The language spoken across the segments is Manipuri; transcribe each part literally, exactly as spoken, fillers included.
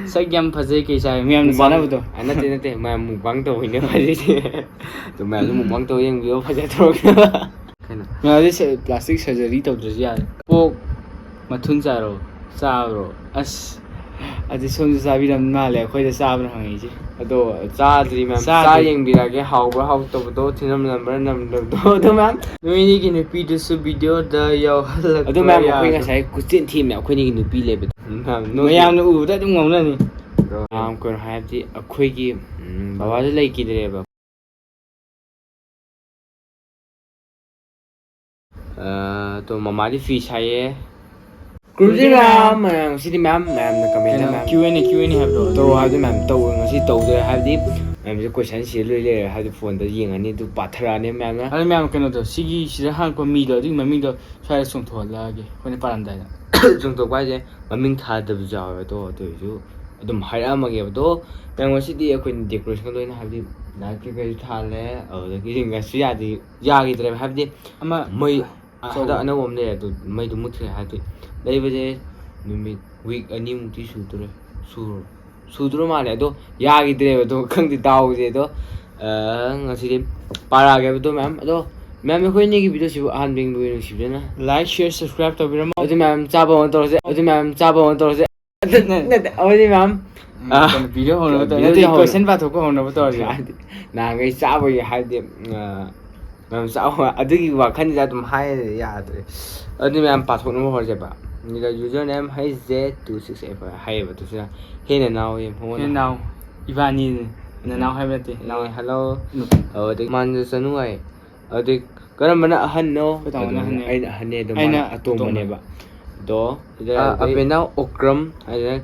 ꯁꯛ ꯌꯥꯝ ꯐꯖꯩ, ꯀꯩ ꯆꯥꯏ? ꯃꯌꯥꯝꯅ ꯆꯥꯅꯕꯗꯣ꯫ ꯑ, ꯅꯠꯇꯦ, ꯅꯠꯇꯦ, ꯃꯌꯥꯝ mukbang ꯇꯧꯕꯩꯅꯦ ꯍꯥꯏꯁꯦ꯫ ꯑꯗꯨ ꯃꯌꯥꯝꯁꯨ mukbang ꯇꯧ ꯌꯦꯡꯕꯤꯌꯣ, ꯐꯖꯊꯣꯔꯛꯅꯕ꯫ ꯀꯩꯅꯣ? ꯃꯌꯥꯝꯗꯤ ꯁ-, plastic surgery ꯇꯧꯗ꯭ꯔꯁꯨ ꯌꯥꯔꯦ꯫ ꯄꯣꯛ ꯃꯊꯨꯟ ꯆꯥꯔꯣ, ꯆꯥꯕ꯭ꯔꯣ? ꯑꯁ, ꯑꯗꯨ ꯁꯣꯝꯁꯨ ꯆꯥꯕꯤꯔꯝ ꯃꯥꯜꯂꯦ, ꯑꯩꯈꯣꯏꯗ ꯆꯥꯕ꯭ꯔꯥ ꯍꯪꯉꯛꯏꯁꯦ꯫ ꯑꯗꯣ ꯆꯥꯗ꯭ꯔꯤ ꯃꯌꯥꯝ, ꯆꯥꯗ꯭ꯔꯤ꯫ ꯆꯥ ꯌꯦꯡꯕꯤꯔꯒꯦ, ꯍꯥꯎꯕ꯭ꯔꯥ ꯍꯥꯎꯇꯕꯗꯣ, ꯊꯤꯅꯝ ꯅꯝꯕ꯭ꯔꯥ ꯅꯝꯗꯕꯗꯣ, ꯑꯗꯨ ꯃꯌꯥꯝ꯫ ꯅꯣꯏꯅꯤꯒꯤ ꯅꯨꯄꯤꯗꯨꯁꯨ videoꯗ ꯌꯥꯎꯍꯜꯂꯛꯄ ꯑꯗꯨ ꯃꯌꯥꯝ, ꯑꯩꯈꯣꯏ ꯌꯥꯗ꯭ꯔꯣ? ꯉꯁꯥꯏ ꯀꯨꯆꯦꯟ ꯊꯤꯕꯅꯦ, ꯑꯩꯈꯣꯏꯅꯤꯒꯤ ꯅꯨꯄꯤ ꯂꯩꯕꯗꯣ꯫ ꯃꯌꯥꯝ ꯅꯣꯏꯒꯤ ꯃꯌꯥꯝꯅ ꯎꯕꯗ ꯑꯗꯨꯝ ꯉꯥꯎꯅꯅꯤ꯫ ꯑꯗꯣ ꯌꯥꯝ ꯀꯩꯅꯣ ꯍꯥꯏꯕꯗꯤ ꯑꯩꯈꯣꯏꯒꯤ, ꯎꯝ, ꯕꯕꯥꯁꯨ ꯂꯩꯈꯤꯗ꯭ꯔꯦꯕ꯫ ꯑ, ꯑꯗꯣ ꯃꯃꯥꯗꯤ ꯐꯤ ꯁꯥꯏꯌꯦ꯫ ꯀ꯭ꯔꯨꯖꯤꯔꯥ ꯀ꯭ꯔꯨꯖꯤꯔꯥ꯫ ꯃꯌꯥꯝ, ꯁꯤꯗꯤ ꯃꯌꯥꯝ, ꯃꯌꯥꯝꯅ commentꯇ ꯀꯩꯅꯣ, ꯃꯌꯥꯝ Q and A, Q and A ꯍꯥꯏꯕꯗꯣ? ꯇꯧꯔꯣ ꯍꯥꯏꯕꯗꯤ ꯃꯌꯥꯝ ꯇꯧꯔꯣ, ꯉꯁꯤ ꯇꯧꯗ꯭ꯔꯦ ꯍꯥꯏꯕꯗꯤ ꯃꯌꯥꯝꯁꯦ question ꯁꯤꯗ ꯂꯣꯏ ꯂꯩꯔꯦ ꯍꯥꯏꯕꯗꯤ phoneꯗ ꯌꯦꯡꯉꯅꯤ, ꯑꯗꯨ ꯄꯥꯊꯔꯛꯑꯅꯤ ꯃꯌꯥꯝꯅ꯫ ꯑꯗꯣ ꯃꯌꯥꯝ ꯀꯩꯅꯣꯗꯣ, ꯁꯤꯒꯤ ꯁꯤꯗ ꯍꯥꯡꯉꯛꯄ ꯃꯤꯗꯣ, ꯑꯗꯨꯒꯤ ꯃꯃꯤꯡꯗꯣ ꯁ꯭ꯋꯥꯏꯗ ꯆꯣꯡꯊꯣꯛꯍꯜꯂꯛꯑꯒꯦ ꯑꯩꯈꯣꯏꯅ ꯄꯥꯔꯝꯗꯥꯏꯗ꯫ ꯆꯣꯡꯊꯣꯛꯄ ꯍꯥꯏꯁꯦ ꯃꯃꯤꯡ ꯊꯥꯗꯕꯁꯨ ꯌꯥꯎꯋꯦ ꯑꯗꯣ, ꯑꯗꯨ ꯑꯣꯏꯔꯁꯨ ꯑꯗꯨꯝ ꯍꯥꯏꯔꯛꯑꯝꯃꯒꯦꯕ꯫ ꯑꯗꯣ ꯃꯌꯥꯝ ꯉꯁꯤꯗꯤ ꯑꯩꯈꯣꯏꯅ decorationꯒ ꯂꯣꯏꯅ ꯍꯥꯏꯕꯗꯤ light ꯀꯩꯀꯩꯁꯨ ꯊꯥꯜꯂꯦ, ꯑꯗꯨꯗꯒꯤ ꯉꯁꯤ ꯌꯥꯗꯤ ꯌꯥꯈꯤꯗ꯭ꯔꯦꯕ ꯍꯥꯏꯕꯗꯤ ꯑꯃ ꯃꯩ ꯑꯆꯧꯕ꯫ ꯍꯟꯗꯛ ꯑꯅꯧꯕ ꯑꯃ ꯂꯩꯔꯦ, ꯑꯗꯨ ꯃꯩꯗꯣ ꯃꯨꯠꯈ꯭ꯔꯦ ꯍꯥꯏꯕꯗꯤ ꯂꯩꯕꯁꯦ ꯅꯨꯃꯤꯠ week ꯑꯅꯤꯃꯨꯛꯇꯤ ꯁꯨꯗꯣꯔꯦ꯫ ꯁꯨꯔꯣ? ꯁꯨꯗ꯭ꯔꯣ ꯃꯥꯜꯂꯦ꯫ ꯑꯗꯣ ꯌꯥꯈꯤꯗ꯭ꯔꯦꯕ꯫ ꯑꯗꯣ ꯈꯪꯗꯦ, ꯗꯥꯎꯁꯦ꯫ ꯑꯗꯣ, ꯑ, ꯉꯁꯤꯗꯤ ꯄꯥꯔꯛꯑꯒꯦꯕ ꯑꯗꯣ ꯃꯌꯥꯝ꯫ ꯑꯗꯣ ꯃꯌꯥꯝ, ꯑꯩꯈꯣꯏ ꯑꯅꯤꯒꯤ videoꯁꯤꯕꯨ ꯑꯍꯥꯟꯕ ꯌꯦꯡꯕꯤꯕ ꯅꯨꯡꯁꯤꯕꯤꯗꯨꯅ like, share, subscribe ꯇꯧꯕꯤꯔꯝꯃꯣ꯫ ꯑꯗꯨ ꯃꯌꯥꯝ ꯆꯥꯕ ꯑꯃ ꯇꯧꯔꯁꯦ꯫ ꯑꯗꯨ ꯃꯌꯥꯝ ꯆꯥꯕ ꯑꯃ ꯇꯧꯔꯁꯦ꯫ ꯅꯠꯇꯦ, ꯅꯠꯇꯦ, ꯑꯩꯈꯣꯏꯗꯤ ꯃꯌꯥꯝ, ꯎꯝ, ꯑ, ꯀꯩꯅꯣ, video ꯍꯧꯅꯕ ꯇꯧ-, video ꯅꯠꯇꯦ, ꯍꯧꯅ-, question ꯄꯥꯊꯣꯛꯄ ꯍꯧꯅꯕ ꯇꯧꯔꯁꯦ꯫ ꯍꯥꯏꯗꯤ ꯅꯍꯥꯟꯈꯩ ꯆꯥꯕꯒꯤ ꯍꯥꯏꯗꯤ, ꯑ, ꯃꯌꯥꯝ ꯆꯥꯎ-, ꯑꯗꯨꯒꯤ ꯋꯥꯈꯜꯁꯤꯗ ꯑꯗꯨꯝ ꯍꯥꯏꯔ ꯌꯥꯗ꯭ꯔꯦ꯫ ꯑꯗꯨꯗꯤ ꯃꯌꯥꯝ ꯄꯥꯊꯣꯛꯅꯕ ꯍꯧꯔꯁꯦꯕ꯫ ꯑꯗꯨꯗ username ꯍꯩꯁ J two six eight four ꯍꯥꯏꯌꯦꯕ, ꯑꯗꯨꯁꯤꯅ ꯍꯦꯟꯅ ꯅꯥꯎ ꯌꯦ ꯃꯉꯣꯟꯗ꯫ ꯍꯦꯟꯅ ꯅꯥꯎ꯫ ꯏꯕꯥꯅꯤꯅꯦ꯫ ꯅꯅꯥꯎ ꯍꯥꯏꯕ ꯅꯠꯇꯦ, ꯅꯥꯎ꯫ ꯑꯦ, hello꯫ ꯅꯨꯄꯤ꯫ ꯑꯗꯨꯗꯒꯤ ꯃꯥꯟꯗ ꯆꯅꯨ ꯍꯥꯏ꯫ ꯑꯗꯨꯗꯒꯤ ꯀꯔꯝꯕꯅ ꯑꯍꯟꯅꯣ? ꯑꯩꯈꯣꯏ ꯇꯥꯃꯣꯅ ꯑꯗꯨꯃꯥꯏꯅ ꯑꯍꯟꯅꯦ꯫ ꯑꯩꯅ ꯑꯍꯟꯅꯦ ꯑꯗꯣ, ꯑꯩꯅ ꯃꯥꯅ ꯑꯇꯣꯝꯕꯅꯦꯕ꯫ ꯑꯇꯣꯝꯕꯅꯦ꯫ ꯑꯗꯣ, ꯁꯤꯗ ꯑ, ꯑꯗꯩ ꯑꯕꯦꯅꯥꯎ ꯑꯣꯀ꯭ꯔꯝ ꯍꯥꯏꯅ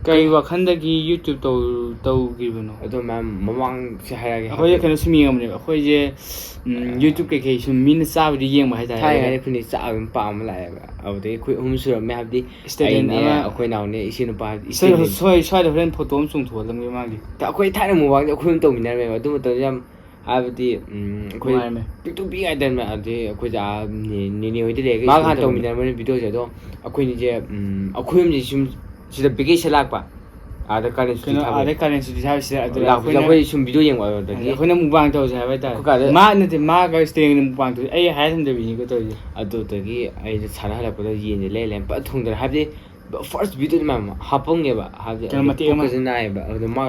ꯀꯩ ꯋꯥꯈꯟꯗꯒꯤ YouTube ꯇꯧ-, ꯇꯧꯈꯤꯕꯅꯣ? ꯑꯗꯣ ꯃꯌꯥꯝ ꯃꯃꯥꯡꯁꯦ ꯍꯥꯏꯔꯛꯑꯒꯦ ꯑꯩꯈꯣꯏꯁꯦ ꯍꯥꯏꯕꯗꯤ ꯀꯩꯅꯣ ꯁꯨꯝ ꯌꯦꯡꯉꯝꯕꯅꯦꯕ꯫ ꯑꯩꯈꯣꯏꯁꯦ, ꯎꯝ, ꯑ, YouTube ꯀꯩꯀꯩ ꯁꯨꯝ ꯃꯤꯅ ꯆꯥꯕꯗꯤ ꯌꯦꯡꯕ ꯍꯥꯏꯇꯥꯔꯦ꯫ ꯊꯥꯏꯅꯉꯩꯗ ꯑꯩꯈꯣꯏꯅ ꯆꯥꯕ ꯑꯗꯨꯝ ꯄꯥꯝꯕ ꯂꯥꯛꯑꯦꯕ꯫ ꯑꯗꯨꯗꯒꯤ ꯑꯩꯈꯣꯏ ꯑꯍꯨꯝ ꯁꯨꯔꯝꯃꯦ ꯍꯥꯏꯕꯗꯤ ꯁ꯭ꯇꯦꯂꯤꯟ ꯑꯩꯅꯦ, ꯑꯃ ꯑꯩꯈꯣꯏ ꯅꯥꯎꯅꯦ, ꯏꯆꯦ ꯅꯨꯄꯥ ꯍꯥꯏꯕꯗꯤ ꯁ꯭ꯋꯥꯏ-, ꯏꯆꯦ ꯂꯩ꯫ ꯁ꯭ꯋꯥꯏ-, ꯁ꯭ꯋꯥꯏꯗ ꯍꯣꯔꯦꯟ photo ꯑꯃ ꯆꯣꯡꯊꯣꯛꯍꯜꯂꯝꯒꯦ ꯃꯥꯒꯤ꯫ ꯑꯩꯈꯣꯏ ꯊꯥꯏꯅ mukbangꯗꯤ ꯑꯩꯈꯣꯏ ꯑꯍꯨꯝ ꯇꯧꯃꯤꯟꯅꯔꯝꯃꯦꯕ꯫ ꯑꯗꯨ ꯃꯇꯝꯗ ꯌꯥꯝ ꯍꯥꯏꯕꯗꯤ, ꯎꯝ, ꯑꯩꯈꯣꯏ ꯅꯨꯡꯉꯥꯏꯔꯝꯃꯦ꯫ ꯄꯤꯛꯇꯨ ꯄꯤꯛꯏ ꯉꯥꯏꯗꯅꯦ, ꯑꯗꯨꯗꯤ ꯑꯩꯈꯣꯏꯗ, ꯑꯥ, ꯅꯦ-, ꯅꯦꯅꯦ ꯍꯣꯏꯗ ꯂꯩꯔꯒ ꯃꯥꯒ ꯏꯁꯤꯡ ꯍꯥꯟꯅ ꯇꯧꯕꯅꯦ꯫ ꯇꯧꯃꯤꯟꯅꯔꯝꯕꯅꯦ videoꯁꯦ꯫ ꯑꯗꯣ ꯑꯩꯈꯣꯏꯅꯤꯁꯦ, ꯎꯝ, ꯑꯩꯈꯣꯏ ꯑꯍꯨꯝꯁꯦ ꯁꯨꯝ ꯁꯤꯗ vacation ꯂꯥꯛꯄ꯫ ꯑꯥꯗ ꯀꯥꯔꯦꯟ ꯁꯨꯇꯤ ꯀꯩꯅꯣ ꯊꯥꯕ꯫ ꯑꯥꯗ ꯀꯥꯔꯦꯟ ꯁꯨꯇꯤ ꯊꯥꯕꯁꯤꯗ ꯑꯗꯨꯗ ꯂꯥꯛꯄꯁꯦ ꯑꯩꯈꯣꯏꯅ ꯑꯩꯈꯣꯏ ꯁꯨꯝ ꯚꯤꯗꯤꯑꯣ ꯌꯦꯡꯕ ꯑꯗꯨꯗꯒꯤ ꯑꯩꯈꯣꯏꯅ ꯃꯨꯛꯕꯥꯡ ꯇꯧꯁꯦ ꯍꯥꯏꯕ ꯍꯥꯏꯇꯥꯔꯦ꯫ ꯑꯩꯈꯣꯏ ꯀꯥꯗ ꯃꯥ ꯅꯠꯇꯦ, ꯃꯥꯒ ꯏꯁꯇꯦꯡꯅ ꯃꯨꯛꯕꯥꯡ ꯇꯧꯁꯦ, ꯑꯩ ꯍꯥꯏꯔꯝꯗꯕꯤꯅꯤꯀꯣ ꯇꯧꯔꯤꯁꯦ꯫ ꯑꯗꯨꯗꯒꯤ ꯑꯩꯁꯦ ꯁꯥꯟꯅ ꯍꯜꯂꯛꯄꯗ ꯌꯦꯟꯁꯦ ꯂꯩ ꯂꯩ ꯐꯖꯅ ꯊꯣꯡꯗꯅ, ꯍꯥꯏꯕꯗꯤ ꯐꯥꯔꯁ ꯚꯤꯗꯤꯑꯣꯗ ꯃꯌꯥꯝ ꯍꯥꯞꯄꯝꯒꯦꯕ, ꯍꯥꯏꯕꯗꯤ ꯀꯩꯅꯣ ꯃꯇꯦꯛ ꯑꯃ꯫ ꯄꯨꯛꯀꯁꯦ ꯅꯥꯏꯌꯦꯕ꯫ ꯑꯗꯨ ꯃꯥ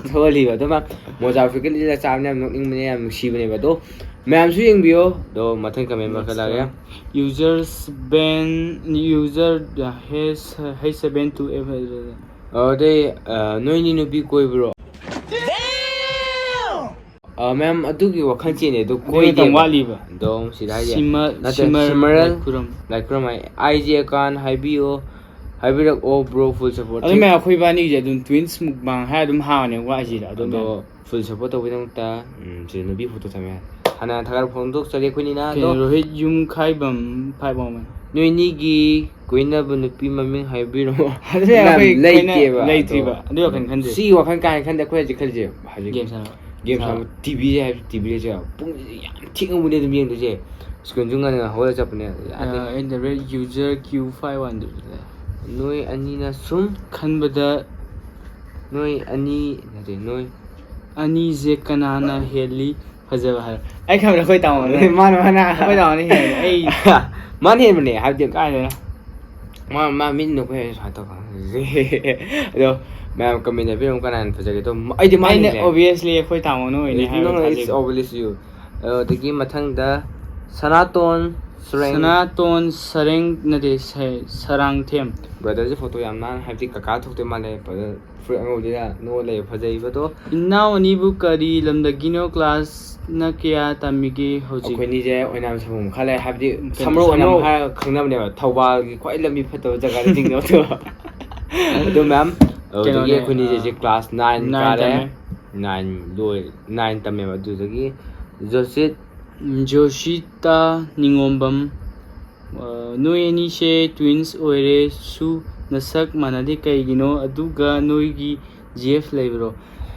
ꯊꯣꯛꯍꯜꯂꯤꯕ꯫ ꯑꯗꯨ ꯃꯥ ꯃꯣꯖꯥ ꯐꯨꯔꯤꯠꯀ ꯂꯤꯠꯂ ꯆꯥꯕꯅꯦ, ꯌꯥꯝ ꯅꯣꯛꯅꯤꯡꯕꯅꯦ, ꯌꯥꯝ ꯅꯨꯡꯁꯤꯕꯅꯦꯕ꯫ ꯑꯗꯣ ꯃꯌꯥꯝꯁꯨ ꯌꯦꯡꯕꯤꯌꯣ꯫ ꯑꯗꯣ ꯃꯊꯪ ꯀꯃꯦꯟ ꯃꯈꯜ ꯂꯥꯛꯑꯒꯦ꯫ Users ban, user H seven to F꯫ ꯑꯗꯩ, ꯑ, ꯅꯣꯏꯅꯤ ꯅꯨꯄꯤ ꯀꯣꯏꯕ꯭ꯔꯣ? ꯑ, ꯃꯌꯥꯝ ꯑꯗꯨꯒꯤ ꯋꯥꯈꯜ ꯆꯦꯟꯅꯦ ꯑꯗꯨ ꯑꯗꯨꯒꯤ ꯃꯇꯝ ꯀꯣꯏꯗꯦꯕ꯫ ꯋꯥꯠꯂꯤꯕ꯫ ꯑꯗꯣ ꯁꯤꯗ ꯍꯥꯏꯁꯦ ꯁꯤꯃ-, ꯅꯠꯇꯦ, ꯁꯤꯃꯔ ꯁꯤꯃꯔꯦꯜ ꯂꯥꯏꯈꯨꯔꯝ꯫ ꯂꯥꯏꯈꯨꯔꯝ꯫ ꯑꯩ ꯑꯥꯏ ꯖꯤ ꯑꯦꯀꯥꯎꯟ ꯍꯥꯏꯕꯤꯌꯣ, ꯍꯥꯏꯕꯤꯔꯛꯑꯣ ꯕ꯭ꯔꯣ, ꯐꯨꯜ ꯁꯄꯣꯔꯠ꯫ ꯑꯗꯨ ꯃꯌꯥꯝ ꯑꯩꯈꯣꯏ ꯏꯕꯥꯅꯤꯒꯤꯁꯦ ꯑꯗꯨꯝ ꯇ꯭ꯋꯤꯟꯁ ꯃꯨꯛꯕꯥꯡ ꯍꯥꯏꯔ ꯑꯗꯨꯝ ꯍꯥꯡꯉꯅꯦ ꯋꯥꯏꯁꯤꯗ ꯑꯗꯨꯝ ꯑꯗꯣ ꯐꯨꯜ ꯁꯄꯣꯔꯠ ꯇꯧꯕꯒꯤꯗꯃꯛꯇ, ꯎꯝ, ꯁꯤꯗ ꯅꯨꯄꯤ ꯐꯣꯇꯣ ꯊꯝꯃꯦ꯫ ꯍꯥꯟꯅ ꯊꯥꯒꯠ ꯐꯣꯡꯗꯣꯛꯆꯔꯤ ꯑꯩꯈꯣꯏꯅꯤꯅ꯫ ꯑꯗꯣ ꯀꯩꯅꯣ ꯔꯣꯍꯤꯠ ꯌꯨꯝꯈꯥꯏꯕꯝ ꯐꯥꯏꯚ ꯋꯥꯡꯃ꯫ ꯅꯣꯏꯅꯤꯒꯤ ꯀꯣꯏꯅꯕ ꯅꯨꯄꯤ ꯃꯃꯤꯡ ꯍꯥꯏꯕꯤꯔꯛꯑꯣ꯫ ꯑꯗꯨꯅꯦ ꯃꯌꯥꯝ ꯑꯩꯈꯣꯏ ꯂꯩꯇꯦꯕ꯫ ꯀꯣꯏꯅ-, ꯂꯩꯇ꯭ꯔꯤꯕ꯫ ꯑꯗꯣ ꯑꯗꯨꯒꯤ ꯋꯥꯈꯜ ꯈꯟꯗꯦ꯫ ꯁꯤꯒꯤ ꯋꯥꯈꯜ ꯀꯥ ꯍꯦꯟꯅ ꯈꯟꯗꯦ꯫ ꯑꯩꯈꯣꯏ ꯍꯧꯖꯤꯛ ꯈꯜꯂꯤꯁꯦ ꯍꯧꯖꯤꯛ ꯒꯦꯝ ꯁꯥꯟꯅꯕ꯫ ꯒꯦꯝ ꯁꯥꯟꯅꯕ꯫ ꯁꯥꯟꯅꯕ꯫ ꯇꯤꯚꯤꯁꯦ ꯍꯥꯏꯕ ꯇꯤꯚꯤꯁꯦ ꯄꯨꯡꯁꯤꯗꯤ ꯌꯥꯝ ꯊꯦꯡꯉꯕꯅꯦ ꯑꯗꯨꯝ ꯌꯦꯡꯗꯣꯏꯁꯦ꯫ ꯁ꯭ꯀꯨꯜꯁꯨ ꯉꯟꯅ ꯍꯧꯒꯠꯂ ꯆꯠꯄꯅꯦ꯫ ꯌꯥꯗꯦ꯫ ꯑ, at the rate user Q five one ꯗꯨꯗ꯫ ꯅꯣꯏ ꯑꯅꯤꯅ ꯁꯨꯝ ꯈꯟꯕꯗ ꯅꯣꯏ ꯑꯅꯤ ꯅꯠꯇꯦ, ꯅꯣꯏ ꯑꯅꯤꯁꯦ ꯀꯅꯥꯅ ꯍꯦꯜꯂꯤ ꯐꯖꯕ ꯍꯥꯏꯔꯣ? ꯑꯩ ꯈꯟꯕꯗ ꯑꯩꯈꯣꯏ ꯇꯥꯃꯣꯅ꯫ ꯃꯥꯅ, ꯃꯥꯅ꯫ ꯑꯩꯈꯣꯏ ꯇꯥꯃꯣꯅ ꯍꯦꯜꯂꯤ꯫ ꯑꯩ ꯃꯥꯅ ꯍꯦꯟꯕꯅꯦ, ꯍꯥꯏꯕꯗꯤ ꯀꯥꯏꯗꯅꯣ? ꯃꯥ, ꯃꯥ ꯃꯤꯠ ꯅꯈꯣꯏ ꯁꯨꯃꯥꯏꯅ ꯇꯧꯕ꯫ ꯑꯗꯣ ꯃꯌꯥꯝ ꯀꯃꯦꯟ ꯍꯥꯏꯕꯤꯔꯝꯃꯨ ꯀꯅꯥꯅ ꯐꯖꯒꯦ꯫ ꯑꯗꯣ ꯑꯩꯗꯤ ꯃꯥꯅ ꯑꯩꯅ ꯍꯦꯜꯂꯦ꯫ obviously ꯑꯩꯈꯣꯏ ꯇꯥꯃꯣꯅ ꯑꯣꯏꯅꯤ ꯍꯥꯏꯕ No, it's ꯊꯥꯖꯩ꯫ Obviously you. ꯑꯗꯒꯤ ꯃꯊꯪꯗ ꯁꯅꯥꯇꯣꯟ ꯁꯨꯔꯦꯡ꯫ ꯁꯅꯥꯇꯣꯟ ꯁꯔꯦꯡ ꯅꯠꯇꯦ, ꯁ-, ꯁꯔꯥꯡꯊꯦꯝ꯫ ꯕ꯭ꯔꯗꯔꯁꯦ ꯐꯣꯇꯣ ꯌꯥꯝ ꯅꯥꯟꯅ, ꯍꯥꯏꯕꯗꯤ ꯀꯀꯥ ꯊꯣꯛꯇꯣꯏ ꯃꯥꯜꯂꯦ꯫ ꯕ꯭ꯔꯗꯔ ꯐꯨꯔꯤꯠ ꯑꯉꯧꯕꯗꯨꯗ ꯅꯣꯛꯑ ꯂꯩꯕ ꯐꯖꯩꯕꯗꯣ꯫ ꯏꯅꯥꯎ ꯑꯅꯤꯕꯨ ꯀꯔꯤ ꯂꯝꯗꯒꯤꯅꯣ? ꯀ꯭ꯂꯥꯁꯅ ꯀꯌꯥ ꯇꯝꯃꯤꯒꯦ ꯍꯧꯖꯤꯛ? ꯑꯩꯈꯣꯏꯅꯤꯁꯦ ꯑꯣꯏꯅꯥꯝ ꯁꯪꯒꯣꯝ ꯈꯔ ꯂꯩ, ꯍꯥꯏꯕꯗꯤ ꯀꯩꯅꯣ, ꯁꯝꯃꯔꯧ ꯑꯣꯏꯅꯥꯝ ꯁꯝꯃꯔꯧ꯫ ꯍꯥꯏꯔꯒ ꯈꯪꯅꯕꯅꯦꯕ, ꯊꯧꯕꯥꯜꯒꯤ ꯈ꯭ꯋꯥꯏ ꯂꯝꯕꯤ ꯐꯠꯇꯕ ꯖꯒꯥꯗ ꯆꯤꯡꯅꯕꯗꯣ꯫ ꯑꯗꯣ ꯃꯌꯥꯝ ꯑꯗꯨꯗꯒꯤ ꯀꯩꯅꯣꯅꯦ, ꯑꯩꯈꯣꯏꯅꯤꯁꯦ ꯑ, ꯍꯧꯖꯤꯛ ꯀ꯭ꯂꯥꯁ ꯅꯥꯏꯟ ꯅꯥꯏꯟ ꯀꯥꯔꯦ꯫ ꯇꯝꯃꯦ꯫ ꯅꯥꯏꯟ ꯂꯣꯏ, ꯅꯥꯏꯟ ꯇꯝꯃꯦꯕ꯫ ꯑꯗꯨꯗꯒꯤ ꯖꯣꯁꯤꯠ ꯖꯣꯁꯤꯇꯥ ꯅꯤꯉꯣꯝꯕꯝ, ꯑ, ꯅꯣꯏ ꯑꯅꯤꯁꯦ ꯇ꯭ꯋꯤꯟꯁ ꯑꯣꯏꯔꯦꯁꯨ ꯅꯁꯛ ꯃꯥꯟꯅꯗꯦ ꯀꯩꯒꯤꯅꯣ? ꯑꯗꯨꯒ ꯅꯣꯏꯒꯤ ꯖꯤ ꯑꯦꯐ ꯂꯩꯕ꯭ꯔꯣ?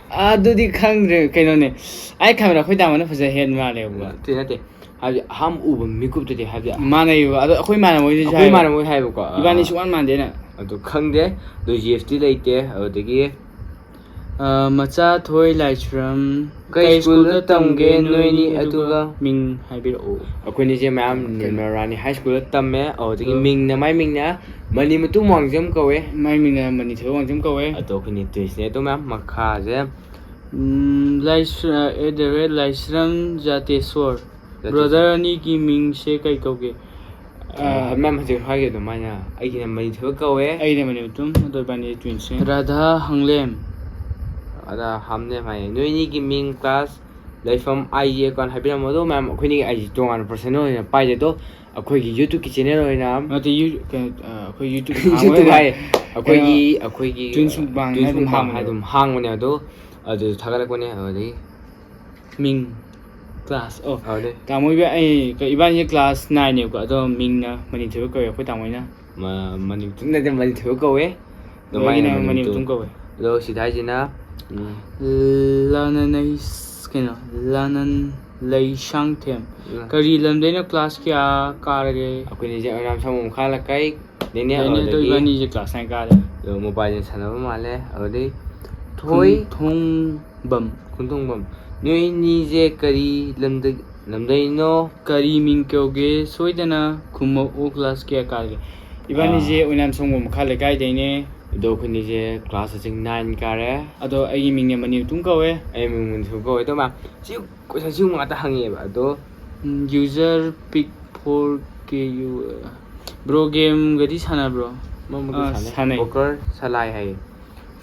ꯑꯗꯨꯗꯤ ꯈꯪꯗ꯭ꯔꯦ꯫ ꯀꯩꯅꯣꯅꯦ, ꯑꯩ ꯈꯟꯕꯗ ꯑꯩꯈꯣꯏ ꯇꯥꯃꯣꯅ ꯐꯖ ꯍꯦꯟ ꯃꯥꯜꯂꯦꯕ꯫ ꯅꯠꯇꯦ, ꯅꯠꯇꯦ, ꯍꯥꯏꯕꯗꯤ ꯑꯍꯥꯟꯕ ꯎꯕ ꯃꯤꯀꯨꯞꯇꯗꯤ, ꯍꯥꯏꯕꯗꯤ ꯃꯥꯟꯅꯩꯕ꯫ ꯑꯗꯣ ꯑꯩꯈꯣꯏ ꯏꯃꯥꯟꯅꯕ ꯍꯣꯏꯗꯁꯨ ꯑꯩꯈꯣꯏ ꯍꯥꯏꯕ꯫ ꯏꯃꯥꯟꯅꯕ ꯍꯣꯏ ꯍꯥꯏꯕꯀꯣ꯫ ꯏꯕꯥꯅꯤ ꯁꯨꯡꯃꯥꯟ ꯃꯥꯟꯗꯦꯅ꯫ ꯑꯗꯨ ꯈꯪꯗꯦ꯫ ꯑꯗꯨ ꯖꯤ ꯑꯦꯐ ꯇꯤ ꯂꯩꯇꯦ꯫ ꯑꯗꯨꯗꯒꯤ ꯑ, ꯃꯆꯥ ꯊꯣꯏ ꯂꯥꯏꯁ꯭ꯔꯝ ꯀꯩ ꯁ꯭ꯀꯨꯜꯗ ꯇꯝꯒꯦ ꯅꯣꯏꯅꯤ? ꯑꯗꯨꯒ ꯃꯤꯡ ꯍꯥꯏꯕꯤꯔꯛꯑꯣ꯫ ꯑꯩꯈꯣꯏꯅꯤꯁꯦ ꯃꯌꯥꯝ ꯀꯩꯅꯣ? ꯅꯤꯔꯃꯜ ꯔꯥꯅꯤ ꯍꯥꯏ ꯁ꯭ꯀꯨꯜꯗ ꯇꯝꯃꯦ꯫ ꯑꯗꯨꯗꯒꯤ ꯑꯣ꯫ ꯃꯤꯡꯅ, ꯃꯥꯏ ꯃꯤꯡꯅ ꯃꯅꯤ ꯃꯇꯨꯝ ꯋꯥꯡꯖꯝ ꯀꯧꯋꯦ꯫ ꯃꯥꯏ ꯃꯤꯡꯅ ꯃꯅꯤ ꯊꯣꯏ ꯋꯥꯡꯖꯝ ꯀꯧꯋꯦ꯫ ꯑꯗꯣ ꯑꯩꯈꯣꯏꯅꯤ ꯇ꯭ꯋꯤꯟꯁꯅꯦ꯫ ꯑꯗꯣ ꯃꯌꯥꯝ ꯃꯈꯥꯁꯦ ꯎꯝ, ꯂꯥꯏꯁ꯭ꯔ-, at the rate ꯂꯥꯏꯁ꯭ꯔꯝ ꯖꯥꯇꯦꯁꯣꯔ꯫ ꯖꯥꯇꯦꯁꯣꯔ꯫ ꯕ꯭ꯔꯗꯔ ꯑꯅꯤꯒꯤ ꯃꯤꯡꯁꯦ ꯀꯩ ꯀꯧꯒꯦ? ꯑ, ꯃꯌꯥꯝ ꯍꯧꯖꯤꯛ ꯍꯥꯏꯈꯤꯕ ꯑꯗꯨꯃꯥꯏꯅ ꯑꯩꯒꯤꯅ ꯃꯅꯤ ꯊꯣꯏ ꯀꯧꯋꯦ꯫ ꯑꯩꯅ ꯃꯅꯤ ꯃꯇꯨꯝ, ꯑꯗꯣ ꯏꯕꯥꯅꯤ ꯇ꯭ꯋꯤꯟꯁꯅꯦ꯫ ꯔꯥꯙꯥ ꯍꯪꯂꯦꯝ꯫ ꯑꯗ ꯍꯥꯝꯅꯦꯝ ꯍꯥꯏꯌꯦ꯫ ꯅꯣꯏ ꯑꯅꯤꯒꯤ ꯃꯤꯡ, ꯀ꯭ꯂꯥꯁ, ꯂꯩꯐꯝ, ꯑꯥꯏ ꯖꯤ ꯑꯦꯀꯥꯎꯟ ꯍꯥꯏꯕꯤꯔꯝꯃꯣ꯫ ꯑꯗꯣ ꯃꯌꯥꯝ ꯑꯩꯈꯣꯏꯅꯤꯒꯤ ꯑꯥꯏ ꯖꯤ ꯇꯣꯉꯥꯟꯅ ꯄꯔꯁꯅꯦꯜ ꯑꯣꯏꯅ ꯄꯥꯏꯖꯩ꯫ ꯑꯗꯣ ꯑꯩꯈꯣꯏꯒꯤ ꯌꯨꯇ꯭ꯌꯨꯕꯀꯤ ꯆꯦꯅꯦꯜ ꯑꯣꯏꯅ ꯅꯠꯇꯦ, ꯌꯨ-, ꯀꯩꯅꯣ, ꯑ, ꯑꯩꯈꯣꯏ ꯌꯨꯇ꯭ꯌꯨꯕ ꯌꯨꯇ꯭ꯌꯨꯕ ꯍꯥꯏ, ꯑꯩꯈꯣꯏꯒꯤ, ꯑꯩꯈꯣꯏꯒꯤ ꯇ꯭ꯋꯤꯟꯁ ꯃꯨꯛꯕꯥꯡ ꯇ꯭ꯋꯤꯟꯁ ꯍꯥꯏꯕ ꯑꯃ ꯃꯨꯛꯕꯥꯡ ꯍꯥꯡꯕꯅꯦ꯫ ꯑꯗꯨꯝ ꯍꯥꯡꯕꯅꯦ꯫ ꯑꯗꯣ ꯑꯗꯨ ꯊꯥꯒꯠꯂꯛꯄꯅꯦ꯫ ꯑꯗꯨꯗꯒꯤ ꯃꯤꯡ, ꯀ꯭ꯂꯥꯁ, ꯑꯣ꯫ ꯑꯗꯨꯗꯩ ꯇꯥꯃꯣ ꯏꯕꯥ-, ꯑꯩ, ꯀ-, ꯏꯕꯥꯅꯤꯁꯦ ꯀ꯭ꯂꯥꯁ ꯅꯥꯏꯟꯅꯦꯕꯀꯣ, ꯑꯗꯣ ꯃꯤꯡꯅ ꯃꯅꯤ ꯊꯣꯏꯕ ꯀꯧꯋꯦ ꯑꯩꯈꯣꯏ ꯇꯥꯃꯣꯅ꯫ ꯃ-, ꯃꯅꯤ ꯃꯇꯨꯝ ꯅꯠꯇꯦ, ꯃꯅꯤ ꯊꯣꯏꯕ ꯀꯧꯋꯦ꯫ ꯑꯗꯨꯃꯥꯏꯅ ꯑꯩꯒꯤꯅ ꯃꯅꯤ ꯃꯅꯤ ꯃꯇꯨꯝ꯫ ꯃꯇꯨꯝ ꯀꯧꯋꯦ꯫ ꯑꯗꯣ ꯁꯤꯗ ꯍꯥꯏꯁꯤꯅ, ꯎꯝ, ꯂꯥꯅꯅꯩꯁ-, ꯀꯩꯅꯣ, ꯂꯥꯅꯟ ꯂꯩꯁꯥꯡꯊꯦꯝ꯫ ꯎꯝ꯫ ꯀꯔꯤ ꯂꯝꯗꯩꯅꯣ, ꯀ꯭ꯂꯥꯁ ꯀꯌꯥ ꯀꯥꯔꯒꯦ? ꯑꯩꯈꯣꯏꯅꯤꯁꯦ ꯑꯣꯏꯅꯥꯝ ꯁꯪꯒꯣꯝ ꯃꯈꯥ ꯂꯩꯀꯥꯏꯗꯩꯅꯦ꯫ ꯑꯗꯩꯅꯦ, ꯑꯗꯣ ꯑꯗꯨꯗꯒꯤ ꯏꯕꯥꯅꯤꯁꯦ ꯀ꯭ꯂꯥꯁ ꯅꯥꯏꯟ ꯀꯥꯔꯦ꯫ ꯑꯗꯣ ꯃꯣꯕꯥꯏꯜ ꯂꯦꯖꯦꯟ ꯁꯥꯟꯅꯕ ꯃꯥꯜꯂꯦ꯫ ꯑꯗꯨꯗꯩ ꯊꯣꯏ ꯈꯨꯟꯊꯣꯡꯕꯝ꯫ ꯈꯨꯟꯊꯣꯡꯕꯝ꯫ ꯅꯣꯏ ꯑꯅꯤꯁꯦ ꯀꯔꯤ ꯂꯝꯗ-, ꯂꯝꯗꯩꯅꯣ? ꯀꯔꯤ ꯃꯤꯡ ꯀꯧꯒꯦ? ꯁꯣꯏꯗꯅ ꯈꯨꯝꯃꯛꯎ, ꯀ꯭ꯂꯥꯁ ꯀꯌꯥ ꯀꯥꯔꯒꯦ? ꯏꯕꯥꯅꯤꯁꯦ ꯑꯥ꯫ ꯑꯣꯏꯅꯥꯝ ꯁꯪꯒꯣꯝ ꯃꯈꯥ ꯂꯩꯀꯥꯏꯗꯩꯅꯦ꯫ ꯑꯗꯣ ꯑꯩꯈꯣꯏꯅꯤꯁꯦ ꯀ꯭ꯂꯥꯁ ꯍꯧꯖꯤꯛ ꯅꯥꯏꯟ ꯀꯥꯔꯦ꯫ ꯑꯗꯣ ꯑꯩꯒꯤ ꯃꯤꯡꯅ ꯃꯅꯤ ꯃꯇꯨꯝ ꯀꯧꯋꯦ꯫ ꯑꯩ ꯃꯤꯡ ꯃꯅꯤ ꯊꯣꯏꯕ ꯀꯧꯋꯦ꯫ ꯑꯗꯣ ꯃꯌꯥꯝ ꯁꯤ ꯀꯣꯏꯁꯟ ꯁꯤꯒꯨꯝꯕ ꯉꯥꯛꯇ ꯍꯪꯉꯛꯑꯦꯕ꯫ ꯑꯗꯣ um, user pick four K U꯫ Bro, ꯒꯦꯝꯒꯗꯤ ꯁꯥꯟꯅꯕ꯭ꯔꯣ? ꯃꯔꯛ ꯃꯔꯛꯇ ꯑꯥ, ꯁꯥꯟꯅꯩ꯫ ꯁꯥꯟꯅꯩ꯫ ꯄꯣꯀꯔ ꯁꯂꯥꯏ ꯍꯥꯏꯌꯦ꯫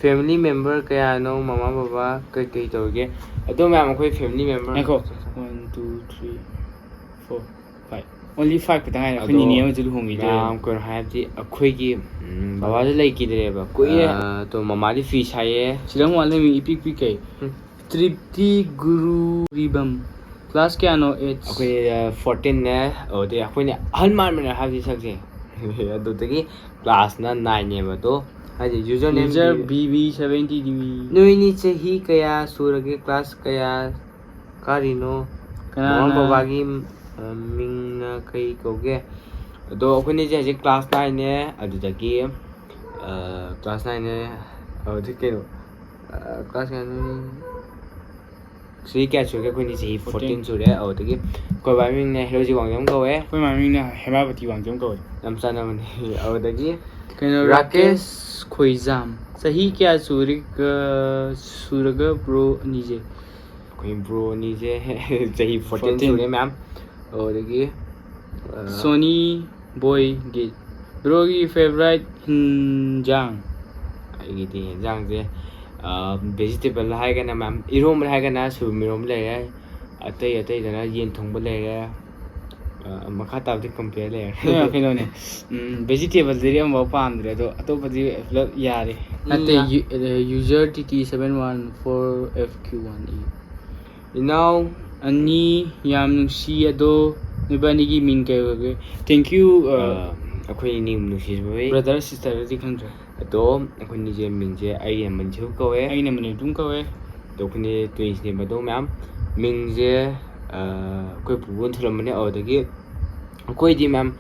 ꯐꯦꯃꯤꯂꯤ ꯃꯦꯝꯕꯔ ꯀꯌꯥꯅꯣ? ꯃꯃꯥ ꯕꯕꯥ ꯀꯩꯀꯩ ꯇꯧꯔꯤꯒꯦ? ꯑꯗꯣ ꯃꯌꯥꯝ ꯑꯩꯈꯣꯏ ꯐꯦꯃꯤꯂꯤ ꯃꯦꯝꯕꯔ ꯉꯥꯏꯈꯣ꯫ One, two, three, four, five꯫ Only five ꯈꯛꯇ ꯉꯥꯏꯔꯦ꯫ ꯑꯩꯈꯣꯏ ꯑꯗꯣ ꯅꯤꯅꯦ ꯑꯃꯁꯨ ꯂꯨꯍꯣꯡꯈꯤꯗꯣꯔꯦ꯫ ꯃꯌꯥꯝ ꯀꯩꯅꯣ ꯍꯥꯏꯕꯗꯤ ꯑꯩꯈꯣꯏꯒꯤ, ꯎꯝ, ꯕꯕꯥꯁꯨ ꯂꯩꯈꯤꯗ꯭ꯔꯦꯕ ꯀꯨꯏꯔꯦ꯫ ꯑꯥ, ꯑꯗꯣ ꯃꯃꯥꯗꯤ ꯐꯤ ꯁꯥꯏꯌꯦ꯫ ꯁꯤꯗ ꯑꯃꯨꯛ ꯂꯩꯔꯝꯃꯤ, ꯏꯄꯤꯛ ꯄꯤꯛꯈꯩ꯫ ꯎꯝ꯫ ꯇ꯭ꯔꯤꯞꯇꯤ ꯒꯨꯔꯨꯔꯤꯕꯝ꯫ ꯀ꯭ꯂꯥꯁ ꯀꯌꯥꯅꯣ? ꯑꯦꯠ꯫ ꯑꯩꯈꯣꯏ, ꯑ, ꯐꯣꯔꯇꯤꯟꯅꯦ꯫ ꯑꯗꯨꯗꯤ ꯑꯩꯈꯣꯏꯅ ꯑꯍꯜ ꯃꯥꯟꯕꯅꯦ ꯍꯥꯏꯕꯗꯤ ꯁꯛꯁꯦ꯫ ꯑꯗꯨꯗꯒꯤ ꯀ꯭ꯂꯥꯁꯅ ꯅꯥꯏꯟꯅꯦꯕ꯫ ꯑꯗꯣ ꯍꯥꯏꯗꯤ user name User B B seventy D B꯫ ꯅꯣꯏꯅꯤ ꯆꯍꯤ ꯀꯌꯥ ꯁꯨꯔꯒꯦ? ꯀ꯭ꯂꯥꯁ ꯀꯌꯥ ꯀꯥꯔꯤꯅꯣ? ꯀꯅꯥꯅ? ꯃꯃꯥ ꯕꯕꯥꯒꯤ, ꯑ, ꯃꯤꯡꯅ ꯀꯩ ꯀꯧꯒꯦ? ꯑꯗꯣ ꯑꯩꯈꯣꯏꯅꯤꯁꯦ ꯍꯧꯖꯤꯛ ꯀ꯭ꯂꯥꯁ ꯅꯥꯏꯟꯅꯦ꯫ ꯑꯗꯨꯗꯒꯤ ꯀ꯭ꯂꯥꯁ ꯅꯥꯏꯟꯅꯦ꯫ ꯑꯗꯨꯗꯤ ꯀꯩꯅꯣ, ꯀ꯭ꯂꯥꯁ ꯅꯥꯏꯟ꯫ ꯆꯍꯤ ꯀꯌꯥ ꯁꯨꯔꯒꯦ? ꯑꯩꯈꯣꯏꯅꯤ ꯆꯍꯤ ꯐꯣꯔꯇꯤꯟ ꯁꯨꯔꯦ꯫ ꯑꯗꯨꯗꯒꯤ ꯑꯩꯈꯣꯏ ꯕꯥ ꯃꯤꯡꯅ ꯍꯦꯔꯣꯖꯤ ꯋꯥꯡꯖꯝ ꯀꯧꯋꯦ꯫ ꯑꯩꯈꯣꯏ ꯃꯥ ꯃꯤꯡꯅ ꯍꯦꯃꯥꯄꯇꯤ ꯋꯥꯡꯖꯝ ꯀꯧꯋꯦ꯫ ꯌꯥꯝ ꯆꯥꯟꯅꯕꯅꯤ꯫ ꯑꯗꯨꯗꯒꯤ ꯀꯩꯅꯣ, ꯔꯥꯀꯦꯁ꯫ ꯔꯥꯀꯦꯁ ꯈꯣꯏꯖꯥꯝ꯫ ꯆꯍꯤ ꯀꯌꯥ ꯁꯨꯔꯒ, ꯁꯨꯔꯒ ꯕ꯭ꯔꯣ ꯑꯅꯤꯁꯦ? ꯑꯩꯈꯣꯏ ꯕ꯭ꯔꯣ ꯑꯅꯤꯁꯦ ꯆꯍꯤ ꯐꯣꯔꯇꯤꯟ ꯐꯣꯔꯇꯤꯟ꯫ ꯁꯨꯔꯦ ꯃꯌꯥꯝ꯫ ꯑꯗꯨꯗꯒꯤ, ꯑ, ꯁꯣꯅꯤ ꯕꯣꯏꯒꯤ꯫ ꯕ꯭ꯔꯣꯒꯤ ꯐꯦꯚꯣꯔꯥꯏꯠ ꯍꯤꯟꯖꯥꯡ? ꯑꯩꯒꯤꯗꯤ ꯍꯤꯟꯖꯥꯡꯁꯦ, ꯑ, ꯚꯦꯖꯤꯇꯦꯕꯜ ꯍꯥꯏꯔꯒꯅ ꯃꯌꯥꯝ, ꯏꯔꯣꯝꯕ ꯍꯥꯏꯔꯒꯅ ꯁꯣꯏꯕꯨꯝ ꯏꯔꯣꯝꯕ ꯂꯩꯔꯦ, ꯑꯇꯩ ꯑꯇꯩꯗꯅ ꯌꯦꯟ ꯊꯣꯡꯕ ꯂꯩꯔꯦ, ꯑ, ꯃꯈꯥ ꯇꯥꯕꯗꯤ ꯀꯝꯄꯤꯌꯔ ꯂꯩꯔꯦ꯫ ꯀꯩꯅꯣ, ꯀꯩꯅꯣꯅꯦ, ꯎꯝ, ꯚꯦꯖꯤꯇꯦꯕꯜꯗꯗꯤ ꯑꯃꯐꯥꯎ ꯄꯥꯝꯗ꯭ꯔꯦ, ꯑꯗꯣ ꯑꯇꯣꯞꯄꯗꯤ ꯄꯨꯂꯞ ꯌꯥꯔꯦ꯫ ꯅꯠꯇꯦ, ꯎꯝ, ꯌꯥ- ꯌꯨ-, uh, user T T seven one four F Q one E. ꯏꯅꯥꯎ꯫ ꯑꯅꯤ, ꯌꯥꯝ ꯅꯨꯡꯁꯤ꯫ ꯑꯗꯣ ꯅꯣꯏꯕꯥꯅꯤꯒꯤ ꯃꯤꯡ ꯀꯩ ꯑꯣꯏꯒꯦ? Thank you, ꯑ, ꯑ, ꯑꯩꯈꯣꯏ ꯑꯅꯤ ꯅꯨꯡꯁꯤꯕꯩ꯫ ꯕ꯭ꯔꯗꯔ ꯁꯤꯁꯇꯔꯗꯤ ꯈꯪꯗ꯭ꯔꯦ꯫ ꯑꯗꯣ ꯑꯩꯈꯣꯏꯅꯤꯁꯦ ꯃꯤꯡꯁꯦ, ꯑꯩꯒꯤꯅ ꯃꯟꯖꯤꯜ ꯀꯧꯋꯦ꯫ ꯑꯩꯒꯤꯅ ꯃꯅꯤꯄꯨꯔ ꯀꯧꯋꯦ꯫ ꯑꯗꯣ ꯑꯩꯈꯣꯏꯅꯤ ꯇ꯭ꯋꯤꯟꯁꯅꯦꯕ꯫ ꯑꯗꯣ ꯃꯌꯥꯝ ꯃꯤꯡꯁꯦ, ꯑ, ꯑꯩꯈꯣꯏ ꯄꯨꯄꯨꯅ ꯊꯣꯜꯂꯝꯕꯅꯦ꯫ ꯑꯗꯨꯗꯒꯤ ꯑꯩꯈꯣꯏꯗꯤ ꯃꯌꯥꯝ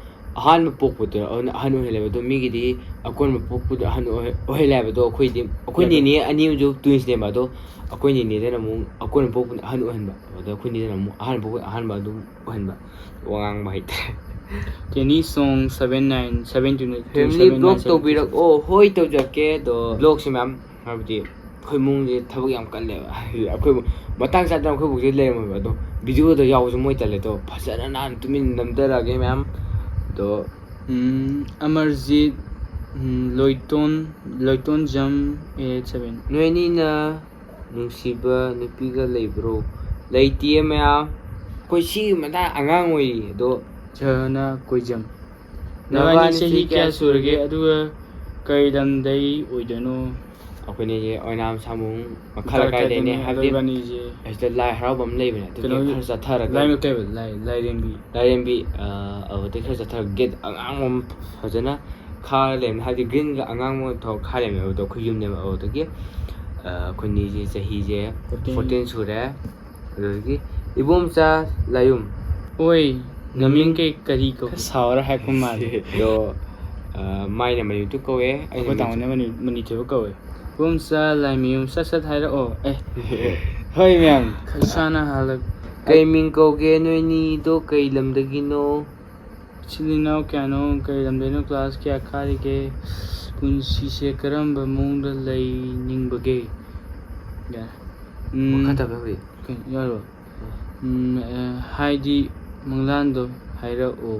ꯑꯍꯥꯟꯕ ꯄꯣꯛꯄꯗ ꯑꯗꯨꯅ ꯑꯍꯟ ꯑꯣꯏꯍꯜꯂꯦꯕ꯫ ꯑꯗꯣ ꯃꯤꯒꯤꯗꯤ ꯑꯀꯣꯟꯕ ꯄꯣꯛꯄꯗ ꯑꯍꯟ ꯑꯣꯏꯍ-, ꯑꯣꯏꯍꯜꯂꯦ ꯍꯥꯏꯕꯗꯣ ꯑꯩꯈꯣꯏꯗꯤ, ꯑꯩꯈꯣꯏ ꯌꯥꯗꯦ꯫ ꯅꯦꯅꯦ ꯑꯅꯤ ꯑꯃꯁꯨ ꯇ꯭ꯋꯤꯟꯁꯅꯦꯕ꯫ ꯑꯗꯣ ꯑꯩꯈꯣꯏ ꯅꯦꯅꯦꯗꯅ ꯑꯃꯨꯛ ꯑꯀꯣꯟꯕ ꯄꯣꯛꯄꯗ ꯑꯍꯟ ꯑꯣꯏꯍꯟꯕ꯫ ꯑꯗꯣ ꯑꯩꯈꯣꯏ ꯅꯦꯗꯅ ꯑꯃꯨꯛ ꯑꯍꯥꯟꯕ ꯄꯣꯛꯄꯗ ꯑꯍꯥꯟꯕ ꯑꯗꯨꯝ ꯑꯣꯏꯍꯟꯕ꯫ ꯋꯥ ꯉꯥꯡꯕ ꯍꯩꯇ꯭ꯔꯦ꯫ Kenny Song seven nine seven two nine family vlog ꯇꯧꯕꯤꯔꯛ-, ꯑꯣ, ꯍꯣꯏ, ꯇꯧꯖꯔꯛꯀꯦ꯫ ꯑꯗꯣ ꯕ꯭ꯂꯣꯛꯁꯦ ꯃꯌꯥꯝ, ꯍꯥꯏꯕꯗꯤ ꯑꯩꯈꯣꯏ ꯏꯃꯨꯡꯁꯦ ꯊꯕꯛ ꯌꯥꯝ ꯀꯜꯂꯦꯕ꯫ ꯍꯥꯏꯗꯤ ꯑꯩꯈꯣꯏ ꯃꯇꯥꯡ ꯆꯥꯗꯅ ꯑꯩꯈꯣꯏ ꯕꯣꯛꯁꯦ ꯂꯩꯔꯝꯃꯣꯏꯕ꯫ ꯑꯗꯣ ꯚꯤꯗꯤꯑꯣꯗ ꯌꯥꯎꯕꯁꯨ ꯃꯣꯏ ꯇꯜꯂꯦ꯫ ꯑꯗꯣ ꯐꯖꯅ ꯅꯥꯟꯅ ꯇꯨꯃꯤꯟꯅ ꯅꯝꯊꯔꯛꯑꯒꯦ ꯃꯌꯥꯝ꯫ ꯑꯗꯣ ꯎꯝ, ꯑꯃꯔꯖꯤꯠ, ꯎꯝ, ꯂꯣꯏꯇꯣꯟ, ꯂꯣꯏꯇꯣꯟꯖꯝ eight seven꯫ ꯅꯣꯏ ꯑꯅꯤꯅ ꯅꯨꯡꯁꯤꯕ ꯅꯨꯄꯤꯒ ꯂꯩꯕ꯭ꯔꯣ? ꯂꯩꯇꯤꯌꯦ ꯃꯌꯥꯝ꯫ ꯑꯩꯈꯣꯏ ꯁꯤꯒꯤ ꯃꯇꯥꯡ ꯑꯉꯥꯡ ꯑꯣꯏꯔꯤ꯫ ꯑꯗꯣ ꯖꯍꯅ ꯀꯣꯏꯖꯝ꯫ ꯅꯕꯥꯅꯤ ꯅꯕꯥꯅꯤ ꯆꯍꯤ ꯆꯍꯤ ꯀꯌꯥ ꯀꯌꯥ ꯁꯨꯔꯒꯦ? ꯁꯨꯔꯒꯦ? ꯑꯗꯨꯒ ꯀꯩ ꯂꯝꯗꯩ ꯑꯣꯏꯗꯣꯏꯅꯣ? ꯑꯩꯈꯣꯏꯅꯤꯁꯦ ꯑꯣꯏꯅꯥꯝ ꯁꯥꯃꯨꯡ ꯃꯈꯥ ꯃꯈꯥ ꯂꯩꯀꯥꯏꯗꯩꯅꯦ꯫ ꯂꯩꯀꯥꯏꯗꯩꯅꯦ꯫ ꯍꯥꯏꯕꯗꯤ ꯑꯗꯣ ꯏꯕꯥꯅꯤꯁꯦ ꯑꯁꯤꯗ ꯂꯥꯏ ꯍꯔꯥꯎꯕ ꯑꯃ ꯂꯩꯕꯅꯦ꯫ ꯑꯗꯨꯒꯤ ꯀꯩꯅꯣꯒꯤ ꯈꯔ ꯆꯠꯊꯔꯒ ꯂꯥꯏ-, ꯀꯩꯕ? ꯂꯥꯏ-, ꯂꯥꯏꯔꯦꯝꯕꯤ꯫ ꯂꯥꯏꯔꯦꯝꯕꯤ, ꯑ, ꯑꯗꯨꯗꯩ ꯈꯔ ꯆꯠꯊꯔꯒ ꯒꯦꯠ ꯑꯉꯥꯡꯕ ꯑꯃ ꯐꯖꯅ ꯈꯥꯔ ꯂꯩꯕꯅꯦ꯫ ꯍꯥꯏꯕꯗꯤ ꯒ꯭ꯔꯤꯟꯒ ꯑꯉꯥꯡꯕ ꯊꯣꯛ ꯈꯥꯔ ꯂꯩꯕꯅꯦ꯫ ꯑꯗꯨꯗ ꯑꯩꯈꯣꯏ ꯌꯨꯝꯅꯦꯕ꯫ ꯑꯗꯨꯗꯒꯤ, ꯑ, ꯑꯩꯈꯣꯏꯅꯤꯁꯦ ꯆꯍꯤꯁꯦ ꯐꯣꯔꯇꯤꯟ꯫ ꯐꯣꯔꯇꯤꯟ ꯁꯨꯔꯦ꯫ ꯑꯗꯨꯗꯒꯤ ꯏꯕꯣꯝꯆꯥ ꯂꯥꯌꯨꯝ꯫ ꯑꯣꯏ, ꯅꯃꯤꯡ ꯀꯩ, ꯀꯔꯤ ꯀꯧ? ꯈꯔ ꯁꯥꯎꯔ ꯍꯥꯏꯔꯛꯄ ꯃꯥꯜꯂꯦ꯫ ꯑꯗꯣ ꯑ, ꯃꯥꯏꯅ ꯃꯅꯤꯇꯨ ꯀꯧꯋꯦ, ꯑꯩꯅ ꯑꯩꯈꯣꯏ ꯇꯥꯃꯣꯅ ꯃꯅꯤ- ꯃꯅꯤꯊꯣꯏꯕ ꯀꯧꯋꯦ꯫ ꯄꯨꯝꯁꯥ ꯂꯥꯏꯃꯌꯨꯝ ꯁꯠ ꯁꯠ ꯍꯥꯏꯔꯛꯑꯣ꯫ ꯑꯦ, ꯍꯣꯏ ꯃꯌꯥꯝ꯫ ꯏꯁꯥꯅ ꯍꯥꯜꯂꯛ- ꯀꯩ ꯃꯤꯡ ꯀꯧꯒꯦ ꯅꯣꯏꯅꯤꯗꯣ? ꯀꯩ ꯂꯝꯗꯒꯤꯅꯣ? ꯏꯆꯤꯜ ꯏꯅꯥꯎ ꯀꯌꯥꯅꯣ? ꯀꯩ ꯂꯝꯗꯩꯅꯣ? ꯀ꯭ꯂꯥꯁ ꯀꯌꯥ ꯀꯥꯔꯤꯒꯦ? ꯄꯨꯟꯁꯤꯁꯦ ꯀꯔꯝꯕ ꯃꯑꯣꯡꯗ ꯂꯩꯅꯤꯡꯕꯒꯦ? ꯌꯥꯔꯦ꯫ ꯎꯝ, ꯃꯈꯥ ꯇꯥꯕ ꯍꯧꯔꯤ꯫ ꯀꯩ-, ꯌꯥꯔꯣ? ꯎꯝ, ꯑ, ꯍꯥꯏꯗꯤ ꯃꯪꯂꯥꯟꯗꯣ ꯍꯥꯏꯔꯛꯑꯣ꯫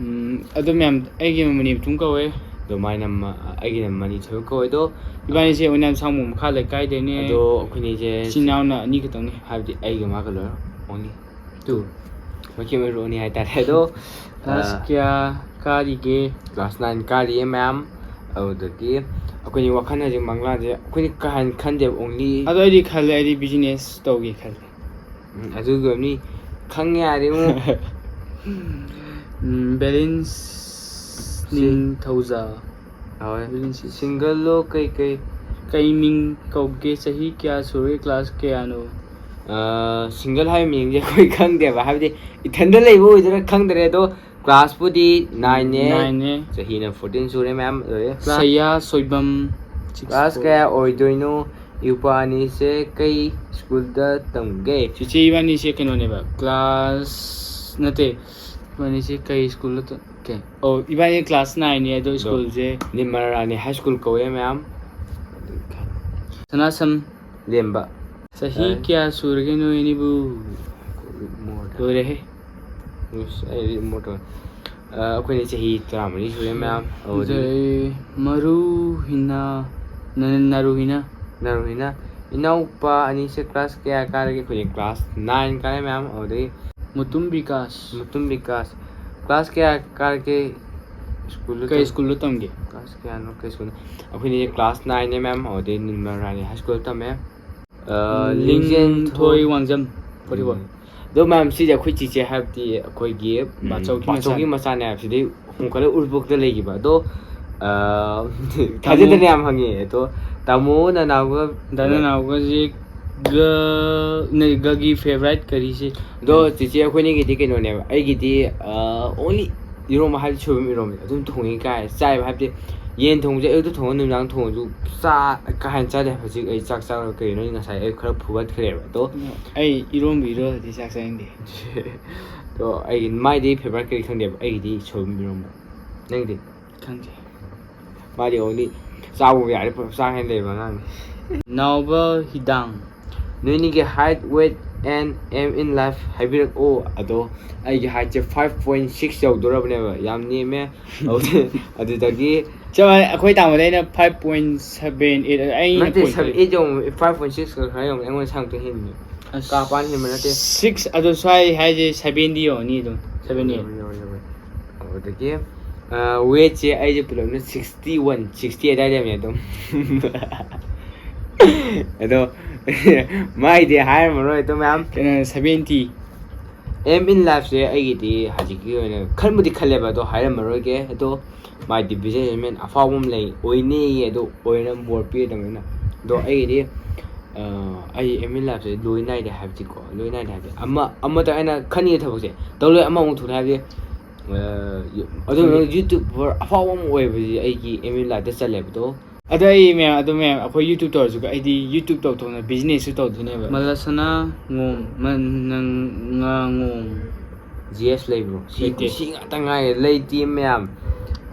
ꯎꯝ, ꯑꯗꯣ ꯃꯌꯥꯝ, ꯑꯩꯒꯤ ꯃꯅꯤꯄꯨꯔ ꯀꯧꯋꯦ꯫ ꯑꯗꯣ ꯃꯥꯏꯅ ꯃ-, ꯑꯩꯒꯤꯅ ꯃꯅꯤꯊꯣꯏꯕ ꯀꯧꯋꯦ꯫ ꯑꯗꯣ ꯏꯕꯥꯅꯤꯁꯦ ꯑꯣꯏꯅꯥꯝ ꯁꯥꯡꯃ ꯃꯈꯥ ꯂꯩꯀꯥꯏꯗꯩꯅꯦ꯫ ꯑꯗꯣ ꯑꯩꯈꯣꯏꯅꯤꯁꯦ ꯏꯆꯤꯟ ꯏꯅꯥꯎꯅ ꯑꯅꯤ ꯈꯛꯇꯪꯅꯤ꯫ ꯍꯥꯏꯕꯗꯤ ꯑꯩꯒ ꯃꯥꯒ ꯂꯣꯏꯔ only two꯫ ꯃꯈꯦꯛ ꯃꯔꯨ ꯑꯅꯤ ꯍꯥꯏꯇꯥꯔꯦ꯫ ꯑꯗꯣ, ꯀ꯭ꯂꯥꯁ ꯑ, ꯀꯌꯥ ꯀꯥꯔꯤꯒꯦ? ꯀ꯭ꯂꯥꯁ nine ꯀꯥꯔꯤꯌꯦ ꯃꯌꯥꯝ꯫ ꯑꯗꯨꯗꯒꯤ ꯑꯩꯈꯣꯏꯅꯤ ꯋꯥꯈꯜ ꯍꯧꯖꯤꯛ ꯃꯪꯂꯥꯟꯁꯦ ꯑꯩꯈꯣꯏꯅꯤ ꯀꯥ ꯍꯦꯟꯅ ꯈꯟꯗꯦꯕ, only ꯑꯗꯣ ꯑꯩꯗꯤ ꯈꯜꯂꯦ, ꯑꯩꯗꯤ business ꯇꯧꯒꯦ ꯈꯜꯂꯦ꯫ ꯎꯝ, ꯑꯗꯨꯒꯤ ꯑꯣꯏꯔꯝꯅꯤ꯫ ꯈꯪꯉꯦ ꯌꯥꯔꯦ ꯏꯕꯨꯡꯉꯣ꯫ ꯎꯝ, ꯕꯦꯂꯦꯟꯁ ꯁꯤ- ꯅꯤꯡꯊꯧꯖꯥ꯫ ꯍꯣꯏ꯫ ꯕꯦꯂꯦꯟꯁ ꯁꯤ- ꯁꯤꯡꯒꯜꯂꯣ ꯀꯩꯀꯩ? ꯀꯩ ꯃꯤꯡ ꯀꯧꯒꯦ? ꯆꯍꯤ ꯀꯌꯥ ꯁꯨꯔꯦ? ꯀ꯭ꯂꯥꯁ ꯀꯌꯥꯅꯣ? ꯑ, ꯁꯤꯡꯒꯜ ꯍꯥꯏꯕ ꯃꯤꯡꯁꯦ ꯑꯩꯈꯣꯏ ꯈꯪꯗꯦꯕ, ꯍꯥꯏꯕꯗꯤ ꯏꯊꯟꯗ ꯂꯩꯕ ꯑꯣꯏꯗꯣꯏꯔꯥ ꯈꯪꯗ꯭ꯔꯦ꯫ ꯑꯗꯣ ꯀ꯭ꯂꯥꯁꯄꯨꯗꯤ nine ꯅꯦ꯫ Nine ꯅꯦ꯫ ꯆꯍꯤꯅ fourteen ꯁꯨꯔꯦ ꯃꯌꯥꯝ, ꯂꯣꯏꯔꯦ꯫ ꯀ꯭ꯂꯥꯁ ꯁꯌꯥ ꯁꯣꯏꯕꯝ, six ꯀ꯭ꯂꯥꯁ four꯫ ꯀꯌꯥ ꯑꯣꯏꯗꯣꯏꯅꯣ? ꯏꯎꯄꯥ ꯑꯅꯤꯁꯦ ꯀꯩ ꯁ꯭ꯀꯨꯜꯗ ꯇꯝꯒꯦ? ꯆꯤꯆꯦ ꯏꯕꯥꯅꯤꯁꯦ ꯀꯩꯅꯣꯅꯦꯕ, ꯀ꯭ꯂꯥꯁ ꯅꯠꯇꯦ, ꯏꯕꯥꯅꯤꯁꯦ ꯀꯩ ꯁ꯭ꯀꯨꯜꯗ ꯇ-, ꯀꯩ-, ꯑꯣ, ꯏꯕꯥꯅꯤ ꯀ꯭ꯂꯥꯁ nine ꯅꯦ, ꯑꯗꯣ ꯑꯗꯣ ꯁ꯭ꯀꯨꯜꯁꯦ ꯅꯤꯔꯃꯜ ꯔꯥꯅꯤ ꯍꯥꯏ ꯁ꯭ꯀꯨꯜ ꯀꯧꯋꯦ ꯃꯌꯥꯝ꯫ ꯁꯅꯥꯁꯝ꯫ ꯂꯦꯝꯕ꯫ ꯆꯍꯤ ꯑꯦ꯫ ꯀꯌꯥ ꯁꯨꯔꯒꯦ ꯅꯣꯏ ꯑꯅꯤꯕꯨ? ꯃꯣꯔ ꯂꯣꯏꯔꯦꯍꯦ꯫ ꯏꯁ, ꯑꯩꯗꯤ ꯃꯣꯔ ꯇꯧꯋꯦ꯫ ꯑ, ꯑꯩꯈꯣꯏꯅ ꯆꯍꯤ ꯇꯔꯥꯃꯔꯤ ꯁꯨꯔꯦ ꯃꯌꯥꯝ꯫ ꯑꯗꯨꯗꯤ ꯖꯩ ꯃꯔꯨ ꯍꯤꯅꯥ, ꯅ-, ꯅꯔꯨ ꯍꯤꯅꯥ꯫ ꯅꯔꯨ ꯍꯤꯅꯥ꯫ ꯏꯅꯥꯎꯄꯥ ꯑꯅꯤꯁꯦ ꯀ꯭ꯂꯥꯁ ꯀꯌꯥ ꯀꯥꯔꯒꯦ? ꯑꯩꯈꯣꯏꯗꯤ ꯀ꯭ꯂꯥꯁ nine ꯀꯥꯔꯦ ꯃꯌꯥꯝ꯫ ꯑꯗꯨꯗꯒꯤ ꯃꯨꯇꯨꯝ ꯕꯤꯀꯥꯁ꯫ ꯃꯨꯇꯨꯝ ꯕꯤꯀꯥꯁ꯫ ꯀ꯭ꯂꯥꯁ ꯀꯌꯥ ꯀꯥꯔꯒꯦ? ꯁ꯭ꯀꯨꯜꯗ ꯀꯩ ꯇꯝ-, ꯁ꯭ꯀꯨꯜꯗ ꯇꯝꯒꯦ? ꯀ꯭ꯂꯥꯁ ꯀꯌꯥꯅꯣ? ꯀꯩ ꯁ꯭ꯀꯨꯜꯗ? ꯑꯩꯈꯣꯏꯅ ꯀ꯭ꯂꯥꯁ nine ꯅꯦ ꯃꯌꯥꯝ, ꯑꯗꯨꯗꯩ ꯅꯤꯔꯃꯜ ꯔꯥꯅꯤ ꯍꯥꯏ ꯁ꯭ꯀꯨꯜꯗ ꯇꯝꯃꯦ꯫ ꯑ, ꯂꯤꯡꯖꯦꯟꯊꯣꯏ ꯂꯤꯡꯖꯦꯟꯊꯣꯏ ꯋꯥꯡꯖꯝ, forty four꯫ ꯎꯝ꯫ ꯑꯗꯣ ꯃꯌꯥꯝ, ꯁꯤꯁꯦ ꯑꯩꯈꯣꯏ ꯆꯤꯆꯦ, ꯍꯥꯏꯕꯗꯤ ꯑꯩꯈꯣꯏꯒꯤ, ꯎꯝ, ꯕꯥꯆꯧꯒꯤ ꯕꯥꯆꯧꯒꯤ ꯃꯆꯥꯅꯦ꯫ ꯃꯆꯥꯅꯦ ꯍꯥꯏꯕꯁꯤꯗꯤ ꯍꯣꯡꯒꯠꯂ ꯎꯔꯤꯄꯣꯛꯇ ꯂꯩꯈꯤꯕ꯫ ꯑꯗꯣ, ꯑ, ꯇꯥꯃꯣ꯫ ꯊꯥꯖꯗꯅ ꯌꯥꯝ ꯍꯪꯉꯦ꯫ ꯑꯗꯣ ꯇꯥꯃꯣ ꯅꯅꯥꯎꯒ ꯗꯥ ꯅꯅꯥꯎꯒꯁꯦ ꯒ-, ꯅ-, ꯒꯒꯤ favourite ꯀꯔꯤꯁꯦ? ꯑꯗꯣ ꯆꯤꯆꯦ ꯑꯩꯈꯣꯏꯅꯤꯒꯤꯗꯤ ꯀꯩꯅꯣꯅꯦꯕ, ꯑꯩꯒꯤꯗꯤ, ꯑ, only ꯏꯔꯣꯝꯕ ꯍꯥꯏꯕꯗꯤ ꯁꯣꯏꯕꯨꯝ ꯏꯔꯣꯝꯕ ꯑꯗꯨꯝ ꯊꯣꯡꯉꯤ ꯀꯥꯏ ꯆꯥꯏꯕ ꯍꯥꯏꯕꯗꯤ ꯌꯦꯟ ꯊꯣꯡꯕꯁꯦ ꯑꯌꯨꯛꯇ ꯊꯣꯡꯉ ꯅꯨꯃꯤꯗꯥꯡ ꯊꯣꯡꯉꯁꯨ ꯆꯥ ꯀꯥ ꯍꯦꯟꯅ ꯆꯥꯗꯦ꯫ ꯍꯧꯖꯤꯛ ꯑꯩ ꯆꯥꯛ ꯆꯥꯔꯒ ꯀꯩꯅꯣ ꯑꯩ ꯉꯁꯥꯏ ꯑꯩ ꯈꯔ ꯐꯨꯒꯠꯈ꯭ꯔꯦꯕ ꯑꯗꯣ꯫ ꯑꯩ ꯏꯔꯣꯝꯕ ꯏꯔꯣꯜꯂꯗꯤ ꯆꯥꯛ ꯆꯥꯅꯤꯡꯗꯦ꯫ ꯑꯗꯣ ꯑꯩꯒꯤ ꯃꯥꯏꯗꯤ ꯐꯦꯚꯔꯥꯏꯠ ꯀꯔꯤ ꯈꯪꯗꯦꯕ, ꯑꯩꯒꯤꯗꯤ ꯁꯣꯏꯕꯨꯝ ꯏꯔꯣꯝꯕ꯫ ꯅꯪꯗꯤ? ꯈꯪꯗꯦ꯫ ꯃꯥꯗꯤ ꯑꯣꯡꯂꯤ ꯆꯥꯕꯕꯨ ꯌꯥꯔꯦ ꯄꯨꯂꯞ ꯆꯥ ꯍꯦꯟꯅ ꯂꯩꯕ ꯑꯉꯥꯡꯅꯤ꯫ ꯅꯥꯎꯕ ꯍꯤꯗꯥꯡ꯫ ꯅꯣꯏꯅꯤꯒꯤ height, weight and aim in life ꯍꯥꯏꯕꯤꯔꯛꯑꯣ꯫ ꯑꯗꯣ ꯑꯩꯒꯤ ꯍꯥꯏꯠꯁꯦ five point six ꯌꯧꯗꯣꯔꯕꯅꯦꯕ, ꯌꯥꯝ ꯅꯦꯝꯃꯦ꯫ ꯑꯗꯨ- ꯑꯗꯨꯗꯒꯤ ꯆꯞ ꯃꯥꯟꯅꯩ, ꯑꯩꯈꯣꯏ ꯇꯥꯃꯣꯗ ꯑꯩꯅ five point seven eight, ꯑꯩꯅ ꯅꯠꯇꯦ, point seven eight ꯌꯧ, five point six ꯈꯔ ꯌꯧ ꯑꯩꯉꯣꯟꯗ ꯁꯥꯡꯇ ꯍꯦꯟꯕꯅꯦ꯫ ꯑꯁ, ꯀꯥ ꯄꯥꯟ ꯍꯦꯟꯕ ꯅꯠꯇꯦ꯫ Six ꯑꯗꯣ ꯁ꯭ꯋꯥꯏ ꯍꯥꯏꯁꯦ sevenꯗꯤ ꯌꯧꯔꯅꯤ ꯑꯗꯨꯝ, seven eight꯫ ꯌꯧꯔꯦ, ꯌꯧꯔꯦ, ꯌꯧꯔꯦ꯫ ꯑꯗꯨꯗꯒꯤ ꯋꯦꯠꯁꯦ ꯑꯩꯁꯦ ꯄꯨꯂꯞꯅ sixty one, sixty ꯑꯗꯥꯏ ꯂꯩꯕꯅꯦ ꯑꯗꯨꯝ꯫ ꯑꯗꯣ ꯃꯥꯏꯗꯤ ꯍꯥꯏꯔꯝꯃꯔꯣꯏ ꯑꯗꯣ ꯃꯌꯥꯝ꯫ ꯀꯩꯅꯣ, seventy꯫ Aim in lifeꯁꯦ ꯑꯩꯒꯤꯗꯤ ꯍꯧꯖꯤꯛꯀꯤ ꯑꯣꯏꯅ ꯈꯟꯕꯨꯗꯤ ꯈꯜꯂꯦꯕ, ꯑꯗꯣ ꯍꯥꯏꯔꯝꯃꯔꯣꯏꯒꯦ꯫ ꯑꯗꯣ ꯃꯥꯏꯗꯤ businessman ꯑꯐꯥꯎꯕ ꯑꯃ ꯂꯩ, ꯑꯣꯏꯅꯦꯌꯦ꯫ ꯑꯗꯣ ꯑꯣꯏꯅꯕ ꯕꯣꯔ ꯄꯤꯔꯗꯕꯅꯤꯅ꯫ ꯑꯗꯣ ꯑꯩꯒꯤꯗꯤ ꯑ, ꯑꯩ aim in lifeꯁꯦ ꯂꯣꯏ ꯅꯥꯏꯗꯦ ꯍꯥꯏꯕꯗꯤꯀꯣ, ꯂꯣꯏ ꯅꯥꯏꯗꯦ ꯍꯥꯏꯕꯗꯤ ꯑꯃ ꯑꯃꯗ ꯑꯩꯅ ꯈꯟꯅꯤꯡꯕ ꯊꯕꯛꯁꯦ ꯇꯧ ꯂꯣꯏ ꯑꯃꯃꯨꯛ ꯊꯣꯛꯂꯦ ꯍꯥꯏꯕꯗꯤ꯫ ꯑ, ꯑꯗꯨ ꯈꯪꯗꯦ꯫ YouTuber ꯑꯐꯥꯎꯕ ꯑꯃ ꯑꯣꯏꯕꯁꯤ ꯑꯩꯒꯤ aim in lifeꯇ ꯆꯜꯂꯦꯕ꯫ ꯑꯗꯣ ꯑꯗꯣ ꯑꯩ ꯃꯌꯥꯝ, ꯑꯗꯨ ꯃꯌꯥꯝ ꯑꯩꯈꯣꯏ YouTube ꯇꯧꯔꯁꯨ ꯑꯩꯗꯤ YouTube ꯇꯧ ꯇꯧꯅ businessꯁꯨ ꯇꯧꯗꯣꯏꯅꯦꯕ꯫ ꯃꯂꯁꯅꯥ ꯉꯣꯝ, ꯃ-, ꯅꯪ ꯉꯥ ꯉꯣꯝ꯫ ꯖꯤ ꯑꯦꯁ ꯂꯩꯕ꯭ꯔꯣ? ꯁꯤ ꯂꯩꯇꯦ꯫ ꯁꯤ ꯉꯥꯛꯇ ꯉꯥꯏꯔꯦ ꯂꯩꯇꯦ ꯃꯌꯥꯝ꯫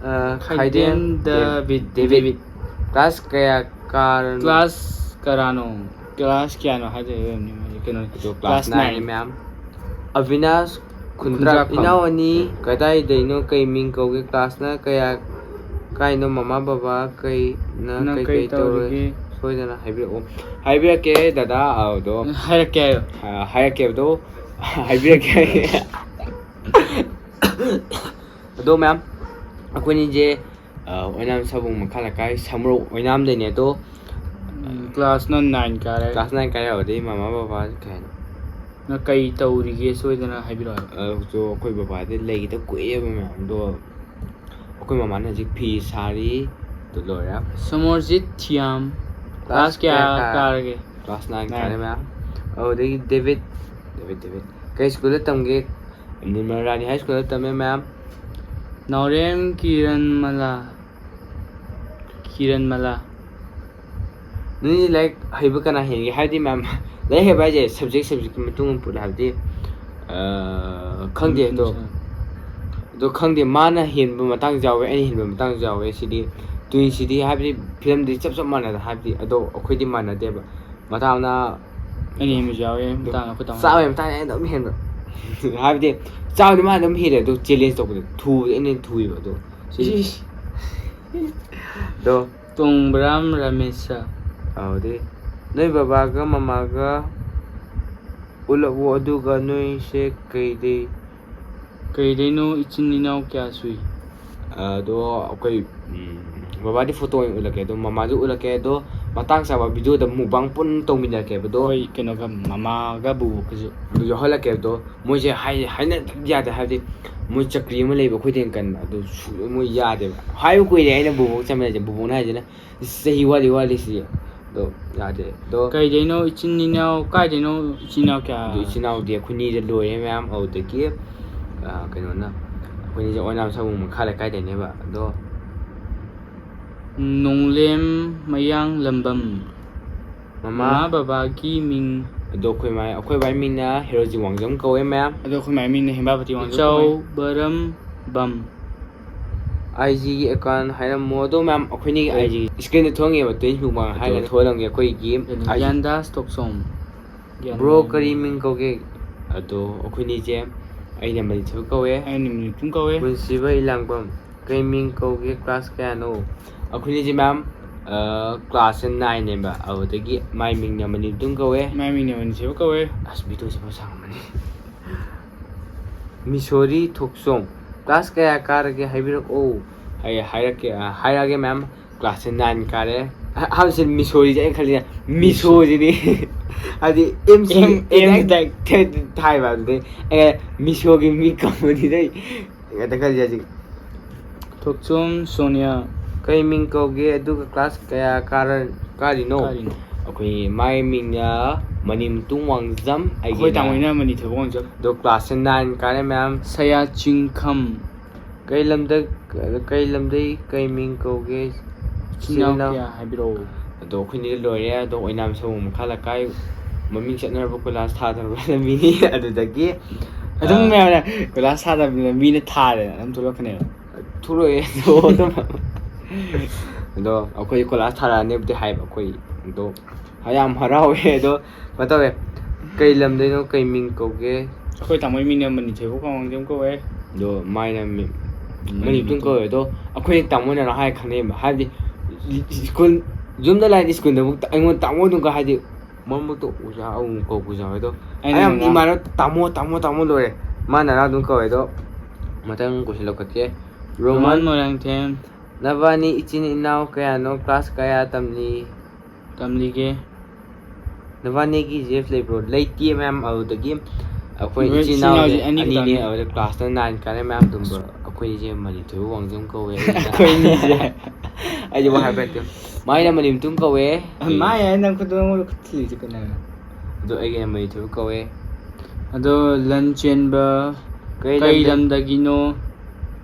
ꯑ, ꯈꯥꯏꯗꯦꯝ ꯗꯦ-, ꯗꯦꯕꯤꯠ, ꯗꯦꯕꯤꯠ꯫ ꯗꯦꯕꯤꯠ꯫ Class ꯀꯌꯥ ꯀꯥꯔꯅꯣ? Class ꯀꯔꯥꯅꯣ? Class ꯀꯌꯥꯅꯣ ꯍꯥꯏꯗꯣꯏ ꯑꯣꯏꯔꯝꯅꯤ ꯃꯥꯁꯦ꯫ ꯀꯩꯅꯣ, ꯑꯗꯣ class class nine nine꯫ ꯃꯌꯥꯝ꯫ ꯑꯕꯤꯅꯥꯁ ꯈꯨꯟꯗ꯭ꯔꯥꯛ, ꯈꯨꯟꯗ꯭ꯔꯥꯛꯐꯝ꯫ ꯏꯅꯥꯎ ꯑꯅꯤ ꯀꯗꯥꯏꯗꯩꯅꯣ? ꯀꯩ ꯃꯤꯡ ꯀꯧꯒꯦ? Classꯅ ꯀꯌꯥ ꯀꯥꯏꯅꯣ? ꯃꯃꯥ ꯕꯕꯥ ꯀꯩꯅ ꯅꯪ ꯀꯩ ꯀꯩ ꯀꯩ ꯇꯧꯔꯦ? ꯇꯧꯔꯤꯒꯦ? ꯁꯣꯏꯗꯅ ꯍꯥꯏꯕꯤꯔꯛꯑꯣ꯫ ꯍꯥꯏꯕꯤꯔꯛꯀꯦ ꯗꯗꯥ꯫ ꯑꯗꯣ ꯍꯥꯏꯔꯛꯀꯦ ꯍꯥꯏꯌꯣ꯫ ꯑ, ꯍꯥꯏꯔꯛꯀꯦꯕꯗꯣ ꯍꯥꯏꯕꯤꯔꯛꯀꯦ꯫ ꯑꯗꯣ ꯃꯌꯥꯝ, ꯑꯩꯈꯣꯏꯅꯤꯁꯦ, ꯑ, ꯑꯣꯏꯅꯥꯝ ꯁꯥꯕꯨꯡ ꯃꯈꯥ ꯂꯩꯀꯥꯏ ꯁꯃꯨꯔꯣꯛ ꯑꯣꯏꯅꯥꯝꯗꯩꯅꯦ꯫ ꯑꯗꯣ ꯎꯝ, classꯅ nine ꯀꯥꯔꯦ꯫ Class nine ꯀꯥꯏ ꯌꯥꯎꯔꯗꯤ ꯃꯃꯥ ꯕꯕꯥ ꯀꯩ ꯍꯥꯏꯅꯣ? ꯅꯪ ꯀꯩ ꯇꯧꯔꯤꯒꯦ ꯁꯣꯏꯗꯅ ꯍꯥꯏꯕꯤꯔꯛꯑꯣ ꯍꯥꯏꯕ꯫ ꯑꯗꯣ ꯑꯩꯈꯣꯏ ꯕꯕꯥꯗꯤ ꯂꯩꯈꯤꯗ ꯀꯨꯏꯔꯦꯕ ꯃꯌꯥꯝ꯫ ꯑꯗꯣ ꯑꯩꯈꯣꯏ ꯃꯃꯥꯅ ꯍꯧꯖꯤꯛ ꯐꯤ ꯁꯥꯔꯤ꯫ ꯑꯗꯨ ꯂꯣꯏꯔꯦ꯫ ꯁꯃꯔꯖꯤꯠ ꯊꯤꯌꯥꯝ꯫ Class Class ꯀꯌꯥ ꯀꯌꯥ ꯀꯥ-, ꯀꯥꯔꯒꯦ? Class nine Nine꯫ ꯀꯥꯔꯦ ꯃꯌꯥꯝ꯫ ꯑꯗꯨꯗꯒꯤ ꯗꯦꯕꯤꯠ, ꯗꯦꯕꯤꯠ, ꯗꯦꯕꯤꯠ꯫ ꯀꯩ ꯁ꯭ꯀꯨꯜꯗ ꯇꯝꯒꯦ? ꯅꯤꯔꯃꯜ ꯔꯥꯅꯤ ꯍꯥꯏ ꯁ꯭ꯀꯨꯜꯗ ꯇꯝꯃꯦ ꯃꯌꯥꯝ꯫ ꯅꯥꯎꯔꯦꯝ ꯀꯤꯔꯟꯃꯂꯥ꯫ ꯀꯤꯔꯟꯃꯂꯥ꯫ ꯅꯣꯏꯗꯤ ꯂꯥꯏꯔꯤꯛ ꯍꯩꯕ ꯀꯅꯥ ꯍꯦꯟꯒꯦ? ꯍꯥꯏꯕꯗꯤ ꯃꯌꯥꯝ, ꯂꯥꯏꯔꯤꯛ ꯍꯩꯕ ꯍꯥꯏꯁꯦ subject subjectꯀꯤ ꯃꯇꯨꯡ ꯏꯟꯅ ꯄꯨꯔꯦ꯫ ꯍꯥꯏꯕꯗꯤ, ꯑ, ꯈꯪꯗꯦ ꯑꯗꯣ꯫ ꯑꯗꯣ ꯈꯪꯗꯦ, ꯃꯥꯅ ꯍꯦꯟꯕ ꯃꯇꯥꯡꯁꯨ ꯌꯥꯎꯋꯦ, ꯑꯩꯅ ꯍꯦꯟꯕ ꯃꯇꯥꯡꯁꯨ ꯌꯥꯎꯋꯦ꯫ ꯁꯤꯗꯤ twins ꯁꯤꯗꯤ ꯍꯥꯏꯕꯗꯤ filmꯗꯤ ꯆꯞ ꯆꯞ ꯃꯥꯟꯅꯗ, ꯍꯥꯏꯕꯗꯤ ꯑꯗꯣ ꯑꯩꯈꯣꯏꯗꯤ ꯃꯥꯟꯅꯗꯦꯕ꯫ ꯃꯇꯥꯡꯅ ꯑꯩꯅ ꯍꯦꯟꯕꯁꯨ ꯌꯥꯎꯋꯦ, ꯃꯇꯥꯡ ꯑꯩꯈꯣꯏ ꯇꯥꯃꯣ꯫ ꯆꯥꯕꯩ ꯃꯇꯥꯡꯗ ꯑꯩꯅ ꯑꯗꯨꯝ ꯍꯦꯟꯕ꯫ ꯍꯥꯏꯕꯗꯤ ꯆꯥꯕꯗꯤ ꯃꯥꯅ ꯑꯗꯨꯝ ꯍꯦꯜꯂꯦ, ꯑꯗꯨ challenge ꯇꯧꯕꯗ ꯊꯨꯕꯗꯤ ꯑꯩꯅ ꯍꯦꯟꯅ ꯊꯨꯏꯕ꯫ ꯑꯗꯣ ꯁꯤ-, ꯏꯁ꯫ ꯑꯗꯣ ꯇꯣꯡꯕ꯭ꯔꯥꯝ ꯔꯥꯃꯦꯁ꯫ ꯑꯧꯗꯤ ꯅꯣꯏ ꯕꯕꯥꯒ ꯃꯃꯥꯒ ꯎꯠꯂꯛꯑꯣ, ꯑꯗꯨꯒ ꯅꯣꯏꯁꯦ ꯀꯩꯗꯩ? ꯀꯩꯗꯩꯅꯣ? ꯏꯆꯤꯟ ꯏꯅꯥꯎ ꯀꯌꯥ ꯁꯨꯏ? ꯑꯗꯣ ꯑꯩꯈꯣꯏ, ꯎꯝ, ꯕꯕꯥꯗꯤ photo ꯑꯣꯏꯅ ꯎꯠꯂꯛꯀꯦ, ꯑꯗꯣ ꯃꯃꯥꯁꯨ ꯎꯠꯂꯛꯀꯦ꯫ ꯑꯗꯣ ꯃꯇꯥꯡ ꯆꯥꯕ videoꯗ mukbang ꯄꯨꯟꯅ ꯇꯧꯃꯤꯟꯅꯔꯛꯀꯦꯕ꯫ ꯑꯗꯣ ꯑꯩꯈꯣꯏ ꯀꯩꯅꯣꯒ, ꯃꯃꯥꯒ ꯕꯨꯕꯣꯛꯀꯁꯨ꯫ ꯑꯗꯨ ꯌꯥꯎꯍꯜꯂꯛꯀꯦ꯫ ꯑꯗꯣ ꯃꯣꯏꯁꯦ ꯍꯥꯏ-, ꯍꯥꯏꯅꯗꯕꯗꯤ ꯌꯥꯗꯦ, ꯍꯥꯏꯕꯗꯤ ꯃꯣꯏ ꯆꯀ꯭ꯔꯤ ꯑꯃ ꯂꯩꯕ ꯑꯩꯈꯣꯏꯗꯩ ꯍꯦꯟꯅ ꯀꯟꯕ, ꯑꯗꯨ ꯁꯨ-, ꯃꯣꯏ ꯌꯥꯗꯦꯕ꯫ ꯍꯥꯏꯕ ꯀꯨꯏꯔꯦ ꯑꯩꯅ ꯕꯨꯕꯣꯛ ꯆꯠꯃꯤꯟꯅꯁꯦ, ꯕꯨꯕꯣꯛꯅ ꯍꯥꯏꯁꯤꯅ, "ꯆꯍꯤ ꯋꯥꯠꯂꯤ, ꯋꯥꯠꯂꯤ ꯁꯤ"꯫ ꯑꯗꯣ ꯌꯥꯗꯦ꯫ ꯑꯗꯣ ꯀꯩꯗꯩꯅꯣ ꯏꯆꯤꯟ ꯏꯅꯥꯎ, ꯀꯥꯏꯗꯩꯅꯣ ꯏꯆꯤꯟ ꯏꯅꯥꯎ ꯀꯌꯥ? ꯑꯗꯨ ꯏꯆꯤꯟ ꯏꯅꯥꯎꯗꯤ ꯑꯩꯈꯣꯏꯅꯤꯗ ꯂꯣꯏꯔꯦ ꯃꯌꯥꯝ꯫ ꯑꯗꯨꯗꯒꯤ, ꯑ, ꯀꯩꯅꯣꯅ, ꯑꯩꯈꯣꯏꯅꯤꯁꯦ ꯑꯣꯏꯅꯥꯝ ꯁꯥꯃꯨ ꯃꯈꯥ ꯂꯩꯀꯥꯏꯗꯩꯅꯦꯕ꯫ ꯑꯗꯣ ꯅꯣꯡꯂꯦꯝ ꯃꯌꯥꯡ ꯂꯝꯕꯝ꯫ ꯃꯃꯥ ꯃꯃꯥ ꯕꯕꯥꯒꯤ ꯃꯤꯡ꯫ ꯑꯗꯣ ꯑꯩꯈꯣꯏ ꯃꯥꯏ-, ꯑꯩꯈꯣꯏ ꯕꯥꯏ ꯃꯤꯡꯅ ꯍꯦꯔꯣꯖꯤ ꯋꯥꯡꯖꯝ ꯀꯧꯋꯦ ꯃꯌꯥꯝ꯫ ꯑꯗꯣ ꯑꯩꯈꯣꯏ ꯃꯥꯏ ꯃꯤꯡꯅ ꯍꯦꯝꯕꯥꯄꯇꯤ ꯋꯥꯡꯖꯝ ꯀꯧꯋꯦ꯫ ꯆꯥꯎꯕꯔꯝꯕꯝ꯫ IGꯒꯤ account ꯍꯥꯏꯔꯝꯃꯣ꯫ ꯑꯗꯣ ꯃꯌꯥꯝ ꯑꯩꯈꯣꯏꯅꯤꯒꯤ ꯀꯩ? IG screenꯗ ꯊꯣꯛꯑꯝꯒꯦꯕ, twins mukbang ꯑꯗꯣ ꯍꯥꯏꯔꯒ ꯊꯣꯛꯍꯜꯂꯝꯒꯦ ꯑꯩꯈꯣꯏꯒꯤ IG꯫ ꯒ꯭ꯌꯥꯟꯗꯥꯁ ꯊꯣꯛꯆꯣꯝ꯫ ꯒ꯭ꯌꯥꯟ bro ꯇꯥꯗꯦ꯫ ꯀꯔꯤ ꯃꯤꯡ ꯀꯧꯒꯦ? ꯑꯗꯣ ꯑꯩꯈꯣꯏꯅꯤꯁꯦ, ꯑꯩꯅ ꯃꯅꯤꯊꯣꯏ ꯀꯧꯋꯦ꯫ ꯑꯩꯅ ꯃꯅꯤꯊꯣꯏ ꯀꯧꯋꯦ꯫ ꯄꯨꯟꯁꯤꯕ ꯏꯂꯥꯡꯕꯝ꯫ ꯀꯩ ꯃꯤꯡ ꯀꯧꯒꯦ? Class ꯀꯌꯥꯅꯣ? ꯑꯩꯈꯣꯏꯅꯤꯁꯦ ꯃꯌꯥꯝ, ꯑ, classꯁꯦ nineꯅꯦꯕ, ꯑꯗꯨꯗꯒꯤ ꯃꯥꯏ ꯃꯤꯡꯅ ꯃꯅꯤꯕꯇꯨꯡ ꯀꯧꯋꯦ꯫ ꯃꯥꯏ ꯃꯤꯡꯅ ꯃꯅꯤꯁꯦꯕ ꯀꯧꯋꯦ꯫ ꯑꯁ, videoꯁꯦ ꯐꯖ ꯁꯥꯡꯉꯝꯃꯅꯤ꯫ ꯃꯤꯁꯣꯔꯤ ꯊꯣꯛꯆꯣꯝ꯫ Class ꯀꯌꯥ ꯀꯥꯔꯒꯦ ꯍꯥꯏꯕꯤꯔꯛꯑꯣ꯫ ꯑꯩ ꯍꯥꯏꯔꯛꯀꯦ, ꯑ, ꯍꯥꯏꯔꯛꯑꯒꯦ ꯃꯌꯥꯝ꯫ Classꯁꯦ nine ꯀꯥꯔꯦ꯫ ꯑꯍ-, ꯑꯍꯥꯟꯕꯁꯦ ꯃꯤꯁꯣꯔꯤꯁꯦ ꯑꯩꯅ ꯈꯜꯂꯤꯁꯦ, ꯃꯤꯁꯣꯁꯤꯅꯤ꯫ ꯍꯥꯏꯗꯤ, M C M, M direct direct ꯊꯥꯏꯕ, ꯑꯗꯨꯗꯩ ꯑꯩꯅ ꯃꯤꯁꯣꯒꯤ ꯃꯤ ꯀꯧꯕꯅꯤꯗꯩ ꯍꯦꯛꯇ ꯈꯜꯂꯤꯁꯦ ꯍꯧꯖꯤꯛ꯫ ꯊꯣꯛꯆꯣꯝ ꯁꯣꯅꯤꯌꯥ꯫ ꯀꯩ ꯃꯤꯡ ꯀꯧꯒꯦ? ꯑꯗꯨꯒ class ꯀꯌꯥ ꯀꯥꯔ-, ꯀꯥꯔꯤꯅꯣ? ꯀꯥꯔꯤꯅꯣ? ꯑꯩꯈꯣꯏ ꯃꯥꯏ ꯃꯤꯡꯅ ꯃꯅꯤꯝꯇꯨꯡ ꯋꯥꯡꯖꯝ, ꯑꯩꯈꯣꯏ ꯑꯩꯒꯤꯅ ꯇꯥꯃꯣꯅ ꯃꯅꯤꯊꯣꯏꯕ ꯋꯥꯡꯖꯝ꯫ ꯑꯗꯣ classꯁꯦ nine ꯀꯥꯔꯦ ꯃꯌꯥꯝ꯫ ꯁꯌꯥ ꯆꯤꯡꯈꯝ꯫ ꯀꯩ ꯂꯝꯗ ꯀꯩ ꯂꯝꯗꯩ ꯀꯩ ꯃꯤꯡ ꯀꯧꯒꯦ? ꯏꯆꯤꯟ ꯏꯅꯥꯎ ꯀꯌꯥ ꯍꯥꯏꯕꯤꯔꯛꯑꯣ? ꯑꯗꯣ ꯑꯩꯈꯣꯏꯅꯤꯗꯤ ꯂꯣꯏꯔꯦ꯫ ꯑꯗꯣ ꯑꯣꯏꯅꯥꯝ ꯁꯃꯨ ꯃꯈꯥ ꯂꯩꯀꯥꯏ ꯃꯃꯤꯡ ꯆꯠꯅꯔꯕ ꯀꯣꯏꯂꯥꯁ ꯊꯥꯗꯔꯕ ꯂꯝꯕꯤꯅꯤ꯫ ꯑꯗꯨꯗꯒꯤ ꯑꯗꯨꯝ ꯃꯌꯥꯝꯅ ꯀꯣꯏꯂꯥꯁ ꯊꯥꯗꯕꯅꯤꯅ ꯃꯤꯅ ꯊꯥꯔꯦꯅ ꯑꯗꯨꯝ ꯊꯣꯛꯂꯛꯀꯅꯦꯕ꯫ ꯊꯣꯛꯂꯛꯑꯦ ꯑꯗꯣ ꯑꯗꯨꯝ꯫ ꯑꯗꯣ ꯑꯩꯈꯣꯏ ꯀꯣꯏꯂꯥꯁ ꯊꯥꯔꯛꯑꯅꯦꯕꯨꯗꯤ ꯍꯥꯏꯕ ꯑꯩꯈꯣꯏ꯫ ꯑꯗꯣ ꯌꯥꯝ ꯍꯔꯥꯎꯋꯦ꯫ ꯑꯗꯣ ꯀꯩꯅꯣ ꯇꯧꯋꯦ, ꯀꯩ ꯂꯝꯗꯩꯅꯣ, ꯀꯩ ꯃꯤꯡ ꯀꯧꯒꯦ? ꯑꯩꯈꯣꯏ ꯇꯥꯃꯣꯒꯤ ꯃꯤꯡꯅ ꯃꯅꯤ ꯊꯣꯏꯕ ꯀꯧꯕ ꯑꯃ ꯀꯧꯋꯦ꯫ ꯑꯗꯣ ꯃꯥꯏꯅ ꯃꯤ- ꯃꯅꯤꯄꯨꯔ ꯀꯧꯋꯦ꯫ ꯑꯗꯣ ꯑꯩꯈꯣꯏ ꯇꯥꯃꯣꯅ ꯍꯥꯏ ꯈꯪꯅꯩꯕ, ꯍꯥꯏꯕꯗꯤ ꯁ꯭ꯀꯨꯜ, ꯌꯨꯝꯗ ꯂꯥꯏꯔꯤꯛ ꯁ꯭ꯀꯨꯜꯗꯕꯨꯛꯇ ꯑꯩꯉꯣꯟꯗ ꯇꯥꯃꯣ ꯑꯗꯨꯝ ꯀꯧ-, ꯍꯥꯏꯗꯤ ꯃꯔꯛ ꯃꯔꯛꯇ ꯑꯣꯖꯥ ꯑꯃꯨꯛ ꯀꯧꯕꯁꯨ ꯌꯥꯎꯋꯦ꯫ ꯑꯗꯣ ꯑꯩꯅ ꯑꯌꯥꯝꯕ ꯉꯔꯥꯡ- ꯏꯃꯥꯟꯅꯕ ꯇꯥꯃꯣ ꯇꯥꯃꯣ ꯇꯥꯃꯣ ꯂꯣꯏꯔꯦ꯫ ꯃꯥꯅ ꯑꯗꯨꯝ ꯀꯧꯋꯦ꯫ ꯑꯗꯣ ꯃꯊꯪ ꯀꯣꯏꯁꯟ ꯂꯧꯈꯠꯀꯦ꯫ Roman Roman, Moirangthem. ꯅꯕꯥꯅꯤ ꯏꯆꯤꯟ ꯏꯅꯥꯎ ꯀꯌꯥꯅꯣ? ꯀ꯭ꯂꯥꯁ ꯀꯌꯥ ꯇꯝꯂꯤ? ꯇꯝꯂꯤꯒꯦ꯫ ꯅꯕꯥꯅꯤꯒꯤ ꯖꯦꯐ ꯂꯩꯕ꯭ꯔꯣ? ꯂꯩꯇꯦ ꯃꯌꯥꯝ꯫ ꯑꯗꯨꯗꯒꯤ ꯑꯩꯈꯣꯏ ꯑꯩꯈꯣꯏ ꯏꯆꯤꯟ ꯏꯆꯤꯟ ꯏꯅꯥꯎꯁꯦ ꯏꯅꯥꯎꯁꯦ ꯑꯅꯤ ꯑꯅꯤꯅꯦ꯫ ꯈꯛꯇꯪꯅꯦ꯫ ꯑꯗꯨꯗ ꯀ꯭ꯂꯥꯁꯇ ꯅꯥꯏꯟ ꯀꯥꯔꯦ ꯃꯌꯥꯝ ꯇꯨꯝꯕ꯫ ꯑꯩꯈꯣꯏꯁꯦ ꯃꯅꯤ ꯊꯣꯏꯕ ꯋꯥꯡꯖꯝ ꯀꯧꯋꯦ꯫ ꯑꯩꯈꯣꯏ ꯑꯅꯤꯁꯦ꯫ ꯑꯩꯁꯦ ꯋꯥ ꯍꯥꯏꯕ ꯍꯩꯇꯦ꯫ ꯃꯥꯏꯅ ꯃꯅꯤ ꯊꯣꯏꯕ ꯀꯧꯋꯦ꯫ ꯃꯥꯏ ꯍꯥꯏ ꯅꯪ ꯈꯨꯠꯇꯣ ꯅꯪꯉꯣꯟꯗ ꯈꯨꯠ ꯊꯤꯜꯂꯤꯁꯦ ꯀꯩꯅꯣ? ꯑꯗꯣ ꯑꯩꯒꯤꯅ ꯃꯅꯤ ꯊꯣꯏꯕ ꯀꯧꯋꯦ꯫ ꯑꯗꯣ ꯂꯟ ꯆꯦꯟꯕ ꯀꯩ ꯀꯩ ꯂꯝꯗ-, ꯂꯝꯗꯒꯤꯅꯣ?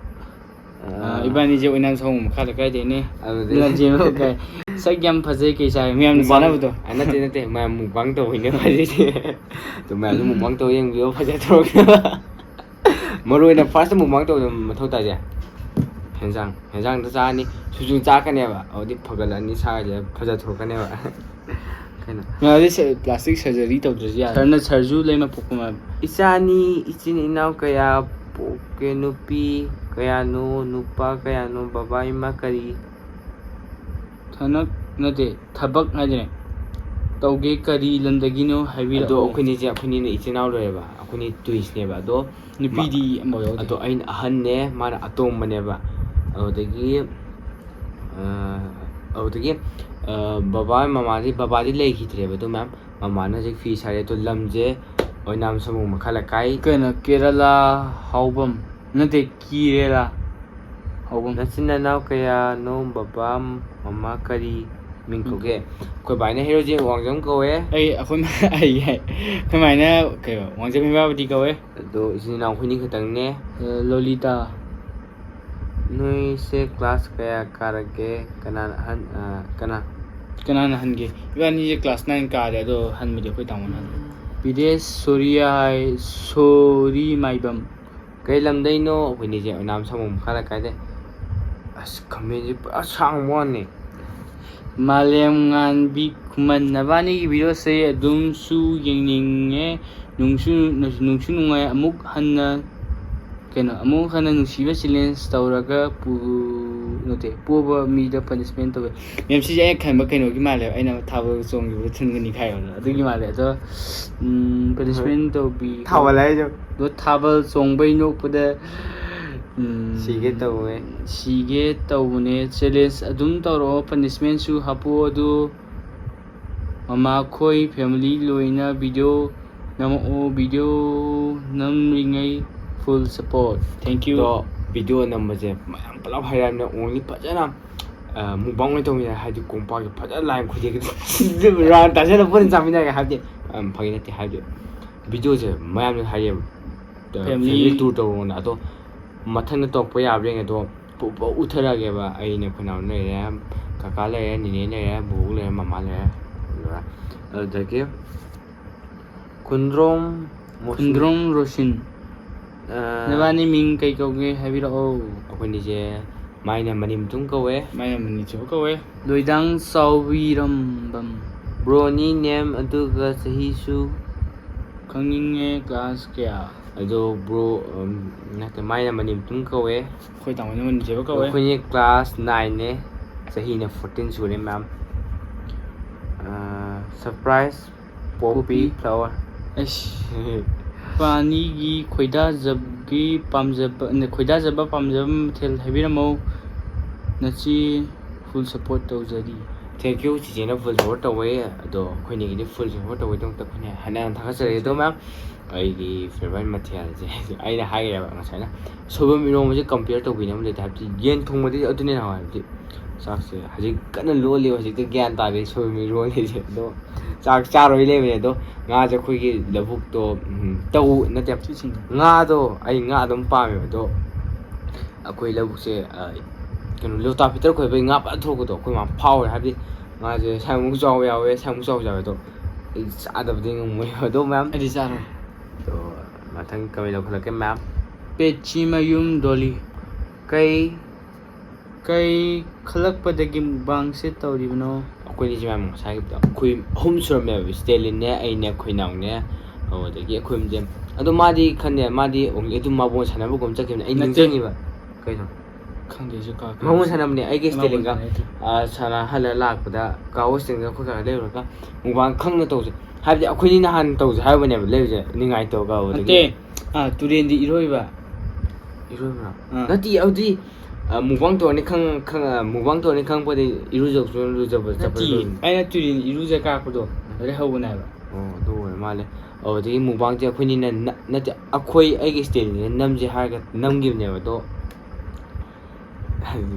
ꯑꯥ, ꯏꯕꯥꯅꯤꯁꯦ ꯑꯣꯏꯅꯥꯝ ꯁꯃꯨ ꯃꯈꯥ ꯂꯩꯀꯥꯏꯗꯩꯅꯦ꯫ ꯑꯗꯨꯗꯩ- ꯂꯟ ꯆꯦꯟꯕ ꯀꯩ? ꯁꯛ ꯌꯥꯝ ꯐꯖꯩ, ꯀꯩ ꯆꯥꯏ? ꯃꯌꯥꯝꯅ ꯃꯨꯛꯕꯥꯡ-, ꯆꯥꯅꯕꯗꯣ꯫ ꯑ, ꯅꯠꯇꯦ, ꯅꯠꯇꯦ, ꯃꯌꯥꯝ ꯃꯨꯛꯕꯥꯡ ꯇꯧꯕꯩꯅꯦ ꯍꯧꯖꯤꯛꯁꯦ꯫ ꯑꯗꯣ ꯃꯌꯥꯝꯁꯨ ꯃꯨꯛꯕꯥꯡ ꯇꯧ ꯌꯦꯡꯕꯤꯌꯣ, ꯐꯖꯊꯣꯔꯛꯅꯕ꯫ ꯃꯔꯨ ꯑꯣꯏꯅ ꯐꯥꯔꯁꯇ ꯃꯨꯛꯕꯥꯡ ꯇꯧꯕꯗ ꯃꯊꯧ ꯇꯥꯏꯁꯦ꯫ ꯍꯦꯟꯖꯥꯡ, ꯍꯦꯟꯖꯥꯡꯗ ꯆꯥꯔꯅꯤ, ꯁꯤꯡꯖꯨ ꯆꯥꯔꯛꯀꯅꯦꯕ, ꯑꯗꯨꯗꯤ ꯐꯒꯠꯂꯛꯑꯅꯤ, ꯁꯥꯒꯁꯦ ꯐꯖꯊꯣꯔꯛꯀꯅꯦꯕ꯫ ꯀꯩꯅꯣ? ꯃꯌꯥꯝꯗꯤ ꯁ-, plastic surgery ꯇꯧꯗ꯭ꯔꯁꯨ ꯌꯥꯔꯦ꯫ ꯁꯥꯔꯅ ꯁꯔꯖꯨ ꯂꯩꯃ ꯄꯣꯛꯄ ꯃꯌꯥꯝ꯫ ꯏꯆꯥꯅꯤ, ꯏꯆꯤꯟ ꯏꯅꯥꯎ ꯀꯌꯥ ꯄꯣꯛꯀꯦ? ꯅꯨꯄꯤ ꯀꯌꯥꯅꯣ, ꯅꯨꯄꯥ ꯀꯌꯥꯅꯣ? ꯕꯕꯥ ꯏꯃꯥ ꯀꯔꯤ? ꯊꯅꯛ ꯅꯠꯇꯦ, ꯊꯕꯛ ꯍꯥꯏꯗꯅꯦ꯫ ꯇꯧꯒꯦ, ꯀꯔꯤ ꯂꯝꯗꯒꯤꯅꯣ ꯍꯥꯏꯕꯤꯔꯛꯑꯣ꯫ ꯑꯗꯣ ꯑꯩꯈꯣꯏꯅꯤꯁꯦ, ꯑꯩꯈꯣꯏꯅꯤꯅ ꯏꯆꯤꯟ ꯏꯅꯥꯎ ꯂꯣꯏꯔꯦꯕ, ꯑꯩꯈꯣꯏꯅꯤ twins ꯅꯦꯕ꯫ ꯑꯗꯣ ꯅꯨꯄꯤꯗꯤ ꯑꯃꯐꯥꯎ ꯌꯥꯎꯗꯦ꯫ ꯑꯗꯣ ꯑꯩꯅ ꯑꯍꯟꯅꯦ, ꯃꯥꯅ ꯑꯇꯣꯝꯕꯅꯦꯕ꯫ ꯑꯗꯨꯗꯒꯤ, ꯑ, ꯑꯗꯨꯗꯒꯤ, ꯑ, ꯕꯕꯥ ꯃꯃꯥꯗꯤ, ꯕꯕꯥꯗꯤ ꯂꯩꯈꯤꯗ꯭ꯔꯦꯕ꯫ ꯑꯗꯣ ꯃꯌꯥꯝ ꯃꯃꯥꯅ ꯍꯧꯖꯤꯛ ꯐꯤ ꯁꯥꯔꯦ꯫ ꯑꯗꯣ ꯂꯝꯁꯦ ꯑꯣꯏꯅꯥꯝ ꯁꯃꯨ ꯃꯈꯥ ꯂꯩꯀꯥꯏ꯫ ꯀꯩꯅꯣ, ꯀꯦꯔꯂꯥ ꯍꯥꯎꯕꯝ ꯅꯠꯇꯦ, ꯀꯤꯔꯦꯂꯥ ꯍꯥꯎꯕꯝ꯫ ꯅꯆꯤꯟ ꯅꯅꯥꯎ ꯀꯌꯥꯅꯣ? ꯕꯕꯥ ꯃꯃꯥ ꯀꯔꯤ ꯃꯤꯡ ꯀꯧꯒꯦ? ꯑꯩꯈꯣꯏ ꯕꯥꯏꯅ ꯍꯦꯔꯣꯖꯤꯠ ꯋꯥꯡꯖꯝ ꯀꯧꯋꯦ꯫ ꯑꯩ, ꯑꯩꯈꯣꯏ ꯃꯥ-, ꯑꯩ ꯍꯥꯏ-, ꯑꯩꯈꯣꯏ ꯃꯥꯏꯅ ꯀꯩꯅꯣ, ꯋꯥꯡꯖꯝ ꯍꯦꯔꯥꯕꯗꯤ ꯀꯧꯋꯦ꯫ ꯑꯗꯣ ꯏꯆꯤꯟ ꯏꯅꯥꯎ ꯑꯩꯈꯣꯏꯅꯤ ꯈꯛꯇꯪꯅꯦ꯫ ꯑ, ꯂꯣꯂꯤꯇꯥ꯫ ꯅꯣꯏꯁꯦ ꯀ꯭ꯂꯥꯁ ꯀꯌꯥ ꯀꯥꯔꯛꯀꯦ? ꯀꯅꯥꯅ ꯑꯍꯟ? ꯑ, ꯀꯅꯥ? ꯀꯅꯥꯅ ꯍꯟꯒꯦ? ꯏꯕꯥꯅꯤꯁꯦ ꯀ꯭ꯂꯥꯁ ꯅꯥꯏꯟ ꯀꯥꯔꯦ, ꯑꯗꯣ ꯍꯟꯕꯗꯤ ꯑꯩꯈꯣꯏ ꯇꯥꯃꯣꯅ ꯍꯜꯂꯦ꯫ ꯕꯤꯗꯦꯁ ꯁꯣꯔꯤꯌꯥꯏ ꯁꯣꯔꯤ ꯃꯥꯏꯕꯝ꯫ ꯀꯩ ꯂꯝꯗꯩꯅꯣ? ꯑꯩꯈꯣꯏꯅꯤꯁꯦ ꯑꯣꯏꯅꯥꯝ ꯁꯃꯨ ꯃꯈꯥ ꯂꯩꯀꯥꯏꯗꯩ꯫ ꯑꯁ, ꯈꯥꯃꯦꯟꯁꯦ ꯄꯨꯔꯥ ꯁꯥꯡꯕ ꯋꯥꯅꯤ꯫ ꯃꯥꯂꯦꯝ ꯉꯥꯟꯕꯤ ꯈꯨꯃꯟ, ꯅꯕꯥꯅꯤꯒꯤ ꯚꯤꯗꯤꯑꯣꯁꯦ ꯑꯗꯨꯝꯁꯨ ꯌꯦꯡꯅꯤꯡꯉꯦ, ꯅꯨꯡꯁꯨ ꯅꯨꯡꯁꯨ ꯅꯨꯡꯉꯥꯏ꯫ ꯑꯃꯨꯛ ꯍꯟꯅ ꯀꯩꯅꯣ ꯑꯃꯨꯛ ꯍꯟꯅ ꯅꯨꯡꯁꯤꯕ ꯆꯦꯂꯦꯟꯖ ꯇꯧꯔꯒ ꯄꯨ ꯅꯠꯇꯦ, ꯄꯣꯕ ꯃꯤꯗ ꯄꯅꯤꯁꯃꯦꯟ ꯇꯧꯋꯦ꯫ ꯃꯦꯝ, ꯁꯤꯁꯦ ꯑꯩꯅ ꯈꯟꯕ ꯀꯩꯅꯣꯒꯤ ꯃꯥꯜꯂꯦꯕ, ꯑꯩꯅ ꯊꯥꯕꯜ ꯆꯣꯡꯈꯤꯕꯗ ꯊꯨꯟꯒꯅꯤ ꯈꯥꯏꯕꯗꯣ ꯑꯗꯨꯒꯤ ꯃꯥꯜꯂꯦ꯫ ꯑꯗꯣ ꯄꯅꯤꯁꯃꯦꯟ ꯇꯧꯕꯤ ꯊꯥꯕꯜ ꯍꯥꯏꯁꯦ꯫ ꯑꯗꯣ ꯊꯥꯕꯜ ꯆꯣꯡꯕꯩ ꯅꯣꯛꯄꯗ ꯎꯝ, ꯁꯤꯒꯦ ꯇꯧꯋꯦ꯫ ꯁꯤꯒꯦ ꯇꯧꯕꯅꯦ꯫ ꯆꯦꯂꯦꯟꯖ ꯑꯗꯨꯝ ꯇꯧꯔꯛꯑꯣ, ꯄꯅꯤꯁꯃꯦꯟꯁꯨ ꯍꯥꯞꯄꯣ꯫ ꯑꯗꯨ ꯃꯃꯥꯈꯣꯏ ꯐꯦꯃꯤꯂꯤ ꯂꯣꯏꯅ ꯚꯤꯗꯤꯑꯣ ꯅꯝꯃꯛꯑꯣ, ꯚꯤꯗꯤꯑꯣ ꯅꯝꯂꯤꯉꯩ ꯐꯨꯜ ꯁꯄꯣꯔꯠ꯫ Thank you꯫ ꯑꯗꯣ ꯚꯤꯗꯤꯑꯣ ꯅꯝꯕꯁꯦ ꯃꯌꯥꯝ ꯄꯨꯂꯞ ꯍꯥꯏꯔꯛꯑꯕꯅꯤꯅ ꯑꯣꯡꯂꯤ ꯐꯖꯅ ꯃꯨꯛꯕꯥꯡ ꯑꯣꯏꯅ ꯇꯧꯃꯤꯟꯅꯔꯦ꯫ ꯍꯥꯏꯗꯤ ꯀꯣꯝꯄꯥꯛꯁꯦ ꯐꯖꯅ ꯂꯥꯏꯟ ꯈꯨꯗꯤꯡꯒꯤ ꯔꯥꯎꯟ ꯇꯥꯁꯤꯜꯂꯒ ꯄꯨꯟꯅ ꯆꯥꯃꯤꯟꯅꯔꯒꯦ꯫ ꯍꯥꯏꯕꯗꯤ ꯎꯝ, ꯐꯥꯒꯤ ꯅꯠꯇꯦ꯫ ꯍꯥꯏꯕꯗꯤ ꯚꯤꯗꯤꯑꯣꯁꯦ ꯃꯌꯥꯝꯅ ꯍꯥꯏꯔꯛꯑꯦꯕ, Family. Family tour ꯇꯧꯔꯣꯅ꯫ ꯑꯗꯣ ꯃꯊꯪꯗ ꯇꯧꯔꯛꯄ ꯌꯥꯕ꯭ꯔꯥ ꯌꯦꯡꯉꯦ꯫ ꯑꯗꯣ ꯄꯨ- ꯄꯨ- ꯎꯠꯊꯔꯛꯑꯒꯦꯕ꯫ ꯑꯩꯅꯦ, ꯑꯩꯈꯣꯏ ꯅꯥꯎ ꯂꯩꯔꯦ, ꯀꯀꯥ ꯂꯩꯔꯦ, ꯅꯦꯅꯦ ꯂꯩꯔꯦ, ꯕꯣꯕꯣꯛ ꯂꯩꯔꯦ, ꯃꯃꯥ ꯂꯩꯔꯦ, ꯂꯣꯏꯔꯦ꯫ ꯑꯗꯨꯗꯒꯤ ꯈꯨꯟꯗ꯭ꯔꯣꯝ ꯃꯣꯁꯤꯟ-, ꯈꯨꯟꯗ꯭ꯔꯣꯝ ꯔꯣꯁꯤꯟ꯫ ꯑ, ꯅꯕꯥꯅꯤ ꯃꯤꯡ ꯀꯩ ꯀꯧꯒꯦ ꯍꯥꯏꯕꯤꯔꯛꯑꯣ꯫ ꯑꯩꯈꯣꯏꯅꯤꯁꯦ ꯃꯥꯏꯅ ꯃꯅꯤꯝꯇꯨꯝ ꯀꯧꯋꯦ꯫ ꯃꯥꯏꯅ ꯃꯅꯤꯆꯨ ꯀꯧꯋꯦ꯫ ꯂꯣꯏꯗꯥꯡ ꯆꯥꯎꯕꯤꯔꯝꯕꯝ꯫ ꯕ꯭ꯔꯣꯅꯤ ꯅꯦꯝ ꯑꯗꯨꯒ ꯆꯍꯤꯁꯨ꯫ ꯈꯪꯅꯤꯡꯉꯦ ꯀ꯭ꯂꯥꯁ ꯀꯌꯥ? ꯑꯗꯣ ꯕ꯭ꯔꯣ, ꯎꯝ, ꯅꯠꯇꯦ, ꯃꯥꯏꯅ ꯃꯅꯤꯝꯇꯨꯝ ꯀꯧꯋꯦ꯫ ꯑꯩꯈꯣꯏ ꯇꯥꯃꯣꯅ ꯃꯅꯤꯆꯨ ꯀꯧꯋꯦ꯫ ꯑꯩꯈꯣꯏꯅꯤ ꯀ꯭ꯂꯥꯁ ꯅꯥꯏꯟꯅꯦ, ꯆꯍꯤꯅ ꯐꯣꯔꯇꯤꯟ ꯁꯨꯔꯦ ꯃꯌꯥꯝ꯫ Surprise poppy poppy. ꯐ꯭ꯂꯥꯋꯔ꯫ ꯑꯩꯁ, ꯄꯥꯅꯤꯒꯤ ꯈꯣꯏꯗꯥꯖꯕꯒꯤ ꯄꯥꯝꯖꯕ, ꯈꯣꯏꯗꯥꯖꯕ ꯄꯥꯝꯖꯕ ꯃꯊꯦꯜ ꯍꯥꯏꯕꯤꯔꯝꯃꯣ꯫ ꯅꯆꯦ ꯐꯨꯜ ꯁꯄꯣꯔꯠ ꯇꯧꯖꯔꯤ꯫ ꯊꯦꯡꯀ꯭ꯌꯨ, ꯆꯤꯆꯦꯅ ꯐꯨꯜ ꯁꯄꯣꯔꯠ ꯇꯧꯋꯦ꯫ ꯑꯗꯣ ꯑꯩꯈꯣꯏꯅꯤꯒꯤꯗꯤ ꯐꯨꯜ ꯁꯄꯣꯔꯠ ꯇꯧꯕꯒꯤꯗꯃꯛꯇ ꯑꯩꯈꯣꯏꯅ ꯍꯟꯅ ꯍꯟꯅ ꯊꯥꯒꯠꯆꯔꯤ꯫ ꯑꯗꯣ ꯃꯌꯥꯝ, ꯑꯩꯒꯤ ꯐꯦꯚꯣꯔꯥꯏꯠ ꯃꯊꯦꯜꯁꯦ ꯑꯩꯅ ꯍꯥꯏꯈ꯭ꯔꯦꯕ ꯉꯁꯥꯏꯅ, ꯁꯣꯏꯕꯨꯝ ꯏꯔꯣꯝꯕꯁꯦ ꯀꯝꯄꯤꯌꯔ ꯇꯧꯕꯤꯅꯕ ꯂꯩꯇꯦ꯫ ꯍꯥꯏꯕꯗꯤ ꯌꯦꯟ ꯊꯣꯡꯕꯗꯤ ꯑꯗꯨꯅ ꯍꯦꯟꯅ ꯍꯥꯎꯋꯦ꯫ ꯍꯥꯏꯕꯗꯤ ꯆꯥꯛꯁꯦ ꯍꯧꯖꯤꯛ ꯀꯟꯅ ꯂꯣꯜꯂꯤꯕ, ꯍꯧꯖꯤꯛꯇ ꯒ꯭ꯌꯥꯟ ꯇꯥꯔꯦ ꯁꯣꯏꯕꯨꯝ ꯏꯔꯣꯜꯂꯤꯁꯦ꯫ ꯑꯗꯣ ꯆꯥꯛ ꯆꯥꯔꯣꯏ ꯂꯩꯕꯅꯦ꯫ ꯑꯗꯣ ꯉꯥꯁꯦ ꯑꯩꯈꯣꯏꯒꯤ ꯂꯧꯕꯨꯛꯇꯣ, ꯎꯝ, ꯇꯧ ꯅꯠꯇꯦ, ꯁꯤꯁꯤꯡ꯫ ꯉꯥꯗꯣ, ꯑꯩ ꯉꯥ ꯑꯗꯨꯝ ꯄꯥꯝꯃꯦꯕ꯫ ꯑꯗꯣ ꯑꯩꯈꯣꯏ ꯂꯧꯕꯨꯛꯁꯦ, ꯑ, ꯀꯩꯅꯣ, ꯂꯣꯇꯥ ꯐꯤꯇꯔ ꯈꯣꯏꯕꯩ ꯉꯥ ꯐꯖꯅ ꯊꯣꯛꯄꯗꯣ ꯑꯩꯈꯣꯏ ꯃꯥ ꯐꯥꯎꯔꯦ꯫ ꯍꯥꯏꯕꯗꯤ ꯉꯥꯁꯦ ꯁꯥꯏꯃꯨꯛ ꯆꯥꯎꯕ ꯌꯥꯎꯋꯦ, ꯁꯥꯏꯃꯨꯛ ꯆꯥꯎꯕ ꯌꯥꯎꯋꯦ꯫ ꯑꯗꯣ ꯑꯩ ꯆꯥꯗꯕꯗꯤ ꯉꯝꯃꯣꯏ ꯑꯗꯣ ꯃꯌꯥꯝ꯫ ꯑꯩꯗꯤ ꯆꯥꯔꯣꯏ꯫ ꯑꯗꯣ ꯃꯊꯪ ꯀꯃꯦꯟ ꯂꯧꯈꯠꯂꯛꯀꯦ ꯃꯌꯥꯝ꯫ ꯄꯦꯆꯤꯃꯌꯨꯝ ꯗꯣꯂꯤ꯫ ꯀꯩ ꯀꯩ ꯈꯜꯂꯛꯄꯗꯒꯤ ꯃꯨꯛꯕꯥꯡꯁꯦ ꯇꯧꯔꯤꯕꯅꯣ? ꯑꯩꯈꯣꯏꯅꯤꯁꯦ ꯃꯌꯥꯝ ꯉꯁꯥꯏꯒꯤꯗꯣ ꯑꯩꯈꯣꯏ ꯑꯍꯨꯝ ꯁꯨꯔꯝꯃꯦꯕ, ꯁ꯭ꯇꯦꯂꯤꯟꯅꯦ, ꯑꯩꯅꯦ, ꯑꯩꯈꯣꯏ ꯏꯅꯥꯎꯅꯦ꯫ ꯑꯗꯨꯗꯒꯤ ꯑꯩꯈꯣꯏ ꯑꯍꯨꯝꯁꯦ꯫ ꯑꯗꯣ ꯃꯥꯗꯤ ꯈꯟꯗꯦ, ꯃꯥꯗꯤ only ꯑꯗꯨꯝ ꯃꯥꯕꯣꯟ ꯁꯥꯟꯅꯕꯒꯨꯝ ꯆꯠꯈꯤꯕꯅꯦ꯫ ꯑꯩ ꯅꯠꯇꯦ꯫ ꯅꯤꯡꯁꯤꯡꯉꯤꯕ꯫ ꯀꯩꯅꯣ? ꯈꯪꯗꯦ ꯑꯩꯁꯨ ꯀꯥ-, ꯃꯥꯕꯣꯟ ꯁꯥꯟꯅꯕꯅꯦ ꯑꯩꯒꯤ ꯃꯥꯕꯣꯟ ꯁ꯭ꯇꯦꯂꯤꯟꯒ꯫ ꯁꯥꯟꯅꯩ꯫ ꯑ, ꯁꯥꯟꯅꯍꯜꯂ ꯂꯥꯛꯄꯗ ꯀꯥ ꯍꯣꯁꯇꯦꯜꯒ ꯑꯩꯈꯣꯏ ꯀꯥ ꯂꯩꯔꯨꯔꯒ ꯃꯨꯛꯕꯥꯡ ꯈꯪꯅ ꯇꯧꯁꯦ꯫ ꯍꯥꯏꯕꯗꯤ ꯑꯩꯈꯣꯏꯅꯤꯅ ꯍꯥꯟꯅ ꯇꯧꯁꯦ ꯍꯥꯏꯕꯅꯦꯕ ꯂꯩꯔꯨꯁꯦ, ꯅꯤꯡꯉꯥꯏ ꯇꯧꯔꯒ꯫ ꯑꯗꯨꯗꯒꯤ ꯅꯠꯇꯦ꯫ ꯑꯥ, ꯇꯨꯔꯦꯟꯗꯤ ꯏꯔꯣꯏꯕ꯫ ꯏꯔꯣꯏꯕ꯭ꯔꯥ? ꯑꯥ꯫ ꯅꯠꯇꯦ, ꯑꯗꯨꯗꯤ, ꯑ, ꯃꯨꯛꯕꯥꯡ ꯇꯧꯔꯅꯤ ꯈꯪ-, ꯈꯪ-, ꯑ, ꯃꯨꯛꯕꯥꯡ ꯇꯧꯔꯅꯤ ꯈꯪꯉꯛꯄꯗꯩ ꯏꯔꯨꯖꯕꯁꯨ ꯂꯨꯖꯕ ꯆꯠꯄꯗ ꯅꯠꯇꯤꯌꯦ, ꯂꯣꯏ-, ꯑꯩꯅ ꯇꯨꯔꯦꯟ ꯏꯔꯨꯖ ꯀꯥꯔꯛꯄꯗꯣ ꯑꯗꯨꯗꯩ ꯍꯧꯕꯅꯦ ꯍꯥꯏꯕ꯫ ꯑꯣ, ꯑꯗꯨ ꯑꯣꯏꯔ ꯃꯥꯜꯂꯦ꯫ ꯑꯗꯨꯗꯒꯤ ꯃꯨꯛꯕꯥꯡꯁꯦ ꯑꯩꯈꯣꯏꯅꯤꯅ ꯅ-, ꯅꯠꯇꯦ, ꯑꯩꯈꯣꯏ ꯑꯩꯒꯤ ꯁ꯭ꯇꯦꯂꯤꯟꯁꯤꯅ ꯅꯝꯁꯦ ꯍꯥꯏꯔꯒ ꯅꯝꯈꯤꯕꯅꯦꯕ꯫ ꯑꯗꯣ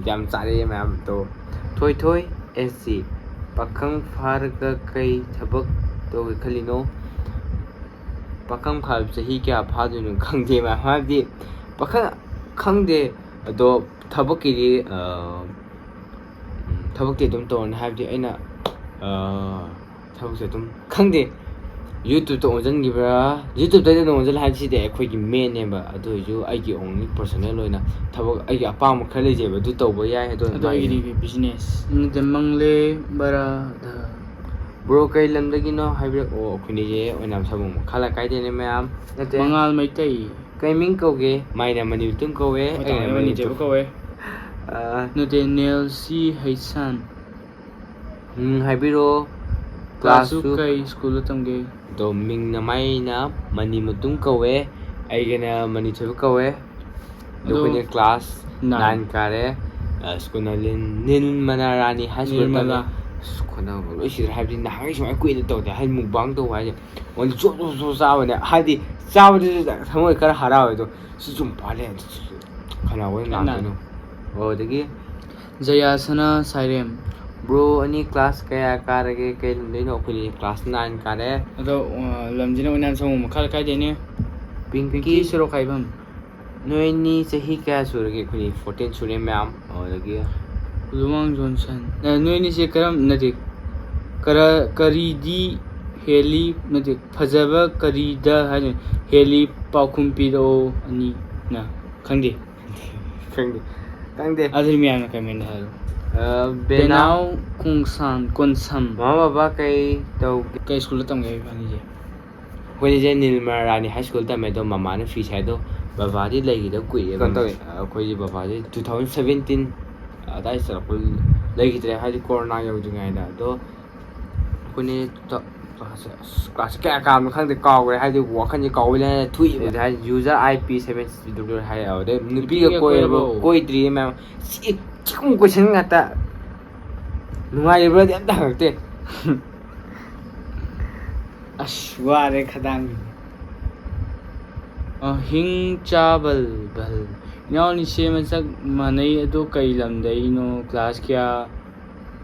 ꯌꯥꯝ ꯆꯥꯔꯛꯑꯦ ꯃꯌꯥꯝ꯫ ꯑꯗꯣ ꯊꯣꯏ ꯊꯣꯏ ꯑꯦꯁ ꯁꯤ, ꯄꯥꯈꯪ ꯐꯥꯔꯒ ꯀꯩ ꯊꯕꯛ ꯇꯧꯒꯦ ꯈꯜꯂꯤꯅꯣ? ꯄꯥꯈꯪ ꯐꯥꯕ ꯆꯍꯤ ꯀꯌꯥ ꯐꯥꯗꯣꯏꯅꯣ ꯈꯪꯗꯦ ꯃꯌꯥꯝ꯫ ꯍꯥꯏꯕꯗꯤ ꯄꯥꯈꯪ ꯈꯪꯗꯦ꯫ ꯑꯗꯣ ꯊꯕꯛꯀꯤꯗꯤ, ꯑ, ꯎꯝ, ꯊꯕꯛꯇꯤ ꯑꯗꯨꯝ ꯇꯧꯔꯅꯤ꯫ ꯍꯥꯏꯕꯗꯤ ꯑꯩꯅ, ꯑ, ꯊꯕꯛꯁꯦ ꯑꯗꯨꯝ ꯈꯪꯗꯦ꯫ YouTube-ꯇ ꯑꯣꯟꯁꯤꯟꯈꯤꯕ꯭ꯔꯥ? YouTube-ꯇꯗꯤ ꯑꯗꯨꯝ ꯑꯣꯟꯁꯤꯜꯂꯦ ꯍꯥꯏꯕꯗꯤ ꯁꯤꯗꯤ ꯑꯩꯈꯣꯏꯒꯤ main-ꯅꯦꯕ꯫ ꯑꯗꯨ ꯑꯣꯏꯔꯁꯨ ꯑꯩꯒꯤ only personal ꯑꯣꯏꯅ ꯊꯕꯛ ꯑꯩꯒꯤ ꯑꯄꯥꯝꯕ ꯈꯔ ꯂꯩꯖꯩꯕ꯫ ꯑꯗꯨ ꯇꯧꯕ ꯌꯥꯏ꯫ ꯑꯗꯣ ꯑꯗꯣ ꯃꯥꯒꯤ ꯑꯩꯒꯤꯗꯤ business꯫ ꯅꯠꯇꯦ, ꯃꯪꯂꯦ ꯕꯔꯥꯗ꯫ Bro, ꯀꯩ ꯂꯝꯗꯒꯤꯅꯣ ꯍꯥꯏꯕꯤꯔꯛꯑꯣ꯫ ꯑꯩꯈꯣꯏꯅꯤꯁꯦ ꯑꯣꯏꯅꯥꯝ ꯁꯥꯕꯨꯡ ꯃꯈꯥ ꯂꯩꯀꯥꯏꯗꯩꯅꯦ ꯃꯌꯥꯝ꯫ ꯅꯠꯇꯦ꯫ ꯃꯉꯥꯜ ꯃꯩꯇꯩ꯫ ꯀꯩ ꯃꯤꯡ ꯀꯧꯒꯦ? ꯃꯥꯏꯅ ꯃꯅꯤꯄꯨꯔ ꯀꯧꯋꯦ꯫ ꯑꯩꯈꯣꯏ ꯑꯩꯅ ꯇꯥꯃꯣꯅ ꯃꯅꯤꯄꯨꯔ꯫ ꯃꯅꯤꯄꯨꯔ ꯀꯧꯋꯦ꯫ ꯑꯥ꯫ ꯅꯠꯇꯦ, ꯅꯦꯜꯁꯤ ꯍꯩꯁꯥꯟ꯫ ꯎꯝ, ꯍꯥꯏꯕꯤꯔꯛꯑꯣ꯫ ꯀ꯭ꯂꯥꯁꯁꯨ ꯀ꯭ꯂꯥꯁꯁꯨ ꯀꯩ ꯁ꯭ꯀꯨꯜꯗ ꯇꯝꯒꯦ? ꯑꯗꯣ ꯃꯤꯡꯅ ꯃꯥꯏꯅ ꯃꯅꯤ ꯃꯇꯨꯡ ꯀꯧꯋꯦ, ꯑꯩꯒꯤꯅ ꯃꯅꯤ ꯊꯣꯏꯕ ꯀꯧꯋꯦ꯫ ꯑꯗꯣ ꯑꯗꯣ ꯑꯩꯈꯣꯏꯅ ꯀ꯭ꯂꯥꯁ ꯅꯥꯏꯟ꯫ ꯅꯥꯏꯟ ꯀꯥꯔꯦ꯫ ꯑ, ꯁ꯭ꯀꯨꯜꯅ ꯂꯤꯟ-, ꯅꯤꯔꯃꯂꯥ ꯔꯥꯅꯤ ꯍꯥꯏ ꯁ꯭ꯀꯨꯜꯗ ꯅꯤꯔꯃꯂꯥ꯫ ꯇꯝꯃꯦ꯫ ꯑꯁ, ꯈꯣꯟꯊꯕ ꯂꯣꯏ ꯁꯤꯔꯦ꯫ ꯍꯥꯏꯕꯗꯤ ꯅꯍꯥꯟꯒꯩ ꯁꯨꯃꯥꯏꯅ ꯀꯨꯏꯅ ꯇꯧꯗꯦ꯫ ꯍꯥꯏꯗꯤ ꯃꯨꯛꯕꯥꯡ ꯇꯧꯕ ꯍꯥꯏꯁꯦ ꯑꯣꯟꯂꯤ ꯆꯣꯞ ꯆꯣꯞ ꯆꯣꯞ ꯆꯥꯕꯅꯦ꯫ ꯍꯥꯏꯗꯤ ꯆꯥꯕꯗꯨꯁꯨ ꯊꯃꯣꯏ ꯈꯔ ꯍꯔꯥꯎꯋꯦ꯫ ꯑꯗꯣ ꯁꯤ ꯁꯨꯝ ꯄꯥ ꯂꯩꯔꯗꯤ ꯁꯤ-, ꯁꯤ-, ꯀꯅꯥ ꯍꯣꯏ ꯀꯅꯥ? ꯂꯥꯛꯇꯣꯏꯅꯣ? ꯑꯣ, ꯑꯗꯒꯤ ꯖꯌꯥꯁꯅꯥ ꯁꯥꯏꯔꯦꯝ꯫ Bro ꯑꯅꯤ class ꯀꯌꯥ ꯀꯥꯔꯒꯦ? ꯀꯩ ꯂꯝꯗꯩꯅꯣ? ꯑꯩꯈꯣꯏꯗꯤ class nine ꯀꯥꯔꯦ꯫ ꯑꯗꯣ, ꯑ, ꯂꯝꯁꯤꯅ ꯑꯣꯏꯅꯥꯝ ꯁꯥꯃꯨ ꯃꯈꯥ ꯂꯩꯀꯥꯏꯗꯩꯅꯦ꯫ ꯄꯤꯡꯀꯤ꯫ ꯄꯤꯡꯀꯤ ꯁꯣꯔꯣꯛꯈꯥꯏꯕꯝ꯫ ꯅꯣꯏ ꯑꯅꯤ ꯆꯍꯤ ꯀꯌꯥ ꯁꯨꯔꯒꯦ? ꯑꯩꯈꯣꯏꯗꯤ ꯐꯣꯔꯇꯤꯟ ꯁꯨꯔꯦ, ꯃꯌꯥꯝ꯫ ꯑꯗꯨꯗꯒꯤ ꯂꯨꯋꯥꯡ ꯖꯣꯟꯁꯟ꯫ ꯑꯦ, ꯅꯣꯏ ꯑꯅꯤꯁꯦ ꯀꯔꯝ ꯅꯠꯇꯦ, ꯀꯔ ꯀꯔꯤꯗꯤ ꯍꯦꯜꯂꯤ ꯅꯠꯇꯦ, ꯐꯖꯕ ꯀꯔꯤꯗ ꯍꯥꯏꯅ ꯍꯦꯜꯂꯤ? ꯄꯥꯎꯈꯨꯝ ꯄꯤꯔꯛꯑꯣ ꯑꯅꯤꯅ꯫ ꯈꯪꯗꯦ꯫ ꯈꯪꯗꯦ, ꯈꯪꯗꯦ꯫ ꯑꯗꯨꯗꯤ ꯃꯌꯥꯝꯅ ꯀꯃꯦꯟꯗ ꯍꯥꯏꯔꯣ꯫ ꯑ, ꯕꯦꯅꯥꯎ꯫ ꯕꯦꯅꯥꯎ ꯀꯣꯡꯁꯥꯟ ꯀꯣꯟꯁꯝ꯫ ꯃꯃꯥ ꯕꯕꯥ ꯀꯩ ꯇꯧꯒꯦ? ꯀꯩ ꯁ꯭ꯀꯨꯜꯗ ꯇꯝꯒꯦ ꯏꯕꯥꯅꯤꯁꯦ? ꯑꯩꯈꯣꯏꯅꯤꯁꯦ ꯅꯤꯔꯃꯂꯥ ꯔꯥꯅꯤ ꯍꯥꯏ ꯁ꯭ꯀꯨꯜ ꯇꯝꯃꯦ, ꯑꯗꯣ ꯃꯃꯥꯅ ꯐꯤ ꯁꯥꯏ꯫ ꯑꯗꯣ ꯕꯕꯥꯗꯤ ꯂꯩꯈꯤꯗꯕ ꯀꯨꯏꯔꯦ꯫ ꯀꯩꯅꯣ ꯇꯧꯋꯦ꯫ ꯑꯩꯈꯣꯏꯁꯦ ꯕꯕꯥꯁꯦ ꯇꯨ ꯊꯥꯎꯖꯟ ꯁꯕꯦꯟꯇꯤꯟ ꯑꯗꯥꯏ ꯆꯠꯂꯛꯄ ꯂꯩꯈꯤꯗ꯭ꯔꯦ, ꯍꯥꯏꯗꯤ ꯀꯣꯔꯣꯅꯥ ꯌꯧꯗ꯭ꯔꯤꯉꯩꯗ꯫ ꯑꯗꯣ ꯑꯩꯈꯣꯏꯅ ꯇ-, ꯀ꯭ꯂꯥꯁꯁꯦ, ꯑꯁ, ꯀ꯭ꯂꯥꯁꯁꯦ ꯀꯌꯥ ꯀꯥꯕꯅꯣ ꯈꯪꯗꯦ, ꯀꯥꯎꯈ꯭ꯔꯦ, ꯍꯥꯏꯗꯤ ꯋꯥꯈꯜꯁꯦ ꯀꯥꯎꯕ ꯂꯩꯔꯦ, ꯊꯣꯛꯏꯕ꯫ ꯍꯥꯏꯗꯤ user I P seven six W ꯍꯥꯏ, ꯑꯗꯩ ꯅꯨꯄꯤꯒ ꯅꯨꯄꯤꯒ ꯀꯣꯏꯔꯕꯣ? ꯀꯣꯏꯔꯕꯣ? ꯀꯣꯏꯗ꯭ꯔꯤꯌꯦ ꯃꯌꯥꯝ꯫ ꯁꯤ ꯁꯤꯒꯨꯝꯕ ꯀꯣꯏꯁꯟ ꯉꯥꯛꯇ꯫ ꯅꯨꯡꯉꯥꯏꯔꯤꯕ꯭ꯔꯗꯤ ꯑꯝꯇ ꯍꯪꯉꯛꯇꯦ꯫ ꯑꯁ, ꯋꯥꯔꯦ ꯈꯗꯥꯡꯁꯦ꯫ ꯑ, ꯍꯤꯡ ꯆꯥꯕꯜ ꯕꯜ꯫ ꯏꯅꯥꯎꯅꯤꯁꯦ ꯃꯁꯛ ꯃꯥꯟꯅꯩ, ꯑꯗꯣ ꯀꯩ ꯂꯝꯗꯩꯅꯣ? ꯀ꯭ꯂꯥꯁ ꯀꯌꯥ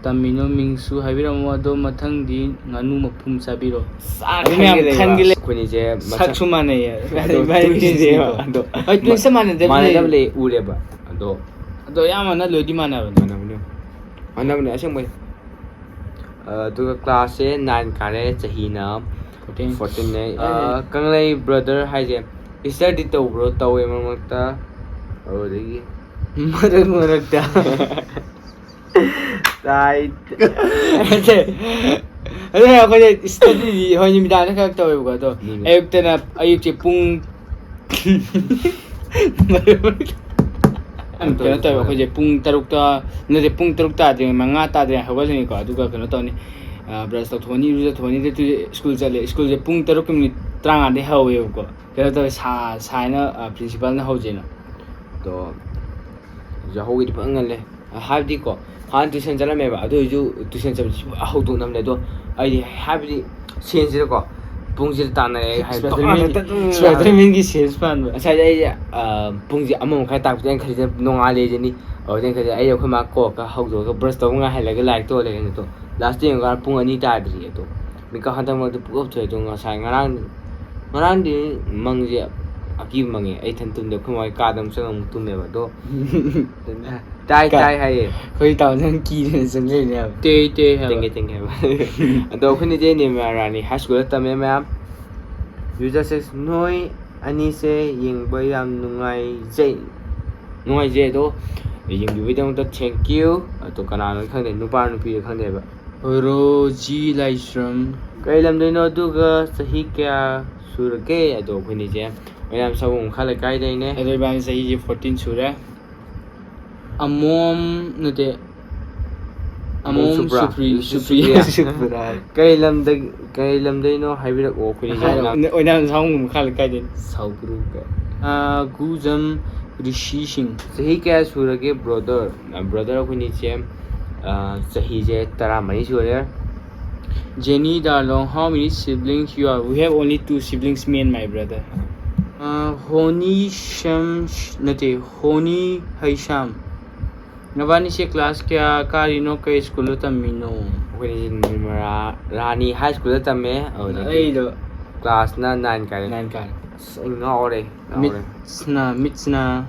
ꯇꯝꯃꯤꯅꯣ? ꯃꯤꯡꯁꯨ ꯍꯥꯏꯕꯤꯔꯝꯃꯣ, ꯑꯗꯣ ꯃꯊꯪꯗꯤ ꯉꯥꯅꯨ ꯃꯄꯨꯝ ꯆꯥꯕꯤꯔꯣ꯫ ꯆꯥ ꯑꯗꯨ ꯃꯌꯥꯝ ꯈꯪꯒꯦ ꯂꯩꯕ꯫ ꯈꯪꯒꯦ ꯂꯩ-, ꯑꯩꯈꯣꯏꯅꯤꯁꯦ ꯃꯁꯛ-, ꯁꯛꯁꯨ ꯃꯥꯟꯅꯩꯌꯦ꯫ ꯑꯗꯣ ꯏꯕꯥꯅꯤ twins twins ꯅꯦꯕ꯫ ꯅꯦꯕ꯫ ꯑꯗꯣ ꯍꯣꯏ, twins ꯆꯞ ꯃꯥꯟꯅꯗꯕ ꯃꯥꯟꯅꯗꯕ ꯂꯩ꯫ ꯂꯩ, ꯎꯔꯦꯕ꯫ ꯑꯗꯣ ꯑꯗꯣ ꯑꯌꯥꯝꯕꯅ ꯂꯣꯏꯗꯤ ꯃꯥꯟꯅꯕꯅꯦ꯫ ꯃꯥꯟꯅꯕꯅꯦ꯫ ꯃꯥꯟꯅꯕꯅꯦ ꯑꯁꯦꯡꯕꯩ꯫ ꯑ, ꯑꯗꯨꯒ ꯀ꯭ꯂꯥꯁꯁꯦ ꯅꯥꯏꯟ ꯀꯥꯔꯦ, ꯆꯍꯤꯅ ꯐꯣꯔꯇꯤꯟ꯫ ꯐꯣꯔꯇꯤꯟꯅꯦ꯫ ꯑꯩ ꯑ, ꯀꯪꯂꯩ ꯕ꯭ꯔꯗꯔ ꯍꯥꯏꯁꯦ ꯏꯁꯇꯗꯤ ꯇꯧꯕ꯭ꯔꯣ? ꯇꯧꯋꯦ ꯃꯔꯛ ꯃꯔꯛꯇ꯫ ꯑꯗꯨꯗꯒꯤ ꯃꯔꯛ ꯃꯔꯛꯇ꯫ ꯇꯥꯏ꯫ ꯅꯠꯇꯦ꯫ ꯑꯗꯨꯅ ꯑꯩꯈꯣꯏꯁꯦ ꯏꯁꯇꯗꯤꯗꯤ ꯍꯣꯏ ꯅꯨꯃꯤꯗꯥꯡꯗ ꯈꯛ ꯇꯧꯋꯦꯕꯀꯣ, ꯑꯗꯣ ꯅꯨꯃꯤꯠ꯫ ꯑꯌꯨꯛꯇꯅ, ꯑꯌꯨꯛꯁꯦ ꯄꯨꯡ ꯀꯩꯅꯣ ꯇꯧꯋꯦ, ꯑꯩꯈꯣꯏꯁꯦ ꯄꯨꯡ ꯇꯔꯨꯛꯇ, ꯅꯠꯇꯦ, ꯄꯨꯡ ꯇꯔꯨꯛ ꯇꯥꯗ꯭ꯔꯤꯉꯩ, ꯃꯉꯥ ꯇꯥꯗ꯭ꯔꯤꯉꯩ ꯍꯧꯒꯠꯂꯅꯤꯀꯣ, ꯑꯗꯨꯒ ꯀꯩꯅꯣ ꯇꯧꯅꯤ, ꯕ꯭ꯔꯁ ꯇꯧꯊꯣꯛꯑꯅꯤ, ꯏꯔꯨꯖꯊꯣꯛꯑꯅꯤ, ꯑꯗꯨ ꯁ꯭ꯀꯨꯜ ꯆꯠꯂꯦ꯫ ꯁ꯭ꯀꯨꯜꯁꯦ ꯄꯨꯡ ꯇꯔꯨꯛꯀꯤ ꯃꯤꯅꯤꯠ ꯇꯔꯥꯃꯉꯥꯗꯒꯤ ꯍꯧꯋꯦꯕꯀꯣ꯫ ꯀꯩꯅꯣ ꯇꯧꯋꯦ, ꯁꯥ-, ꯁꯥꯏꯅ, ꯑ, ꯄ꯭ꯔꯤꯟꯁꯤꯄꯥꯜꯅ ꯍꯧꯖꯦꯅ꯫ ꯑꯗꯣ ꯌꯥꯍꯧꯒꯤꯗꯤ ꯐꯖꯅ ꯉꯜꯂꯦ꯫ ꯍꯥꯏꯕꯗꯤꯀꯣ, ꯍꯥꯟꯅ ꯇꯨꯏꯁꯟ ꯆꯠꯂꯝꯃꯦꯕ, ꯑꯗꯨ ꯑꯣꯏꯔꯁꯨ ꯇꯨꯏꯁꯟ ꯆꯠꯄꯁꯤ ꯁꯨꯡꯍꯧ ꯍꯧꯗꯣꯛꯅꯕꯅꯦ꯫ ꯑꯗꯣ ꯑꯩꯗꯤ ꯍꯥꯏꯕꯗꯤ ꯁꯦꯟꯁꯤꯗꯀꯣ, ꯄꯨꯡꯁꯤꯗ ꯇꯥꯟꯅꯔꯦ ꯍꯥꯏꯅ ꯏꯁꯄꯥꯏꯗꯔꯃꯦꯟ-, ꯇꯣꯉꯥꯟꯅ ꯇꯠ-, ꯏꯁꯄꯥꯏꯗꯔꯃꯦꯟꯒꯤ ꯁꯦꯟꯁ ꯄꯥꯟꯕ꯫ ꯉꯁꯥꯏꯗ ꯑꯩꯁꯦ, ꯑ, ꯄꯨꯡꯁꯦ ꯑꯃ ꯃꯈꯥꯏ ꯇꯥꯛꯄꯗ ꯑꯩꯅ ꯈꯜꯂꯤꯁꯦ ꯅꯣꯡꯉꯥꯜꯂꯦꯁꯤꯅꯤ꯫ ꯑꯗꯨꯗ ꯑꯩꯅ ꯈꯜꯂꯤꯁꯦ, ꯑꯩ ꯑꯩꯈꯣꯏ ꯃꯥ ꯀꯣꯛꯀ ꯍꯧꯗꯣꯛꯑꯒ ꯕ꯭ꯔꯁ ꯇꯧꯕ ꯉꯥꯏꯍꯜꯂꯒ ꯂꯥꯏꯔꯤꯛ ꯇꯧꯔ ꯂꯩꯔꯦ꯫ ꯑꯗꯣ ꯂꯥꯁꯇ ꯌꯦꯡꯉꯀꯥꯟꯗ ꯄꯨꯡ ꯑꯅꯤ ꯇꯥꯗ꯭ꯔꯤ꯫ ꯑꯗꯣ ꯃꯤꯀꯞ ꯍꯟꯗꯛ ꯃꯔꯛꯇ ꯄꯨꯀꯞ ꯊꯣꯛꯑꯦ꯫ ꯑꯗꯣ ꯉꯁꯥꯏ ꯉꯔꯥꯡ, ꯉꯔꯥꯡꯗꯤ ꯃꯪꯁꯦ ꯑꯀꯤꯕ ꯃꯪꯉꯦ꯫ ꯑꯩ ꯏꯊꯟ ꯇꯨꯝꯗꯦ, ꯑꯩꯈꯣꯏ ꯃꯥ ꯍꯣꯏ ꯀꯥꯗ ꯑꯃꯨꯛ ꯆꯪꯉ ꯑꯃꯨꯛ ꯇꯨꯝꯃꯦꯕ꯫ ꯑꯗꯣ ꯇꯥꯏ ꯀꯥ- ꯇꯥꯏ ꯍꯥꯏꯌꯦ꯫ ꯑꯩꯈꯣꯏ ꯇꯥꯃꯣꯁꯤꯅ ꯀꯤꯗꯅ ꯆꯪꯖꯩꯅꯦ ꯍꯥꯏꯕ꯫ ꯇꯦ ꯇꯦ ꯍꯥꯏꯕ꯫ ꯇꯦꯡꯒꯦ ꯇꯦꯡꯒꯦ ꯍꯥꯏꯕ꯫ ꯑꯗꯣ ꯑꯩꯈꯣꯏꯅꯤꯗꯤ ꯅꯤꯔꯃꯂꯥ ꯔꯥꯅꯤ ꯍꯥꯏ ꯁ꯭ꯀꯨꯜꯗ ꯇꯝꯃꯦ ꯃꯌꯥꯝ꯫ ꯌꯨꯖꯔ ꯁꯤꯛꯁ, ꯅꯣꯏ ꯑꯅꯤꯁꯦ ꯌꯦꯡꯕ ꯌꯥꯝ ꯅꯨꯡꯉꯥꯏꯖꯩ꯫ ꯅꯨꯡꯉꯥꯏꯖꯩ꯫ ꯑꯗꯣ ꯌꯦꯡꯕꯤꯕꯒꯤꯗꯃꯛꯇ thank you꯫ ꯑꯗꯣ ꯀꯅꯥꯅꯣ ꯈꯪꯗꯦ, ꯅꯨꯄꯥ ꯅꯨꯄꯤꯔ ꯈꯪꯗꯦꯕ꯫ ꯔꯣꯖꯤ ꯂꯥꯏꯁ꯭ꯔꯝ꯫ ꯀꯩ ꯂꯝꯗꯩꯅꯣ, ꯑꯗꯨꯒ ꯆꯍꯤ ꯀꯌꯥ ꯁꯨꯔꯒꯦ? ꯑꯗꯣ ꯑꯩꯈꯣꯏꯅꯤꯁꯦ ꯑꯣꯏꯅꯥꯝ ꯁꯥꯕꯨꯡ ꯃꯈꯥ ꯂꯩꯀꯥꯏꯗꯩꯅꯦ꯫ ꯑꯗꯣ ꯏꯕꯥꯅꯤ ꯆꯍꯤꯁꯦ ꯐꯣꯔꯇꯤꯟ ꯁꯨꯔꯦ꯫ ꯑꯃꯣꯝ ꯅꯠꯇꯦ꯫ ꯑꯃꯣꯝ ꯑꯃꯣꯝ ꯁꯨꯄ꯭ꯔꯥ꯫ ꯁꯨꯄ꯭ꯔꯤ ꯁꯨꯄ꯭ꯔꯤꯌꯥ꯫ ꯁꯨꯄ꯭ꯔꯤꯌꯥ꯫ ꯀꯩ ꯂꯝꯗꯒꯤ, ꯀꯩ ꯂꯝꯗꯩꯅꯣ ꯍꯥꯏꯕꯤꯔꯛꯑꯣ꯫ ꯑꯩꯈꯣꯏꯅꯤꯁꯦ ꯍꯥꯏꯔꯣ꯫ ꯑꯣꯏꯅꯥꯝ ꯁꯥꯕꯨꯡ ꯃꯈꯥ ꯂꯩꯀꯥꯏꯗꯩ꯫ ꯁꯥꯎꯒ꯭ꯔꯨꯒ꯫ ꯑ, ꯒꯨꯖꯝ ꯔꯤꯁꯤ ꯁꯤꯡ꯫ ꯆꯍꯤ ꯀꯌꯥ ꯁꯨꯔꯒꯦ ꯕ꯭ꯔꯣꯗꯔ? ꯕ꯭ꯔꯣꯗꯔ ꯑꯩꯈꯣꯏꯅꯤꯁꯦ, ꯑ, ꯆꯍꯤꯁꯦ ꯇꯔꯥꯃꯔꯤ ꯁꯨꯔꯦ꯫ Jenny Darlong, how many siblings you are? We have only two siblings, me and my brother. ꯑ, ꯍꯣꯅꯤ ꯁꯝ ꯅꯠꯇꯦ, ꯍꯣꯅꯤ ꯍꯩꯁꯥꯝ꯫ ꯅꯕꯥꯅꯤꯁꯦ ꯀ꯭ꯂꯥꯁ ꯀꯌꯥ ꯀꯥꯔꯤꯅꯣ, ꯀꯩ ꯁ꯭ꯀꯨꯜꯗ ꯇꯝꯃꯤꯅꯣ? ꯑꯩꯈꯣꯏꯅꯤꯁꯦ ꯅꯤꯔꯃꯂꯥ ꯔꯥꯅꯤ ꯍꯥꯏ ꯁ꯭ꯀꯨꯜꯗ ꯇꯝꯃꯦ꯫ ꯑꯗꯨꯗꯒꯤ ꯑꯩꯗꯣ ꯀ꯭ꯂꯥꯁꯅ ꯅꯥꯏꯟ ꯀꯥꯔꯦ꯫ ꯅꯥꯏꯟ ꯀꯥꯔꯦ꯫ ꯑꯁ, ꯑꯩ ꯉꯥꯎꯔꯦ, ꯉꯥꯎꯔꯦ꯫ ꯃꯤꯠꯁꯅ, ꯃꯤꯠꯁꯅ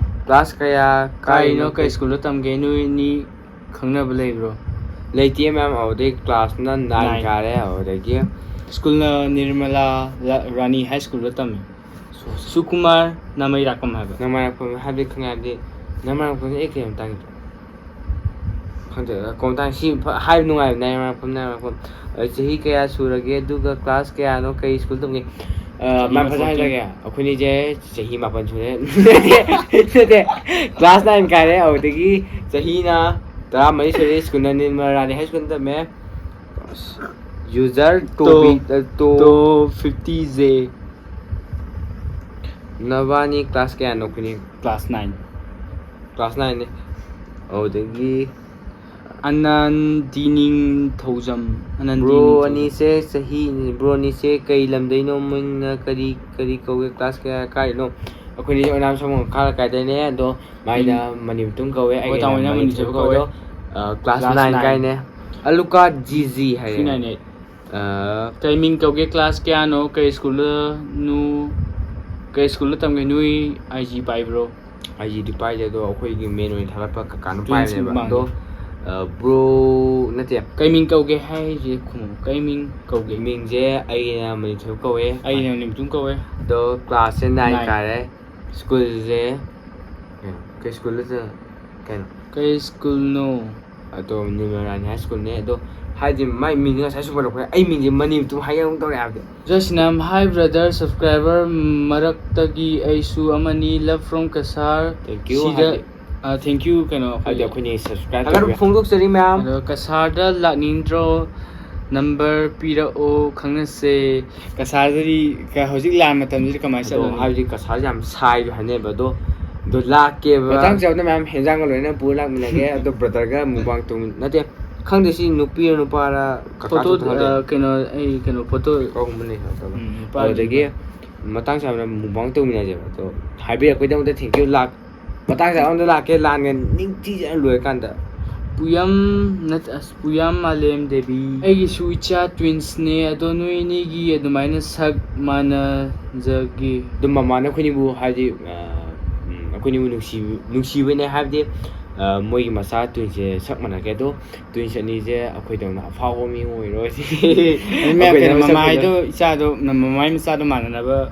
ꯀ꯭ꯂꯥꯁ ꯀꯌꯥ ꯀꯥꯔꯤꯅꯣ, ꯀꯥꯔꯤꯅꯣ? ꯀꯩ ꯁ꯭ꯀꯨꯜꯗ ꯇꯝꯒꯦ? ꯅꯣꯏ ꯑꯅꯤ ꯈꯪꯅꯕ ꯂꯩꯕ꯭ꯔꯣ? ꯂꯩꯇꯦ ꯃꯌꯥꯝ꯫ ꯑꯗꯨꯗꯩ ꯀ꯭ꯂꯥꯁꯅ ꯅꯥꯏꯟ ꯅꯥꯏꯟ꯫ ꯀꯥꯔꯦ꯫ ꯑꯗꯨꯗꯒꯤ ꯁ꯭ꯀꯨꯜꯅ ꯅꯤꯔꯃꯂꯥ ꯔꯥ-, ꯔꯥꯅꯤ ꯍꯥꯏ ꯁ꯭ꯀꯨꯜꯗ ꯇꯝꯃꯤ꯫ ꯁꯨꯀꯨꯃꯥꯔ ꯅꯥꯃꯩꯔꯥꯛꯄꯝ ꯍꯥꯏꯕ꯫ ꯅꯃꯥꯏꯔꯛꯐꯝ ꯍꯥꯏꯕꯗꯤ ꯈꯪꯉꯦ ꯍꯥꯏꯕꯗꯤ, ꯅꯃꯥꯏꯔꯛꯐꯝꯁꯦ ꯑꯩ ꯀꯩꯅꯣꯝ ꯇꯥꯡꯉꯤꯗꯣ ꯈꯪꯗꯦ꯫ ꯀꯣꯝꯇꯥꯡ ꯁꯤ ꯐ-, ꯍꯥꯏꯕ ꯅꯨꯡꯉꯥꯏꯕ ꯅꯃꯥꯏꯔꯛꯐꯝ, ꯅꯃꯥꯏꯔꯛꯐꯝ꯫ ꯑꯗꯨ ꯆꯍꯤ ꯀꯌꯥ ꯁꯨꯔꯒꯦ? ꯑꯗꯨꯒ ꯀ꯭ꯂꯥꯁ ꯀꯌꯥꯅꯣ? ꯀꯩ ꯁ꯭ꯀꯨꯜ ꯇꯝꯒꯦ? ꯑ, ꯆꯍꯤ ꯃꯥ ꯐꯖꯅ ꯐꯣꯔꯇꯤꯟ꯫ ꯍꯥꯏꯖꯔꯒꯦ꯫ ꯑꯩꯈꯣꯏꯅꯤꯁꯦ ꯆꯍꯤ ꯃꯥꯄꯟ ꯁꯨꯔꯦ꯫ ꯅꯠꯇꯦ, ꯅꯠꯇꯦ꯫ ꯀ꯭ꯂꯥꯁ ꯅꯥꯏꯟ ꯀꯥꯔꯦ꯫ ꯑꯗꯨꯗꯒꯤ ꯆꯍꯤꯅ ꯇꯔꯥꯃꯔꯤ ꯁꯨꯔꯦ꯫ ꯁ꯭ꯀꯨꯜꯅ ꯅꯤꯔꯃꯂꯥ ꯔꯥꯅꯤ ꯍꯥꯏ ꯁ꯭ꯀꯨꯜ ꯇꯝꯃꯦ꯫ ꯌꯨꯖꯔ ꯇꯣꯕꯤ-, ꯑ, ꯇꯣ-, ꯇꯣ ꯐꯤꯐꯇꯤ ꯖꯦ꯫ ꯅꯕꯥꯅꯤ ꯀ꯭ꯂꯥꯁ ꯀꯌꯥꯅꯣ? ꯑꯩꯈꯣꯏꯅꯤ ꯀ꯭ꯂꯥꯁ ꯅꯥꯏꯟ꯫ ꯀ꯭ꯂꯥꯁ ꯅꯥꯏꯟꯅꯦ꯫ ꯑꯗꯨꯗꯒꯤ ꯑꯅꯟꯗꯤ ꯅꯤꯡꯊꯧꯖꯝ꯫ ꯑꯅꯟꯗꯤ ꯕ꯭ꯔꯣ ꯅꯤꯡꯊꯧꯖꯝ꯫ ꯑꯅꯤꯁꯦ ꯆꯍꯤ, ꯕ꯭ꯔꯣ ꯑꯅꯤꯁꯦ ꯀꯩ ꯂꯝꯗꯩꯅꯣ? ꯃꯤꯡꯅ ꯀꯔꯤ, ꯀꯔꯤ ꯀꯧꯒꯦ? ꯀ꯭ꯂꯥꯁ ꯀꯌꯥ ꯀꯥꯔꯤꯅꯣ? ꯑꯩꯈꯣꯏꯅꯤ ꯑꯣꯏꯅꯥꯝ ꯁꯥꯃꯨꯡ ꯃꯈꯥ ꯂꯩꯀꯥꯏꯗꯩꯅꯦ꯫ ꯑꯗꯣ ꯃꯥꯏꯅ ꯃꯅꯤꯄꯨꯔ ꯀꯧꯋꯦ, ꯍꯣꯏ, ꯑꯩꯒꯤꯅ ꯇꯥꯃꯣꯅ ꯃꯅꯤꯄꯨꯔ ꯃꯅꯤꯄꯨꯔ ꯀꯧꯋꯦ꯫ ꯀꯧꯋꯦ꯫ ꯑꯗꯣ, ꯑ, ꯀ꯭ꯂꯥꯁ ꯀ꯭ꯂꯥꯁ ꯅꯥꯏꯟ ꯅꯥꯏꯟ꯫ ꯀꯥꯏꯅꯦ꯫ ꯑꯂꯨꯀꯥ ꯖꯤ ꯖꯤ ꯍꯥꯏꯌꯦ꯫ Three nine eight. ꯑ, ꯀꯩ ꯃꯤꯡ ꯀꯧꯒꯦ? ꯀ꯭ꯂꯥꯁ ꯀꯌꯥꯅꯣ? ꯀꯩ ꯁ꯭ꯀꯨꯜꯗꯅꯣ? ꯀꯩ ꯁ꯭ꯀꯨꯜꯗ ꯇꯝꯒꯦ? ꯅꯣꯏ ꯑꯥꯏ ꯖꯤ ꯄꯥꯏꯕ꯭ꯔꯣ? ꯑꯥꯏ ꯖꯤꯗꯤ ꯄꯥꯏꯗꯦ, ꯑꯗꯣ ꯑꯩꯈꯣꯏꯒꯤ ꯃꯦꯟ ꯑꯣꯏꯅ ꯊꯥꯒꯠꯄ ꯀꯀꯥꯅ Twins ꯄꯥꯏꯕꯅꯦꯕ꯫ ꯃꯨꯛꯕꯥꯡ꯫ ꯑꯗꯣ ꯕ꯭ꯔꯣ ꯅꯠꯇꯦ, ꯀꯩ ꯃꯤꯡ ꯀꯧꯒꯦ ꯍꯥꯏꯁꯦ ꯈꯨꯝꯃꯣ꯫ ꯀꯩ ꯃꯤꯡ ꯀꯧꯒꯦ? ꯃꯤꯡꯁꯦ ꯑꯩꯅ ꯃꯅꯤꯊꯣꯏꯕ ꯀꯧꯋꯦ꯫ ꯑꯩꯅ ꯅꯤꯝꯇꯨꯝ ꯀꯧꯋꯦ꯫ ꯑꯗꯣ ꯀ꯭ꯂꯥꯁꯁꯦ ꯅꯥꯏꯟ Nine꯫ ꯀꯥꯔꯦ꯫ ꯁ꯭ꯀꯨꯜꯁꯦ ꯀꯩꯅꯣ, ꯀꯩ ꯁ꯭ꯀꯨꯜꯗ ꯆꯠ-, ꯀꯩꯅꯣ? ꯀꯩ ꯁ꯭ꯀꯨꯜꯅꯣ? ꯑꯗꯣ ꯅꯤꯔꯃꯂꯥꯅꯤ ꯍꯥꯏ ꯁ꯭ꯀꯨꯜꯅꯦ꯫ ꯑꯗꯣ ꯍꯥꯏꯗꯤ ꯃꯥꯏ ꯃꯤꯡꯁꯦ ꯉꯁꯥꯏ ꯁꯨꯝ ꯄꯜꯂꯛꯄꯅꯦ, ꯑꯩ ꯃꯤꯡꯁꯦ ꯃꯅꯤꯄꯨꯔ ꯍꯥꯏꯒꯦ ꯑꯃꯨꯛ ꯇꯧꯔꯦ ꯍꯥꯏꯕꯗꯤ꯫ ꯖꯁꯅꯥꯝ, hi brother, subscriber ꯃꯔꯛꯇꯒꯤ ꯑꯩꯁꯨ ꯑꯃꯅꯤ, love from Cachar. Thank you ꯁꯤꯗ ꯍꯥꯏꯗꯤ꯫ ꯑ, thank you ꯀꯩꯅꯣ ꯍꯥꯏꯗꯤ ꯑꯩꯈꯣꯏꯅ subscribe ꯊꯥꯒꯠꯄ ꯇꯧꯕꯤꯌꯨ꯫ ꯐꯣꯡꯗꯣꯛꯆꯔꯤ ꯃꯌꯥꯝ꯫ ꯑꯗꯣ ꯀꯁꯥꯔꯗ ꯂꯥꯛꯅꯤꯡꯗ꯭ꯔꯣ? ꯅꯝꯕꯔ ꯄꯤꯔꯛꯑꯣ, ꯈꯪꯅꯁꯦ꯫ ꯀꯁꯥꯔꯗꯗꯤ ꯀ-, ꯍꯧꯖꯤꯛ ꯂꯥꯟ ꯃꯇꯝꯁꯤꯗ ꯀꯃꯥꯏꯅ ꯑꯗꯣ ꯆꯠꯂꯨꯅꯤ? ꯍꯥꯏꯕꯗꯤ ꯀꯁꯥꯔꯁꯦ ꯌꯥꯝ ꯁꯥꯏꯕ ꯍꯥꯏꯅꯩꯕ, ꯑꯗꯣ ꯑꯗꯣ ꯂꯥꯛꯀꯦꯕ꯫ ꯃꯇꯥꯡ ꯆꯥꯕꯗ ꯃꯌꯥꯝ ꯍꯦꯟꯖꯥꯡꯒ ꯂꯣꯏꯅ ꯄꯨꯔ ꯂꯥꯛꯃꯤꯟꯅꯒꯦ꯫ ꯑꯗꯣ brotherꯒ mukbang ꯇꯧꯃꯤꯟ-, ꯅꯠꯇꯦ, ꯈꯪꯗꯦ ꯁꯤ ꯅꯨꯄꯤꯔ ꯅꯨꯄꯥꯔ, ꯀꯀꯥ ꯐꯣꯇꯣ ꯊꯣꯛꯄ ꯈꯪꯗꯦ꯫ ꯑ, ꯀꯩꯅꯣ, ꯑꯩ ꯀꯩꯅꯣ ꯐꯣꯇꯣ ꯀꯧꯒꯨꯝꯕꯅꯦ ꯀꯩꯅꯣ ꯇꯧꯕ꯫ ꯎꯝ, ꯅꯨꯄꯥ ꯑꯗꯨꯗꯒꯤ ꯅꯨꯄꯥ꯫ ꯃꯇꯥꯡ ꯆꯥꯕꯗ mukbang ꯇꯧꯃꯤꯟꯅꯁꯦꯕ꯫ ꯑꯗꯣ ꯍꯥꯏꯕꯤꯔꯛꯄꯩꯗꯃꯛꯇ thank you꯫ ꯂꯥꯛ-, ꯃꯇꯥꯡ ꯆꯥꯕ ꯑꯝꯗ ꯂꯥꯛꯀꯦ, ꯂꯥꯟꯒ ꯅꯤꯡꯊꯤꯖꯅ ꯂꯣꯏꯔꯀꯥꯟꯗ꯫ ꯄꯨꯌꯝ ꯅꯠ-, ꯑꯁ, ꯄꯨꯌꯝ ꯃꯥꯂꯦꯝ ꯗꯦꯕꯤ꯫ ꯑꯩꯒꯤꯁꯨ ꯏꯆꯥ twinsꯅꯦ, ꯑꯗꯣ ꯅꯣꯏ ꯑꯅꯤꯒꯤ ꯑꯗꯨꯃꯥꯏꯅ ꯁꯛ ꯃꯥꯟꯅꯖꯒꯦ꯫ ꯑꯗꯨꯝ ꯃꯃꯥꯅ ꯑꯩꯈꯣꯏꯅꯤꯕꯨ ꯍꯥꯏꯗꯤ, ꯑ, ꯎꯝ, ꯑꯩꯈꯣꯏꯅꯤꯕꯨ ꯅꯨꯡꯁꯤ-, ꯅꯨꯡꯁꯤꯕꯅꯦ ꯍꯥꯏꯕꯗꯤ, ꯑ, ꯃꯣꯏꯒꯤ ꯃꯆꯥ twinsꯁꯦ ꯁꯛ ꯃꯥꯟꯅꯒꯦ꯫ ꯑꯗꯣ twins ꯑꯅꯤꯁꯦ ꯑꯩꯈꯣꯏꯗꯧꯅ ꯑꯐꯥꯎꯕ ꯃꯤ ꯑꯣꯏꯔꯣꯏ꯫ ꯃꯌꯥꯝ ꯑꯩꯈꯣꯏꯗꯧꯅ ꯀꯩꯅꯣ, ꯁꯛ ꯃꯃꯥꯏꯗꯣ ꯐꯖ- ꯏꯆꯥꯗꯣ, ꯅ-, ꯃꯃꯥꯏ ꯃꯆꯥꯗꯣ ꯃꯥꯟꯅꯅꯕ,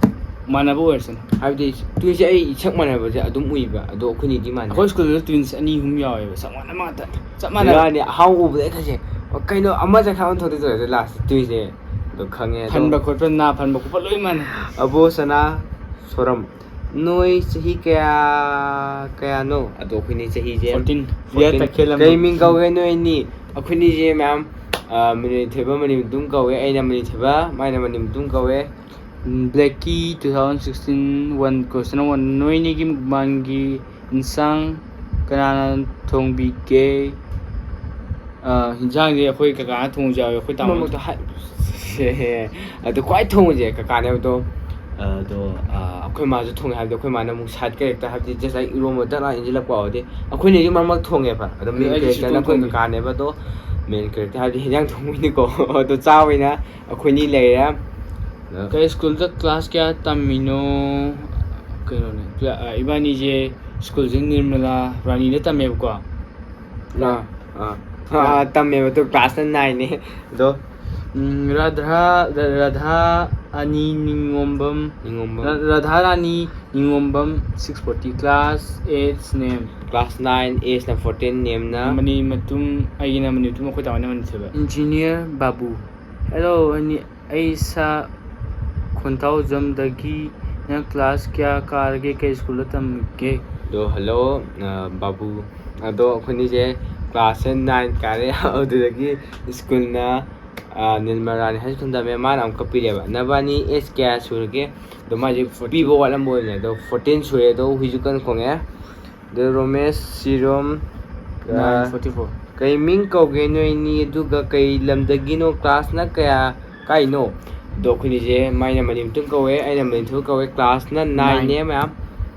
ꯃꯥꯟꯅꯕ ꯑꯣꯏꯔꯁꯅꯨ꯫ ꯍꯥꯏꯕꯗꯤ twinsꯁꯦ ꯑꯩ ꯁꯛ ꯃꯥꯟꯅꯕꯁꯦ ꯑꯗꯨꯝ ꯎꯏꯕ, ꯑꯗꯣ ꯑꯩꯈꯣꯏꯅꯤꯗꯤ ꯃꯥꯟꯅꯩ꯫ ꯑꯩꯈꯣꯏ ꯁ꯭ꯀꯨꯜꯗꯨꯗ twins ꯑꯅꯤ ꯑꯍꯨꯝ ꯌꯥꯎꯋꯦꯕ, ꯆꯞ ꯃꯥꯟꯅꯕ ꯉꯥꯛꯇ, ꯆꯞ ꯃꯥꯟꯅꯕ꯫ ꯕꯦꯔꯥꯅꯤ, ꯑꯍꯥꯎꯕ ꯎꯕꯗ ꯑꯩ ꯈꯜꯂꯦ, "ꯀꯩꯅꯣ ꯑꯃ ꯆꯠꯈ꯭ꯔ ꯑꯃ ꯊꯣꯛꯇꯣꯏ ꯇꯧꯔꯦ?" ꯑꯗꯣ last twins ꯑꯗꯣ ꯈꯪꯉꯦ꯫ ꯑꯗꯣ ꯐꯟꯕ ꯈꯣꯠꯄ, ꯅꯥ ꯐꯟꯕ ꯈꯣꯠꯄ ꯂꯣꯏ ꯃꯥꯟꯅꯩ꯫ ꯑꯕꯣ ꯁꯅꯥ ꯁꯣꯔꯝ, ꯅꯣꯏ ꯆꯍꯤ ꯀꯌꯥ, ꯀꯌꯥꯅꯣ? ꯑꯗꯣ ꯑꯩꯈꯣꯏꯅꯤ ꯆꯍꯤꯁꯦ Fourteen꯫ ꯐꯣꯔꯇꯤꯟ꯫ ꯌꯥ ꯇꯈꯦꯜꯂꯝꯕ꯫ ꯀꯩ ꯃꯤꯡ ꯀꯧꯒꯦ ꯅꯣꯏ ꯑꯅꯤ? ꯑꯩꯈꯣꯏꯅꯤꯁꯦ ꯃꯌꯥꯝ, ꯑ, ꯃꯅꯤꯊꯣꯏꯕ ꯃꯅꯤꯃꯨꯇꯨꯝ ꯀꯧꯋꯦ, ꯑꯩꯅ ꯃꯅꯤꯊꯣꯏꯕ, ꯃꯥꯏꯅ ꯃꯅꯤꯃꯨꯇꯨꯝ ꯀꯧꯋꯦ꯫ ꯕ꯭ꯂꯦꯛꯀꯤ two thousand sixteen one question one, ꯅꯣꯏꯅꯤꯒꯤ mukbangꯒꯤ ꯏꯟꯁꯥꯡ ꯀꯅꯥꯅ ꯊꯣꯡꯕꯤꯒꯦ? ꯑ, ꯏꯟꯁꯥꯡꯁꯦ ꯑꯩꯈꯣꯏ ꯀꯀꯥꯅ ꯊꯣꯡꯕꯁꯨ ꯌꯥꯎꯋꯦ, ꯑꯩꯈꯣꯏ ꯇꯥꯃꯣ꯫ ꯃꯃꯛꯇꯣ ꯍꯥꯏ-, ꯑꯗꯣ ꯈ꯭ꯋꯥꯏ ꯊꯣꯡꯕꯁꯦ ꯀꯀꯥꯅꯦꯕꯗꯣ꯫ ꯑꯗꯣ, ꯑ, ꯑꯩꯈꯣꯏ ꯃꯥꯁꯨ ꯊꯣꯡꯉꯦ ꯍꯥꯏꯕꯗꯤ ꯑꯩꯈꯣꯏ ꯃꯥꯅ ꯑꯃꯨꯛ side character ꯍꯥꯏꯕꯗꯤ just like ꯏꯔꯣꯝꯕ ꯗꯛ ꯂꯥꯎ ꯏꯟꯁꯤꯜꯂꯛꯄ ꯑꯣꯏꯔꯗꯤ ꯑꯩꯈꯣꯏꯅꯁꯨ ꯃꯔꯛ ꯃꯔꯛ ꯊꯣꯡꯉꯦꯕ꯫ ꯑꯗꯣ main ꯑꯩꯁꯨ characterꯅ ꯁꯨꯡꯊꯣꯡ ꯑꯩꯈꯣꯏ ꯊꯣꯡꯗꯦ꯫ ꯀꯀꯥꯅꯦꯕ꯫ ꯑꯗꯣ main character ꯍꯥꯏꯕꯗꯤ ꯍꯦꯟꯖꯥꯡ ꯊꯣꯡꯕꯅꯤꯀꯣ꯫ ꯑꯗꯣ ꯆꯥꯕꯩꯅ ꯑꯩꯈꯣꯏꯅꯤ ꯂꯩꯔꯦ꯫ ꯀꯩ ꯁ꯭ꯀꯨꯜꯗ ꯀ꯭ꯂꯥꯁ ꯀꯌꯥ ꯇꯝꯃꯤꯅꯣ? ꯀꯩꯅꯣꯅꯦ, ꯀ꯭ꯂꯥ-, ꯑ, ꯏꯕꯥꯅꯤꯁꯦ ꯁ꯭ꯀꯨꯜꯁꯦ ꯅꯤꯔꯃꯂꯥ ꯔꯥꯅꯤꯗ ꯇꯝꯃꯦꯕꯀꯣ꯫ ꯑꯥ, ꯑꯥ, ꯑꯥ, ꯇꯝꯃꯦꯕ, ꯑꯗꯣ ꯀ꯭ꯂꯥꯁꯅ ꯅꯥꯏꯟꯅꯦ꯫ ꯑꯗꯣ ꯎꯝ, ꯔꯥꯙꯥ, ꯔꯥꯙꯥ ꯑꯅꯤ ꯅꯤꯉꯣꯝꯕꯝ, ꯅꯤꯉꯣꯝꯕꯝ꯫ ꯔꯥ-, ꯔꯥꯙꯥ ꯔꯥꯅꯤ ꯅꯤꯉꯣꯝꯕꯝ, ꯁꯤꯛꯁ ꯐꯣꯔꯇꯤ, ꯀ꯭ꯂꯥꯁ ꯑꯦꯠꯁ ꯅꯦꯝ꯫ ꯀ꯭ꯂꯥꯁ ꯅꯥꯏꯟ, ꯑꯦꯁꯅ ꯐꯣꯔꯇꯤꯟ, ꯅꯦꯝꯅ꯫ ꯃꯅꯤ ꯃꯇꯨꯝ, ꯑꯩꯒꯤꯅ ꯃꯅꯤ ꯃꯇꯨꯝ, ꯑꯩꯈꯣꯏ ꯇꯥꯃꯣꯅ ꯃꯅꯤ ꯊꯣꯏꯕ꯫ ꯏꯟꯖꯤꯅꯤꯌꯔ ꯕꯥꯕꯨ꯫ ꯍꯦꯜꯂꯣ, ꯑꯅꯤ-, ꯑꯩ ꯁꯥ ꯈꯣꯟꯊꯥꯎꯖꯝꯗꯒꯤ꯫ ꯅꯪ ꯀ꯭ꯂꯥꯁ ꯀꯌꯥ ꯀꯥꯔꯒꯦ? ꯀꯩ ꯁ꯭ꯀꯨꯜꯗ ꯇꯝꯒꯦ? ꯑꯗꯣ ꯍꯜꯂꯣ, ꯑ, ꯕꯥꯕꯨ꯫ ꯑꯗꯣ ꯑꯩꯈꯣꯏꯅꯤꯁꯦ ꯀ꯭ꯂꯥꯁꯁꯦ ꯅꯥꯏꯟ ꯀꯥꯔꯦ꯫ ꯑꯗꯨꯗꯒꯤ ꯁ꯭ꯀꯨꯜꯅ, ꯑ, ꯅꯤꯔꯃꯂꯥ ꯔꯥꯅꯤ ꯍꯥꯏ ꯁ꯭ꯀꯨꯜ ꯇꯝꯃꯦ꯫ ꯃꯥꯅ ꯑꯃꯨꯛꯀ ꯄꯤꯔꯦꯕ, "ꯅꯕꯥꯅꯤ ꯑꯦꯖ ꯀꯌꯥ ꯁꯨꯔꯒꯦ?" ꯑꯗꯣ ꯃꯥꯁꯦ ꯄꯤꯕ ꯋꯥꯠꯂꯝꯕ ꯑꯣꯏꯕꯅꯦ꯫ ꯑꯗꯣ ꯐꯣꯔꯇꯤꯟ ꯁꯨꯔꯦ꯫ ꯑꯗꯣ ꯍꯨꯏꯁꯨ ꯀꯟꯅ ꯈꯣꯡꯉꯛꯑꯦ꯫ ꯑꯗꯣ ꯔꯣꯃꯦꯁ ꯁꯤꯔꯣꯝ, ꯑ, ꯅꯥꯏꯟ ꯐꯣꯔꯇꯤ ꯐꯣꯔ꯫ "ꯀꯩ ꯃꯤꯡ ꯀꯧꯒꯦ ꯅꯣꯏꯅꯤ? ꯑꯗꯨꯒ ꯀꯩ ꯂꯝꯗꯒꯤꯅꯣ? ꯀ꯭ꯂꯥꯁꯅ ꯀꯌꯥ ꯀꯥꯏꯅꯣ?" ꯑꯗꯣ ꯑꯩꯈꯣꯏꯅꯤꯁꯦ, ꯃꯥꯏꯅ ꯃꯅꯤꯃꯨꯇꯨꯝ ꯀꯧꯋꯦ, ꯑꯩꯅ ꯃꯅꯤꯊꯣꯏ ꯀꯧꯋꯦ꯫ ꯀ꯭ꯂꯥꯁꯅ ꯅꯥꯏꯟꯅꯦ ꯃꯌꯥꯝ꯫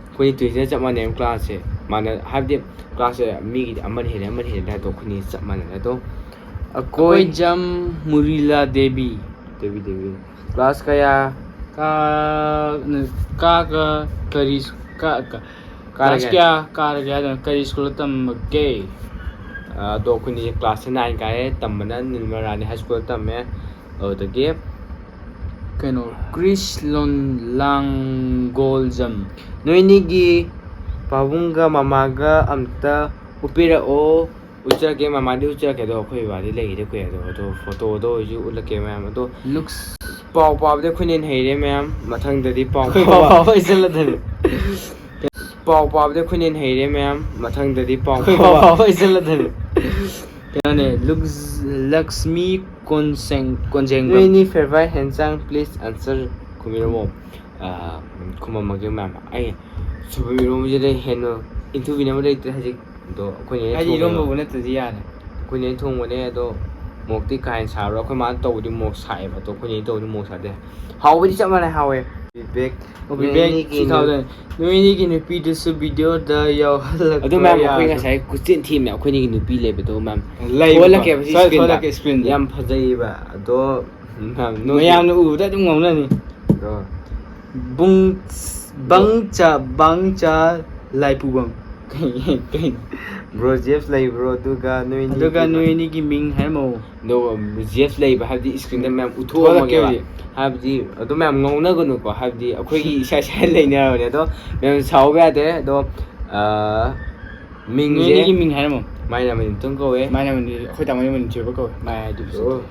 ꯑꯩꯈꯣꯏꯅꯤ ꯇ꯭ꯋꯤꯟꯁꯅ ꯆꯞ ꯃꯥꯟꯅꯩ ꯀ꯭ꯂꯥꯁꯁꯦ꯫ ꯃꯥꯅ, ꯍꯥꯏꯕꯗꯤ ꯀ꯭ꯂꯥꯁꯁꯦ ꯃꯤꯒꯤꯗꯤ ꯑꯃꯅ ꯍꯦꯜꯂꯦ, ꯑꯃꯅ ꯍꯦꯜꯂꯦ, ꯑꯗꯣ ꯑꯩꯈꯣꯏꯅꯤ ꯆꯞ ꯃꯥꯟꯅꯔꯦ꯫ ꯑꯗꯣ ꯑꯩꯈꯣꯏ ꯑꯩꯈꯣꯏ ꯖꯝ ꯃꯨꯔꯤꯂꯥ ꯗꯦꯕꯤ꯫ ꯗꯦꯕꯤ, ꯗꯦꯕꯤ꯫ ꯀ꯭ꯂꯥꯁ ꯀꯌꯥ? ꯀꯥ-, ꯀꯥꯒ ꯀꯔꯤ ꯁ-, ꯀꯥ-, ꯀꯥ-, ꯀ꯭ꯂꯥꯁ ꯀꯥꯔꯒꯦ? ꯀꯌꯥ ꯀꯥꯔꯒꯦ ꯍꯥꯏꯗꯅ ꯀꯔꯤ ꯁ꯭ꯀꯨꯜꯗ ꯇꯝꯃꯒꯦ? ꯑꯗꯣ ꯑꯩꯈꯣꯏꯅꯤ ꯀ꯭ꯂꯥꯁꯁꯦ ꯅꯥꯏꯟ ꯀꯥꯔꯦ, ꯇꯝꯕꯅ ꯅꯤꯔꯃꯂꯥ ꯔꯥꯅꯤ ꯍꯥꯏ ꯁ꯭ꯀꯨꯜꯗ ꯇꯝꯃꯦ꯫ ꯑꯗꯨꯗꯒꯤ ꯀꯩꯅꯣ, ꯀ꯭ꯔꯤꯁ ꯂꯣꯟ ꯂꯥꯡꯒꯣꯜꯖꯝ꯫ ꯅꯣꯏꯅꯤꯒꯤ ꯄꯥꯕꯨꯡꯒ ꯃꯃꯥꯒ ꯑꯝꯇ ꯎꯠꯄꯤꯔꯛꯑꯣ꯫ ꯎꯠꯆꯔꯛꯀꯦ, ꯃꯃꯥꯗꯤ ꯎꯠꯆꯔꯛꯀꯦ, ꯑꯗꯣ ꯑꯩꯈꯣꯏ ꯕꯕꯥꯗꯤ ꯂꯩꯈꯤꯗꯦ ꯀꯨꯏꯔꯦ꯫ ꯑꯗꯣ, ꯑꯗꯣ ꯐꯣꯇꯣꯗꯣ ꯑꯣꯏꯁꯨ ꯎꯠꯂꯛꯀꯦ ꯃꯌꯥꯝ꯫ ꯑꯗꯣ ꯂꯨꯛꯁ ꯄꯥꯎ ꯄꯥꯕꯗꯤ ꯑꯩꯈꯣꯏꯅ ꯍꯦꯟꯅ ꯍꯩꯔꯦ ꯃꯌꯥꯝ꯫ ꯃꯊꯪꯗꯗꯤ ꯄꯥꯎ ꯑꯩꯈꯣꯏ ꯄꯥꯕ ꯄꯥꯎ ꯄꯥꯕ ꯍꯩꯖꯜꯂꯗꯕꯅꯤ꯫ ꯄꯥꯎ ꯄꯥꯕꯗꯤ ꯑꯩꯈꯣꯏꯅ ꯍꯦꯟꯅ ꯍꯩꯔꯦ ꯃꯌꯥꯝ꯫ ꯃꯊꯪꯗꯗꯤ ꯄꯥꯎ ꯑꯩꯈꯣꯏ ꯄꯥꯕ꯫ ꯄꯥꯎ ꯄꯥꯕ ꯍꯩꯖꯜꯂꯗꯕꯅꯤ꯫ ꯀꯩꯅꯣꯅꯦ, ꯂꯨꯛꯁ-, ꯂꯛꯁꯃꯤ ꯀꯣꯟꯁꯦꯡ-, ꯀꯣꯟꯖꯦꯡꯕꯝ꯫ ꯅꯣꯏꯅꯤ ꯐꯦꯚꯔꯥꯏꯠ ꯍꯦꯟꯁꯥꯡ, ꯄ꯭ꯂꯤꯖ ꯑꯟꯁꯔ ꯈꯨꯝꯕꯤꯔꯝꯃꯣ꯫ ꯑꯥ, ꯈꯨꯝꯃꯝꯃꯒꯦ ꯃꯌꯥꯝ꯫ ꯑꯩ ꯁꯣꯏꯕꯨꯝ ꯏꯔꯣꯝꯕꯁꯤꯗ ꯍꯦꯟꯅ ꯏꯟꯊꯨꯕꯤꯅꯕ ꯂꯩꯇ꯭ꯔꯦ ꯍꯧꯖꯤꯛ꯫ ꯑꯗꯣ ꯑꯩꯈꯣꯏꯅ ꯍꯦꯛ ꯑꯩꯗꯤ ꯊꯣꯡꯉꯦꯕ꯫ ꯏꯔꯣꯝꯕꯕꯨ ꯅꯠꯇ꯭ꯔꯗꯤ ꯌꯥꯔꯦ꯫ ꯑꯩꯈꯣꯏꯅ ꯍꯦꯛ ꯊꯣꯡꯕꯅꯦ, ꯑꯗꯣ ꯃꯣꯔꯣꯛꯇꯤ ꯀꯥ ꯍꯦꯟꯅ ꯁꯥꯕ꯭ꯔꯥ? ꯑꯩꯈꯣꯏ ꯃꯥꯅ ꯇꯧꯕꯗꯤ ꯃꯣꯔꯣꯛ ꯁꯥꯏꯑꯦꯕ, ꯑꯗꯣ ꯑꯩꯈꯣꯏꯅ ꯍꯦꯛ ꯇꯧꯕꯗꯤ ꯃꯣꯔꯣꯛ ꯁꯥꯗꯦ꯫ ꯍꯥꯎꯕꯗꯤ ꯆꯞ ꯃꯥꯟꯅꯩ, ꯍꯥꯎꯋꯦ꯫ ꯕꯤꯕꯦꯛ, ꯑꯣ, ꯕꯤꯕꯦꯛ, ꯅꯣꯏꯅꯤꯒꯤ ꯊ꯭ꯔꯤ ꯊꯥꯎꯖꯟ꯫ ꯅꯣꯏꯅꯤꯒꯤ ꯅꯨꯄꯤꯗꯨꯁꯨ ꯚꯤꯗꯤꯑꯣꯗ ꯌꯥꯎꯍꯜꯂꯛꯄ ꯑꯗꯨ ꯃꯌꯥꯝ ꯑꯩꯈꯣꯏ ꯌꯥꯗ꯭ꯔꯣ? ꯉꯁꯥꯏ ꯀꯣꯏꯆꯦꯟ ꯊꯤꯕꯅꯦ, ꯑꯩꯈꯣꯏꯅꯤꯒꯤ ꯅꯨꯄꯤ ꯂꯩꯕꯗꯣ ꯃꯌꯥꯝ꯫ ꯂꯩꯕꯀꯣ꯫ ꯊꯣꯛꯍꯜꯂꯛꯀꯦꯕ ꯁꯤ ꯁ꯭ꯋꯥꯏꯗ screenꯗ꯫ ꯊꯣꯛꯍꯜꯂꯛꯀꯦ screenꯗ꯫ ꯌꯥꯝ ꯐꯖꯩꯕ꯫ ꯑꯗꯣ ꯃꯌꯥꯝꯅ ꯎꯕꯗ ꯑꯗꯨꯝ ꯉꯥꯎꯅꯅꯤ꯫ ꯕꯨꯡ ꯕꯪꯆꯥ ꯕꯪꯆꯥ ꯂꯥꯏꯄꯨꯕꯪ꯫ ꯀꯩꯅꯣ? ꯕ꯭ꯔꯣ ꯖꯦꯐ ꯂꯩꯕ꯭ꯔꯣ? ꯑꯗꯨꯒ ꯅꯣꯏ ꯑꯅꯤꯒꯤ ꯑꯗꯨꯒ ꯅꯣꯏ ꯑꯅꯤꯒꯤ ꯃꯤꯡ ꯍꯥꯏꯔꯝꯃꯣ꯫ ꯑꯗꯣ ꯖꯦꯐ ꯂꯩꯕ ꯍꯥꯏꯕꯗꯤ ꯏꯁꯀ꯭ꯔꯤꯟꯗ ꯃꯌꯥꯝ ꯊꯣꯛꯂꯛꯀꯦ ꯎꯠꯊꯣꯛꯑꯝꯃꯒꯦꯕ꯫ ꯍꯧꯖꯤꯛ꯫ ꯍꯥꯏꯕꯗꯤ ꯑꯗꯨ ꯃꯌꯥꯝ ꯉꯥꯎꯅꯒꯅꯨꯀꯣ, ꯍꯥꯏꯕꯗꯤ ꯑꯩꯈꯣꯏꯒꯤ ꯏꯁꯥ ꯏꯁꯥ ꯂꯩꯅꯕꯅꯦ꯫ ꯑꯗꯣ ꯃꯌꯥꯝ ꯁꯥꯎꯕ ꯌꯥꯗꯦ꯫ ꯑꯗꯣ ꯑꯥ, ꯅꯣꯏ ꯃꯤꯡꯁꯦ ꯑꯅꯤꯒꯤ ꯃꯤꯡ ꯍꯥꯏꯔꯝꯃꯣ꯫ ꯃꯥꯏ ꯅꯥꯃꯅꯤ ꯃꯇꯨꯡ ꯀꯧꯋꯦ꯫ ꯃꯥꯏ ꯅꯥꯃꯅꯤ ꯑꯩꯈꯣꯏ ꯇꯥꯃꯣ ꯃꯅꯤꯊꯣꯏꯕ ꯀꯧꯋꯦ꯫ ꯃꯥꯏ ꯍꯥꯏꯗꯨꯕꯨ ꯑꯣ,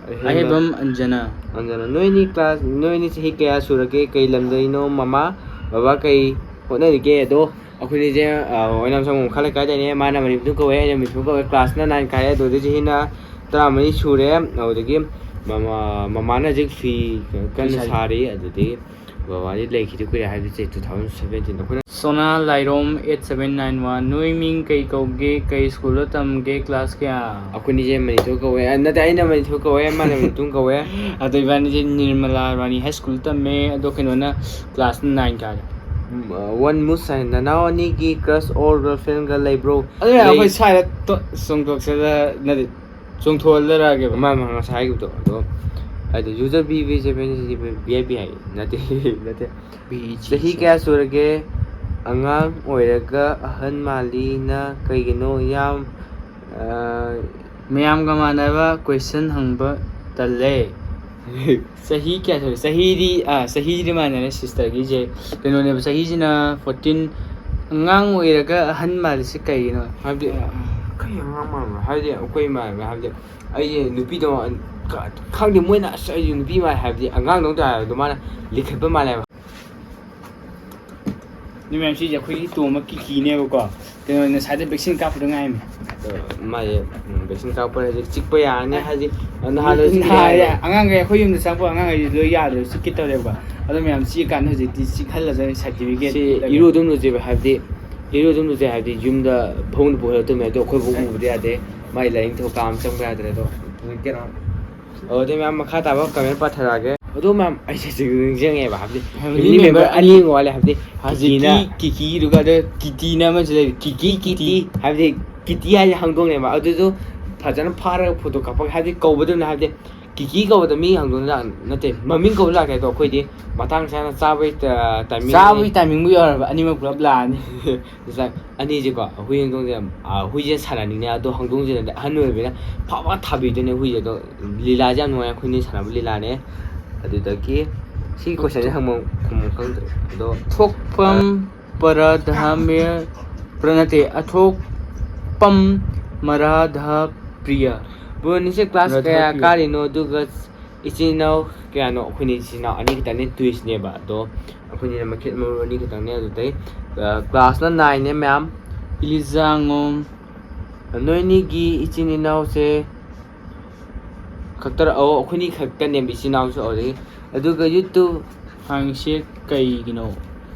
ꯁꯤꯗꯤ꯫ ꯑꯍꯩꯕꯝ ꯑꯟꯖꯅꯥ꯫ ꯑꯟꯖꯅꯥ, ꯅꯣꯏꯅꯤ ꯀ꯭ꯂꯥꯁ, ꯅꯣꯏꯅꯤ ꯆꯍꯤ ꯀꯌꯥ ꯁꯨꯔꯒꯦ? ꯀꯩ ꯂꯝꯗꯩꯅꯣ? ꯃꯃꯥ ꯕꯕꯥ ꯀꯩ ꯍꯣꯠꯅꯔꯤꯒꯦ? ꯑꯗꯣ ꯑꯩꯈꯣꯏꯅꯤꯁꯦ, ꯑ, ꯑꯣꯏꯅꯥꯝ ꯁꯪꯒꯣꯝ ꯃꯈꯥ ꯂꯩꯀꯥꯏꯗꯩꯅꯦ꯫ ꯃꯥꯅ ꯃꯅꯤ ꯃꯇꯨꯡ ꯀꯧꯋꯦ, ꯑꯩꯅ ꯃꯅꯤꯄꯨꯔ ꯀꯧꯋꯦ꯫ ꯀ꯭ꯂꯥꯁꯅ ꯅꯥꯏꯟ ꯀꯥꯔꯦ, ꯑꯗꯨꯗꯩ ꯆꯍꯤꯅ ꯇꯔꯥꯃꯔꯤ ꯁꯨꯔꯦ꯫ ꯑꯗꯨꯗꯒꯤ ꯃꯃꯥ, ꯃꯃꯥꯅ ꯍꯧꯖꯤꯛ ꯐꯤ ꯀꯟꯅ ꯐꯤ ꯁꯥꯔꯤ꯫ ꯁꯥꯔꯤ꯫ ꯑꯗꯨꯗꯒꯤ ꯕꯕꯥꯗꯤ ꯂꯩꯈꯤꯗ ꯀꯨꯏꯔꯦ, ꯍꯥꯏꯕꯗꯤ ꯆꯍꯤ two thousand seventeen꯫ ꯑꯩꯈꯣꯏꯅ Sona ꯂꯥꯏꯔꯣꯝ eight seven nine one꯫ ꯅꯣꯏ ꯃꯤꯡ ꯀꯩ ꯀꯧꯒꯦ? ꯀꯩ ꯁ꯭ꯀꯨꯜꯗ ꯇꯝꯒꯦ? ꯀ꯭ꯂꯥꯁ ꯀꯌꯥ? ꯑꯩꯈꯣꯏꯅꯤꯁꯦ ꯃꯅꯤꯊꯣꯏ ꯀꯧꯋꯦ꯫ ꯑ, ꯅꯠꯇꯦ, ꯑꯩꯅ ꯃꯅꯤꯊꯣꯏ ꯀꯧꯋꯦ, ꯃꯥꯅ ꯃꯅꯤꯊꯣꯏ ꯀꯧꯋꯦ꯫ ꯑꯗꯣ ꯏꯕꯥꯅꯤꯁꯦ ꯅꯤꯔꯃꯂꯥ ꯔꯥꯅꯤ ꯍꯥꯏ ꯁ꯭ꯀꯨꯜ ꯇꯝꯃꯦ꯫ ꯑꯗꯣ ꯀꯩꯅꯣꯅ ꯀ꯭ꯂꯥꯁ ꯅꯥꯏꯟ ꯀꯥꯔꯦ꯫ ꯎꯝ, ꯑ, ꯋꯥꯟ ꯃꯨꯁ ꯍꯥꯏꯅ, ꯅꯅꯥꯎ ꯑꯅꯤꯒꯤ ꯀ꯭ꯔꯁ ꯑꯣꯔ ꯒꯔꯜꯐ꯭ꯔꯦꯟꯒ ꯂꯩꯕ꯭ꯔꯣ? ꯑꯗꯨꯅ ꯂꯩ꯫ ꯑꯩꯈꯣꯏ ꯁ꯭ꯋꯥꯏꯗ ꯇꯣ-, ꯆꯣꯡꯊꯣꯛꯆꯗ-, ꯅꯠꯇꯦ, ꯆꯣꯡꯊꯣꯛꯍꯜꯂꯔꯛꯑꯒꯦꯕ꯫ ꯃꯥ, ꯃꯥ ꯉꯁꯥꯏ ꯍꯥꯏꯈꯤꯕꯗꯣ꯫ ꯑꯗꯣ ꯑꯩꯗꯣ user B V seven six V I P ꯍꯥꯏ꯫ ꯅꯠꯇꯦ, ꯅꯠꯇꯦ꯫ ꯕꯤ ꯖꯤ ꯆꯍꯤ ꯀꯌꯥ ꯁꯨꯔꯒꯦ? ꯑꯉꯥꯡ ꯑꯣꯏꯔꯒ ꯑꯍꯟ ꯃꯥꯜꯂꯤꯅ ꯀꯩꯒꯤꯅꯣ? ꯌꯥꯝ, ꯑ, ꯃꯌꯥꯝꯒ ꯃꯥꯟꯅꯕ ꯀꯣꯏꯁꯟ ꯍꯪꯕ ꯇꯜꯂꯦ꯫ ꯆꯍꯤ ꯀꯌꯥ ꯁꯨꯔꯦ? ꯆꯍꯤꯗꯤ, ꯑꯥ, ꯆꯍꯤꯗꯤ ꯃꯥꯟꯅꯔꯦ ꯁꯤꯁꯇꯔꯒꯤꯁꯦ꯫ ꯀꯩꯅꯣꯅꯦꯕ, ꯆꯍꯤꯁꯤꯅ fourteen꯫ ꯑꯉꯥꯡ ꯑꯣꯏꯔꯒ ꯑꯍꯟ ꯃꯥꯜꯂꯤꯁꯦ ꯀꯩꯒꯤꯅꯣ? ꯍꯥꯏꯕꯗꯤ, ꯀꯩ ꯑꯉꯥꯡ ꯃꯥꯟꯕ꯭ꯔꯣ? ꯍꯥꯏꯕꯗꯤ ꯑꯩꯈꯣꯏ ꯃꯥꯟꯕ꯭ꯔꯣ? ꯍꯥꯏꯕꯗꯤ ꯑꯩꯁꯦ ꯅꯨꯄꯤꯗꯣ ꯈ-, ꯈꯪꯗꯦ, ꯃꯣꯏꯅ "ꯑꯁ, ꯑꯩꯁꯦ ꯅꯨꯄꯤ ꯃꯥꯜꯂꯦ" ꯍꯥꯏꯕꯗꯤ ꯑꯉꯥꯡꯗꯧ ꯇꯧꯋꯦ ꯍꯥꯏꯕꯗꯣ ꯃꯥꯅ ꯂꯤꯈꯠꯄ ꯃꯥꯜꯂꯦꯕ꯫ ꯅꯣꯏ ꯃꯌꯥꯝ, ꯁꯤꯁꯦ ꯑꯩꯈꯣꯏꯒꯤ ꯇꯣꯝꯕ ꯀꯤꯀꯤꯅꯦꯕꯀꯣ꯫ ꯀꯩꯅꯣ, ꯉꯁꯥꯏꯗ vaccine ꯀꯥꯞꯄꯗ ꯉꯥꯏꯔꯤꯃꯤ꯫ ꯑꯗꯣ ꯃꯥꯁꯦ, ꯎꯝ, vaccine ꯀꯥꯞꯄ ꯍꯥꯏꯁꯦ ꯆꯤꯛꯄ ꯌꯥꯔꯅꯤ, ꯍꯥꯏꯗꯤ ꯅꯍꯥꯟ ꯂꯣꯏꯁꯤꯟꯗ꯭ꯔꯤ ꯅꯍꯥꯟ ꯍꯥꯏꯕ꯫ ꯑꯉꯥꯡꯈꯩ, ꯑꯩꯈꯣꯏ ꯌꯨꯝꯗ ꯆꯪꯉꯛꯄ ꯑꯉꯥꯡꯈꯩꯗꯤ ꯂꯣꯏ ꯌꯥꯗ꯭ꯔꯦ, ꯆꯤꯛꯀꯦ ꯇꯧꯔꯦꯕꯀꯣ꯫ ꯑꯗꯣ ꯃꯌꯥꯝ ꯆꯤꯛꯑꯀꯥꯟꯗ ꯍꯧꯖꯤꯛꯇꯤ ꯆꯤꯛꯍꯜꯂꯁꯦ, certificate ꯁꯤ ꯂꯩꯔꯦ꯫ ꯏꯔꯨ ꯑꯗꯨꯝ ꯂꯨꯖꯩꯕ, ꯍꯥꯏꯕꯗꯤ ꯏꯔꯨ ꯑꯗꯨꯝ ꯂꯨꯖꯩ ꯍꯥꯏꯕꯗꯤ ꯌꯨꯝꯗ ꯐꯃꯨꯡꯗ ꯄꯨꯈꯠꯂ ꯇꯨꯝꯃꯦ꯫ ꯑꯗꯣ ꯑꯩꯈꯣꯏꯕꯨ ꯎꯕꯗꯤ ꯌꯥꯗꯦ, ꯃꯥꯏ ꯂꯥꯏꯅꯤꯡꯊꯧ ꯀꯥ ꯑꯃ ꯆꯪꯕ ꯌꯥꯗ꯭ꯔꯦ꯫ ꯑꯗꯣ ꯀꯩꯅꯣ, ꯑꯗꯨꯗꯤ ꯃꯌꯥꯝ ꯃꯈꯥ ꯇꯥꯕ comment ꯄꯥꯊꯔꯛꯑꯒꯦ꯫ ꯑꯗꯣ ꯃꯌꯥꯝ, ꯑꯩꯁꯦ ꯍꯧꯖꯤꯛ ꯅꯤꯡꯁꯤꯡꯉꯦꯕ, ꯍꯥꯏꯕꯗꯤ Family family member member ꯑꯅꯤ ꯑꯃ ꯋꯥꯠꯂꯦ, ꯍꯥꯏꯕꯗꯤ ꯍꯧꯖꯤꯛꯀꯤ ꯀꯤꯀꯤꯅ ꯀꯤꯀꯤ, ꯑꯗꯨꯒ ꯑꯗ ꯀꯤꯇꯤꯅ ꯑꯃꯁꯨ ꯂꯩꯔꯤ꯫ ꯀꯤꯀꯤ, ꯀꯤꯀꯤ, ꯍꯥꯏꯕꯗꯤ ꯀꯤꯇꯤ ꯍꯥꯏꯁꯦ ꯍꯧꯗꯣꯡꯅꯦꯕ, ꯑꯗꯨꯁꯨ ꯐꯖꯅ ꯐꯥꯔꯒ ꯐꯣꯇꯣ ꯀꯥꯞꯄꯒ, ꯍꯥꯏꯕꯗꯤ ꯀꯧꯕꯗꯨꯅ, ꯍꯥꯏꯕꯗꯤ ꯀꯤꯀꯤ ꯀꯧꯕꯗ ꯃꯤ ꯍꯪꯗꯣꯛꯅ ꯂꯥꯛ-, ꯅꯠꯇꯦ, ꯃꯃꯤꯡ ꯀꯧꯕ ꯂꯥꯛꯀꯦ꯫ ꯑꯗꯣ ꯑꯩꯈꯣꯏꯗꯤ ꯃꯇꯥꯡ ꯆꯥꯅ ꯆꯥꯕꯒꯤ ꯇ-, timing ꯆꯥꯕꯒꯤ timingꯕꯨ ꯌꯧꯔꯕ ꯑꯅꯤꯃꯛ ꯄꯨꯂꯞ ꯂꯥꯛꯑꯅꯤ꯫ ꯉꯁꯥꯏ ꯑꯅꯤꯁꯦꯀꯣ, ꯍꯨꯏ ꯍꯪꯗꯣꯡꯁꯦ ꯌꯥꯝ, ꯑ, ꯍꯨꯏꯁꯦ ꯁꯥꯟꯅꯅꯤꯡꯉꯦ꯫ ꯑꯗꯣ ꯍꯪꯗꯣꯡꯁꯤꯅꯗꯤ ꯑꯍꯟ ꯑꯣꯏꯕꯅꯤꯅ ꯐꯕ ꯊꯥꯕꯤꯗꯣꯏꯅꯦ ꯍꯨꯏꯁꯦ꯫ ꯑꯗꯣ ꯂꯤꯂꯥꯁꯦ ꯌꯥꯝ ꯅꯨꯡꯉꯥꯏ, ꯑꯩꯈꯣꯏꯅꯤ ꯁꯥꯟꯅꯕ ꯂꯤꯂꯥꯅꯦ꯫ ꯑꯗꯨꯗꯒꯤ ꯁꯤꯒꯤ questionꯁꯦ ꯍꯪꯕ ꯈꯨꯝꯕ ꯈꯪꯗ꯭ꯔꯦ꯫ ꯑꯗꯣ ꯊꯣꯛꯐꯝ ꯄꯔꯥꯙꯥꯃ꯭ꯌ ꯄ꯭ꯔ-, ꯅꯠꯇꯦ, ꯑꯊꯣꯛꯄꯝ ꯃꯔꯥꯙ ꯄ꯭ꯔꯤꯌ꯫ ꯕ꯭ꯔꯣꯅꯤꯁꯦ class ꯀꯌꯥ ꯔꯥꯙꯥꯄ꯭ꯔꯤꯌ꯫ ꯀꯥꯔꯤꯅꯣ? ꯑꯗꯨꯒ ꯏꯆꯤꯟ ꯏꯅꯥꯎ ꯀꯌꯥꯅꯣ? ꯑꯩꯈꯣꯏꯅ ꯏꯆꯤꯟ ꯏꯅꯥꯎ ꯑꯅꯤ ꯈꯛꯇꯅꯦ, twins ꯅꯦꯕ꯫ ꯑꯗꯣ ꯑꯩꯈꯣꯏꯅꯤꯅ ꯃꯈꯦꯠ ꯃꯔꯨ ꯑꯅꯤ ꯈꯛꯇꯪꯅꯦ꯫ ꯑꯗꯨꯗꯩ, ꯑ, class ꯅ nine ꯅꯦ, ꯃꯌꯥꯝ꯫ ꯏꯂꯤꯖꯥꯉꯣꯝ꯫ ꯅꯣꯏꯅꯤꯒꯤ ꯏꯆꯤꯟ ꯏꯅꯥꯎꯁꯦ ꯈꯛꯇꯔ? ꯑꯧ, ꯑꯩꯈꯣꯏꯅꯤ ꯈꯛꯇꯅꯦꯕ ꯏꯆꯤꯟ ꯏꯅꯥꯎꯁꯨ꯫ ꯑꯗꯨꯗꯒꯤ, ꯑꯗꯨꯒ YouTube ꯍꯥꯡꯉꯤꯁꯦ ꯀꯩꯒꯤꯅꯣ?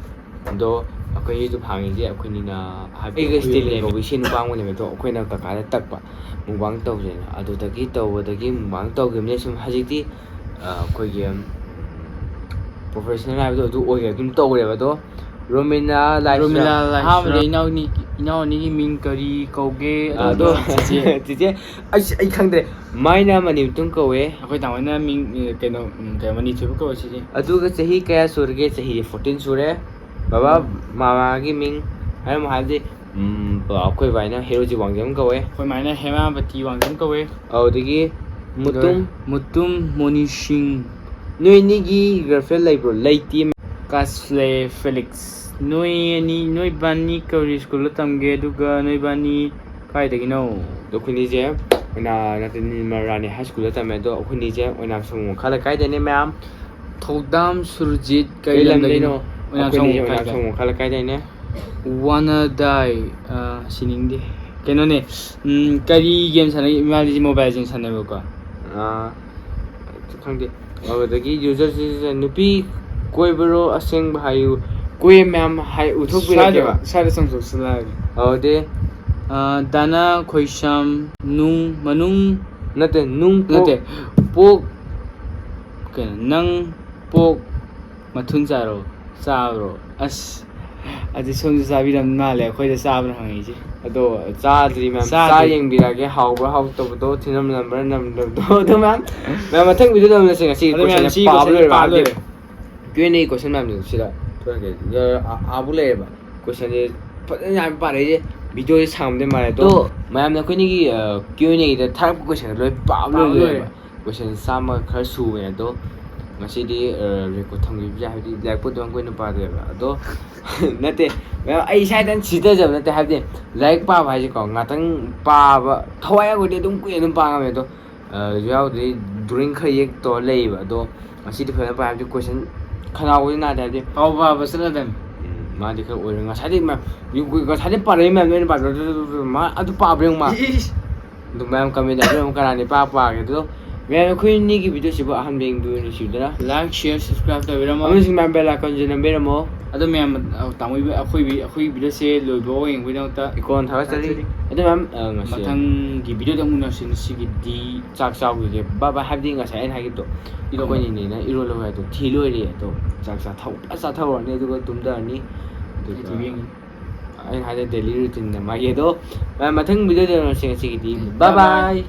ꯑꯗꯣ ꯑꯩꯈꯣꯏ YouTube ꯍꯥꯡꯉꯤꯁꯦ ꯑꯩꯈꯣꯏꯅꯤꯅ, ꯍꯥꯏꯕꯗꯤ ꯑꯩꯒ ꯑꯩꯈꯣꯏ ꯁ꯭ꯇꯦꯂꯤꯟ ꯂꯩꯃꯤꯟꯅꯕ ꯀꯧꯕ ꯏꯆꯦ ꯅꯨꯄꯥ ꯑꯃ ꯂꯩꯕꯗꯣ, ꯑꯩꯈꯣꯏꯅ ꯀꯀꯥꯗ ꯇꯛꯄ ꯃꯨꯛꯕꯥꯡ ꯇꯧꯁꯦꯅ꯫ ꯑꯗꯨꯗꯒꯤ ꯇꯧꯕꯗꯒꯤ ꯃꯨꯛꯕꯥꯡ ꯇꯧꯈꯤꯕꯅꯦ꯫ ꯁꯨꯝ ꯍꯧꯖꯤꯛꯇꯤ, ꯑ, ꯑꯩꯈꯣꯏꯒꯤ, ꯎꯝ, professional ꯍꯥꯏꯕꯗꯣ ꯑꯗꯨ ꯑꯣꯏꯈ꯭ꯔꯦ, ꯑꯗꯨꯝ ꯇꯧꯈ꯭ꯔꯦꯕ꯫ ꯑꯗꯣ ꯔꯣꯃꯤꯂꯥ ꯂꯥꯏꯁ꯭ꯔꯝ꯫ ꯔꯣꯃꯤꯂꯥ ꯂꯥꯏꯁ꯭ꯔꯝ꯫ ꯑꯍꯥꯟꯕꯗ ꯏꯅꯥꯎꯅꯤ-, ꯏꯅꯥꯎ ꯑꯅꯤꯒꯤ ꯃꯤꯡ ꯀꯔꯤ ꯀꯧꯒꯦ? ꯑꯗꯣ ꯑꯗꯣ ꯆꯤꯆꯦ꯫ ꯆꯤꯆꯦ, ꯑꯩ, ꯑꯩ ꯈꯪꯗ꯭ꯔꯦ꯫ ꯃꯥꯏꯅ ꯃꯅꯤꯃꯨꯇꯨꯝ ꯀꯧꯋꯦ꯫ ꯑꯩꯈꯣꯏ ꯇꯥꯃꯣꯅ ꯃꯤꯡ, ꯑ, ꯀꯩꯅꯣ, ꯎꯝ, ꯀꯩꯅꯣ, ꯃꯅꯤꯊꯣꯏꯕ ꯀꯧꯋꯦ ꯆꯤꯆꯦ꯫ ꯑꯗꯨꯒ ꯆꯍꯤ ꯀꯌꯥ ꯁꯨꯔꯒꯦ? ꯆꯍꯤꯁꯦ fourteen ꯁꯨꯔꯦ꯫ ꯕꯕꯥ, ꯎꯝ꯫ ꯃꯃꯥꯒꯤ ꯃꯤꯡ ꯍꯥꯏꯔꯝꯃꯣ ꯍꯥꯏꯕꯗꯤ, ꯎꯝ, ꯕ-, ꯑꯩꯈꯣꯏ ꯕꯥꯏꯅ ꯍꯦꯔꯣꯖꯤꯠ ꯋꯥꯡꯖꯝ ꯀꯧꯋꯦ꯫ ꯑꯩꯈꯣꯏ ꯃꯥꯏꯅ ꯍꯦꯃꯥꯕꯇꯤ ꯋꯥꯡꯖꯝ ꯀꯧꯋꯦ꯫ ꯑꯗꯨꯗꯒꯤ ꯃꯨꯇꯨꯝ꯫ ꯃꯨꯇꯨꯝ ꯃꯣꯅꯤ ꯁꯤꯡ꯫ ꯅꯣꯏ ꯑꯅꯤꯒꯤ girlfriend ꯂꯩꯕ꯭ꯔꯣ? ꯂꯩꯇꯦ꯫ ꯀꯥꯁꯂꯦ ꯐꯦꯂꯤꯛꯁ꯫ ꯅꯣꯏ ꯑꯅꯤ, ꯅꯣꯏ ꯕꯥꯅꯤ ꯀꯔꯤ ꯁ꯭ꯀꯨꯜꯗ ꯇꯝꯒꯦ? ꯑꯗꯨꯒ ꯅꯣꯏ ꯕꯥꯅꯤ ꯀꯥꯏꯗꯒꯤꯅꯣ? ꯑꯗꯣ ꯑꯩꯈꯣꯏꯅꯤꯁꯦ ꯑꯣꯏꯅꯥ-, ꯅꯠꯇꯦ, ꯅꯤꯔꯃꯜ ꯔꯥꯅꯤ ꯍꯥꯏ ꯁ꯭ꯀꯨꯜꯗ ꯇꯝꯃꯦ꯫ ꯑꯗꯣ ꯑꯩꯈꯣꯏꯅꯤꯁꯦ ꯑꯣꯏꯅꯥꯝ ꯁꯪꯒꯨꯝ ꯃꯈꯥ ꯂꯩꯀꯥꯏꯗꯩꯅꯦ, ꯃꯌꯥꯝ꯫ ꯊꯧꯗꯥꯝ ꯁꯨꯔꯖꯤꯠ ꯀꯩ ꯀꯩ ꯂꯝꯗꯒꯤꯅꯣ? ꯂꯝꯗꯩꯅꯣ? ꯑꯣꯏꯅꯥꯝ ꯑꯩꯈꯣꯏꯅꯤꯁꯦ ꯁꯪꯒꯨꯝ ꯑꯣꯏꯅꯥꯝ ꯃꯈꯥ ꯁꯪꯒꯨꯝ ꯃꯈꯥ ꯂꯩꯀꯥꯏꯗꯩꯅꯦ꯫ Wanna die, ꯑ, ꯁꯤꯅꯤꯡꯗꯦ꯫ ꯀꯩꯅꯣꯅꯦ, ꯎꯝ, ꯀꯔꯤ game ꯁꯥꯟꯅꯩ? ꯏꯃꯥꯗꯤ Mobile Legend ꯁꯥꯟꯅꯩꯕꯀꯣ꯫ ꯑꯥ, ꯈꯪꯗꯦ꯫ ꯑꯗꯨꯗꯒꯤ user ꯁꯤꯁꯦ ꯅꯨꯄꯤ ꯀꯣꯏꯕꯔꯣ ꯑꯁꯦꯡꯕ ꯍꯥꯏꯌꯨ꯫ ꯀꯣꯏ ꯃꯌꯥꯝ ꯍꯥꯏ, ꯎꯠꯊꯣꯛꯄꯤꯔꯛꯀꯦꯕ꯫ ꯁ꯭ꯋꯥꯏꯗ, ꯁ꯭ꯋꯥꯏꯗ ꯆꯣꯡꯊꯣꯛꯁꯤꯜꯂꯛꯑꯒꯦ꯫ ꯑꯗꯨꯗꯤ, ꯑ, ꯗꯥꯅꯥ ꯈꯣꯏꯁꯥꯝ ꯅꯨꯡ ꯃꯅꯨꯡ ꯅꯠꯇꯦ, ꯅꯨꯡ ꯄꯣꯛ-, ꯅꯠꯇꯦ, ꯄꯣꯛ, ꯀꯩꯅꯣ, ꯅꯪ ꯄꯣꯛ ꯃꯊꯨꯟ ꯆꯥꯔꯣ, ꯆꯥꯕ꯭ꯔꯣ? ꯑꯁ, ꯑꯗꯨ ꯁꯣꯝꯁꯨ ꯆꯥꯕꯤꯔꯝ ꯃꯥꯜꯂꯦ, ꯑꯩꯈꯣꯏꯗ ꯆꯥꯕ꯭ꯔꯥ ꯍꯪꯉꯛꯏꯁꯦ꯫ ꯑꯗꯣ ꯆꯥꯗ꯭ꯔꯤ ꯃꯌꯥꯝ꯫ ꯆꯥꯗ꯭ꯔꯤ꯫ ꯆꯥ ꯌꯦꯡꯕꯤꯔꯛꯑꯒꯦ, ꯍꯥꯎꯕ꯭ꯔꯥ ꯍꯥꯎꯇꯕꯗꯣ, ꯊꯤꯅꯝ ꯅꯝꯕ꯭ꯔꯥ ꯅꯝꯗꯕꯗꯣ꯫ ꯑꯗꯣ ꯃꯌꯥꯝ, ꯃꯌꯥꯝ ꯃꯊꯪ ꯚꯤꯗꯤꯑꯣꯗ ꯑꯃꯨꯛ ꯉꯁꯤ ꯑꯗꯣ ꯃꯌꯥꯝ ꯀꯣꯏꯁꯟꯁꯦ ꯁꯤ ꯄꯥꯕ ꯀꯣꯏꯁꯟꯁꯦ ꯂꯣꯏꯔꯕ ꯄꯥꯕ ꯍꯥꯏꯕꯗꯤ ꯂꯣꯏꯔꯦ꯫ ꯀ꯭ꯌꯨ ꯑꯦꯟ ꯑꯦ ꯀꯣꯏꯁꯟ ꯃꯌꯥꯝꯁꯦ ꯁꯤꯗ ꯊꯣꯛꯂꯛꯀꯦ꯫ ꯑ, ꯑ, ꯑꯥꯕꯨ ꯂꯩꯔꯦꯕ꯫ ꯀꯣꯏꯁꯟꯁꯦ ꯐꯖꯅ ꯌꯥꯝ ꯄꯥꯔꯛꯏꯁꯦ, ꯚꯤꯗꯤꯑꯣꯁꯦ ꯁꯥꯡꯕꯗꯤ ꯃꯥꯜꯂꯦ꯫ ꯑꯗꯣ ꯑꯗꯣ ꯃꯌꯥꯝꯅ ꯑꯩꯈꯣꯏꯅꯤꯒꯤ, ꯑ, ꯀ꯭ꯌꯨ ꯑꯦꯟ ꯑꯦꯗ ꯊꯥꯔꯛꯄ ꯀꯣꯏꯁꯟ ꯂꯣꯏ ꯄꯥꯕ ꯄꯥꯕ ꯂꯣꯏꯔꯦꯕ꯫ ꯂꯣꯏꯔꯦ꯫ ꯀꯣꯏꯁꯟ ꯆꯥꯝꯃ ꯈꯔ ꯁꯨꯕꯅꯦ꯫ ꯑꯗꯣ ꯉꯁꯤꯗꯤ, ꯑ, ꯔꯦꯀꯣꯔꯗ ꯊꯝꯈꯤꯕꯁꯦ, ꯍꯥꯏꯕꯗꯤ ꯂꯥꯏꯔꯤꯛ ꯄꯣꯠꯇꯣ ꯌꯥꯝ ꯀꯨꯏꯅ ꯄꯥꯗꯦꯕ꯫ ꯑꯗꯣ ꯅꯠꯇꯦ, ꯃꯌꯥꯝ, ꯑꯩ ꯏꯁꯥ ꯏꯊꯟ ꯁꯤꯊꯖꯕ ꯅꯠꯇꯦ, ꯍꯥꯏꯕꯗꯤ ꯂꯥꯏꯔꯤꯛ ꯄꯥꯕ ꯍꯥꯏꯁꯦꯀꯣ, ꯉꯥꯛꯇꯪ ꯄꯥꯕ ꯊꯋꯥꯏ ꯌꯥꯎꯈ꯭ꯔꯗꯤ ꯑꯗꯨꯝ ꯀꯨꯏꯅ ꯑꯗꯨꯝ ꯄꯥ ꯉꯝꯃꯦ꯫ ꯑꯗꯣ, ꯑ, ꯌꯥꯎꯗ꯭ꯔꯗꯤ ꯗ꯭ꯔꯣꯌꯤꯡ ꯈꯔ ꯌꯦꯛ ꯇꯧꯔ ꯂꯩꯌꯦꯕ꯫ ꯑꯗꯣ ꯉꯁꯤꯗꯤ ꯐꯖꯅ ꯄꯥꯏ, ꯍꯥꯏꯕꯗꯤ ꯀꯣꯏꯁꯟ ꯈꯅꯥꯎꯒꯗꯤ ꯅꯥꯗꯦ, ꯍꯥꯏꯕꯗꯤ ꯄꯥꯎ ꯄꯥꯕ ꯆꯠꯂꯗꯝꯅꯤ꯫ ꯎꯝ, ꯃꯥꯗꯤ ꯈꯔ ꯑꯣꯏꯔꯦ꯫ ꯉꯁꯥꯏꯗꯤ ꯃꯥ-, ꯉꯁꯥꯏꯗꯤ ꯄꯥꯔꯛꯏ ꯃꯌꯥꯝꯗꯣ ꯑꯩꯅ ꯄꯥꯕ, ꯃꯥ ꯑꯗꯨ ꯄꯥꯕ꯭ꯔꯥ ꯌꯦꯡꯉꯨ ꯃꯥ꯫ ꯏꯁ꯫ ꯑꯗꯨ ꯃꯌꯥꯝ ꯀꯃꯦꯟꯗ ꯑꯗꯨꯝ ꯀꯅꯥꯅ ꯏꯄꯥ ꯄꯥꯒꯦ꯫ ꯑꯗꯣ ꯃꯌꯥꯝ ꯑꯩꯈꯣꯏ ꯑꯅꯤꯒꯤ ꯚꯤꯗꯤꯑꯣꯁꯤꯕꯨ ꯑꯍꯥꯟꯕ ꯌꯦꯡꯕꯤꯌꯨ ꯅꯨꯡꯁꯤꯕꯤꯗꯅ꯫ Like, share, subscribe ꯇꯧꯕꯤꯔꯝꯃꯣ꯫ ꯑꯃꯁꯨꯡ ꯃꯌꯥꯝ bell icon ꯁꯦ ꯅꯝꯕꯤꯔꯝꯃꯣ꯫ ꯑꯗꯣ ꯃꯌꯥꯝ, ꯑ, ꯇꯥꯃꯣ ꯏꯕ-, ꯑꯩꯈꯣꯏ ꯚꯤ-, ꯑꯩꯈꯣꯏꯒꯤ ꯚꯤꯗꯤꯑꯣꯁꯦ ꯂꯣꯏꯕꯐꯥꯎ ꯌꯦꯡꯕꯒꯤꯗꯃꯛꯇ ꯏꯀꯣꯟ ꯊꯥꯒꯠꯆꯔꯤ꯫ ꯊꯥꯒꯠꯆꯔꯤ꯫ ꯑꯗꯣ ꯃꯌꯥꯝ, ꯑ, ꯉꯁꯤ ꯃꯊꯪꯒꯤ ꯚꯤꯗꯤꯑꯣꯗ ꯑꯃꯨꯛ ꯎꯅꯁꯤ꯫ ꯉꯁꯤꯒꯤꯗꯤ ꯆꯥꯛ ꯆꯥꯎꯈꯤꯒꯦ꯫ Bye bye꯫ ꯍꯥꯏꯕꯗꯤ ꯉꯁꯥꯏ ꯑꯩꯅ ꯍꯥꯏꯈꯤꯕꯗꯣ, ꯏꯔꯣꯜꯂꯣ꯫ ꯑꯩꯈꯣꯏꯅꯤꯅꯦꯅ ꯏꯔꯣꯜꯂꯣ ꯍꯥꯏꯗꯣ ꯊꯤ ꯂꯣꯏꯔꯦ꯫ ꯑꯗꯣ ꯆꯥꯛ ꯆꯥꯊꯣꯛ-, ꯐꯖ ꯆꯥꯊꯣꯛꯑꯅꯤ, ꯑꯗꯨꯒ ꯇꯨꯝꯊꯔꯅꯤ꯫ ꯑꯗꯨꯒ ꯌꯦꯡꯉꯤ꯫ ꯑꯩꯅ ꯍꯥꯏꯗꯤ daily routine ꯗ ꯃꯥꯒꯤ꯫ ꯑꯗꯣ ꯃꯌꯥꯝ ꯃꯊꯪ ꯚꯤꯗꯤꯑꯣꯗ ꯎꯅꯁꯤ꯫ ꯉꯁꯤꯒꯤꯗꯤ bye bye꯫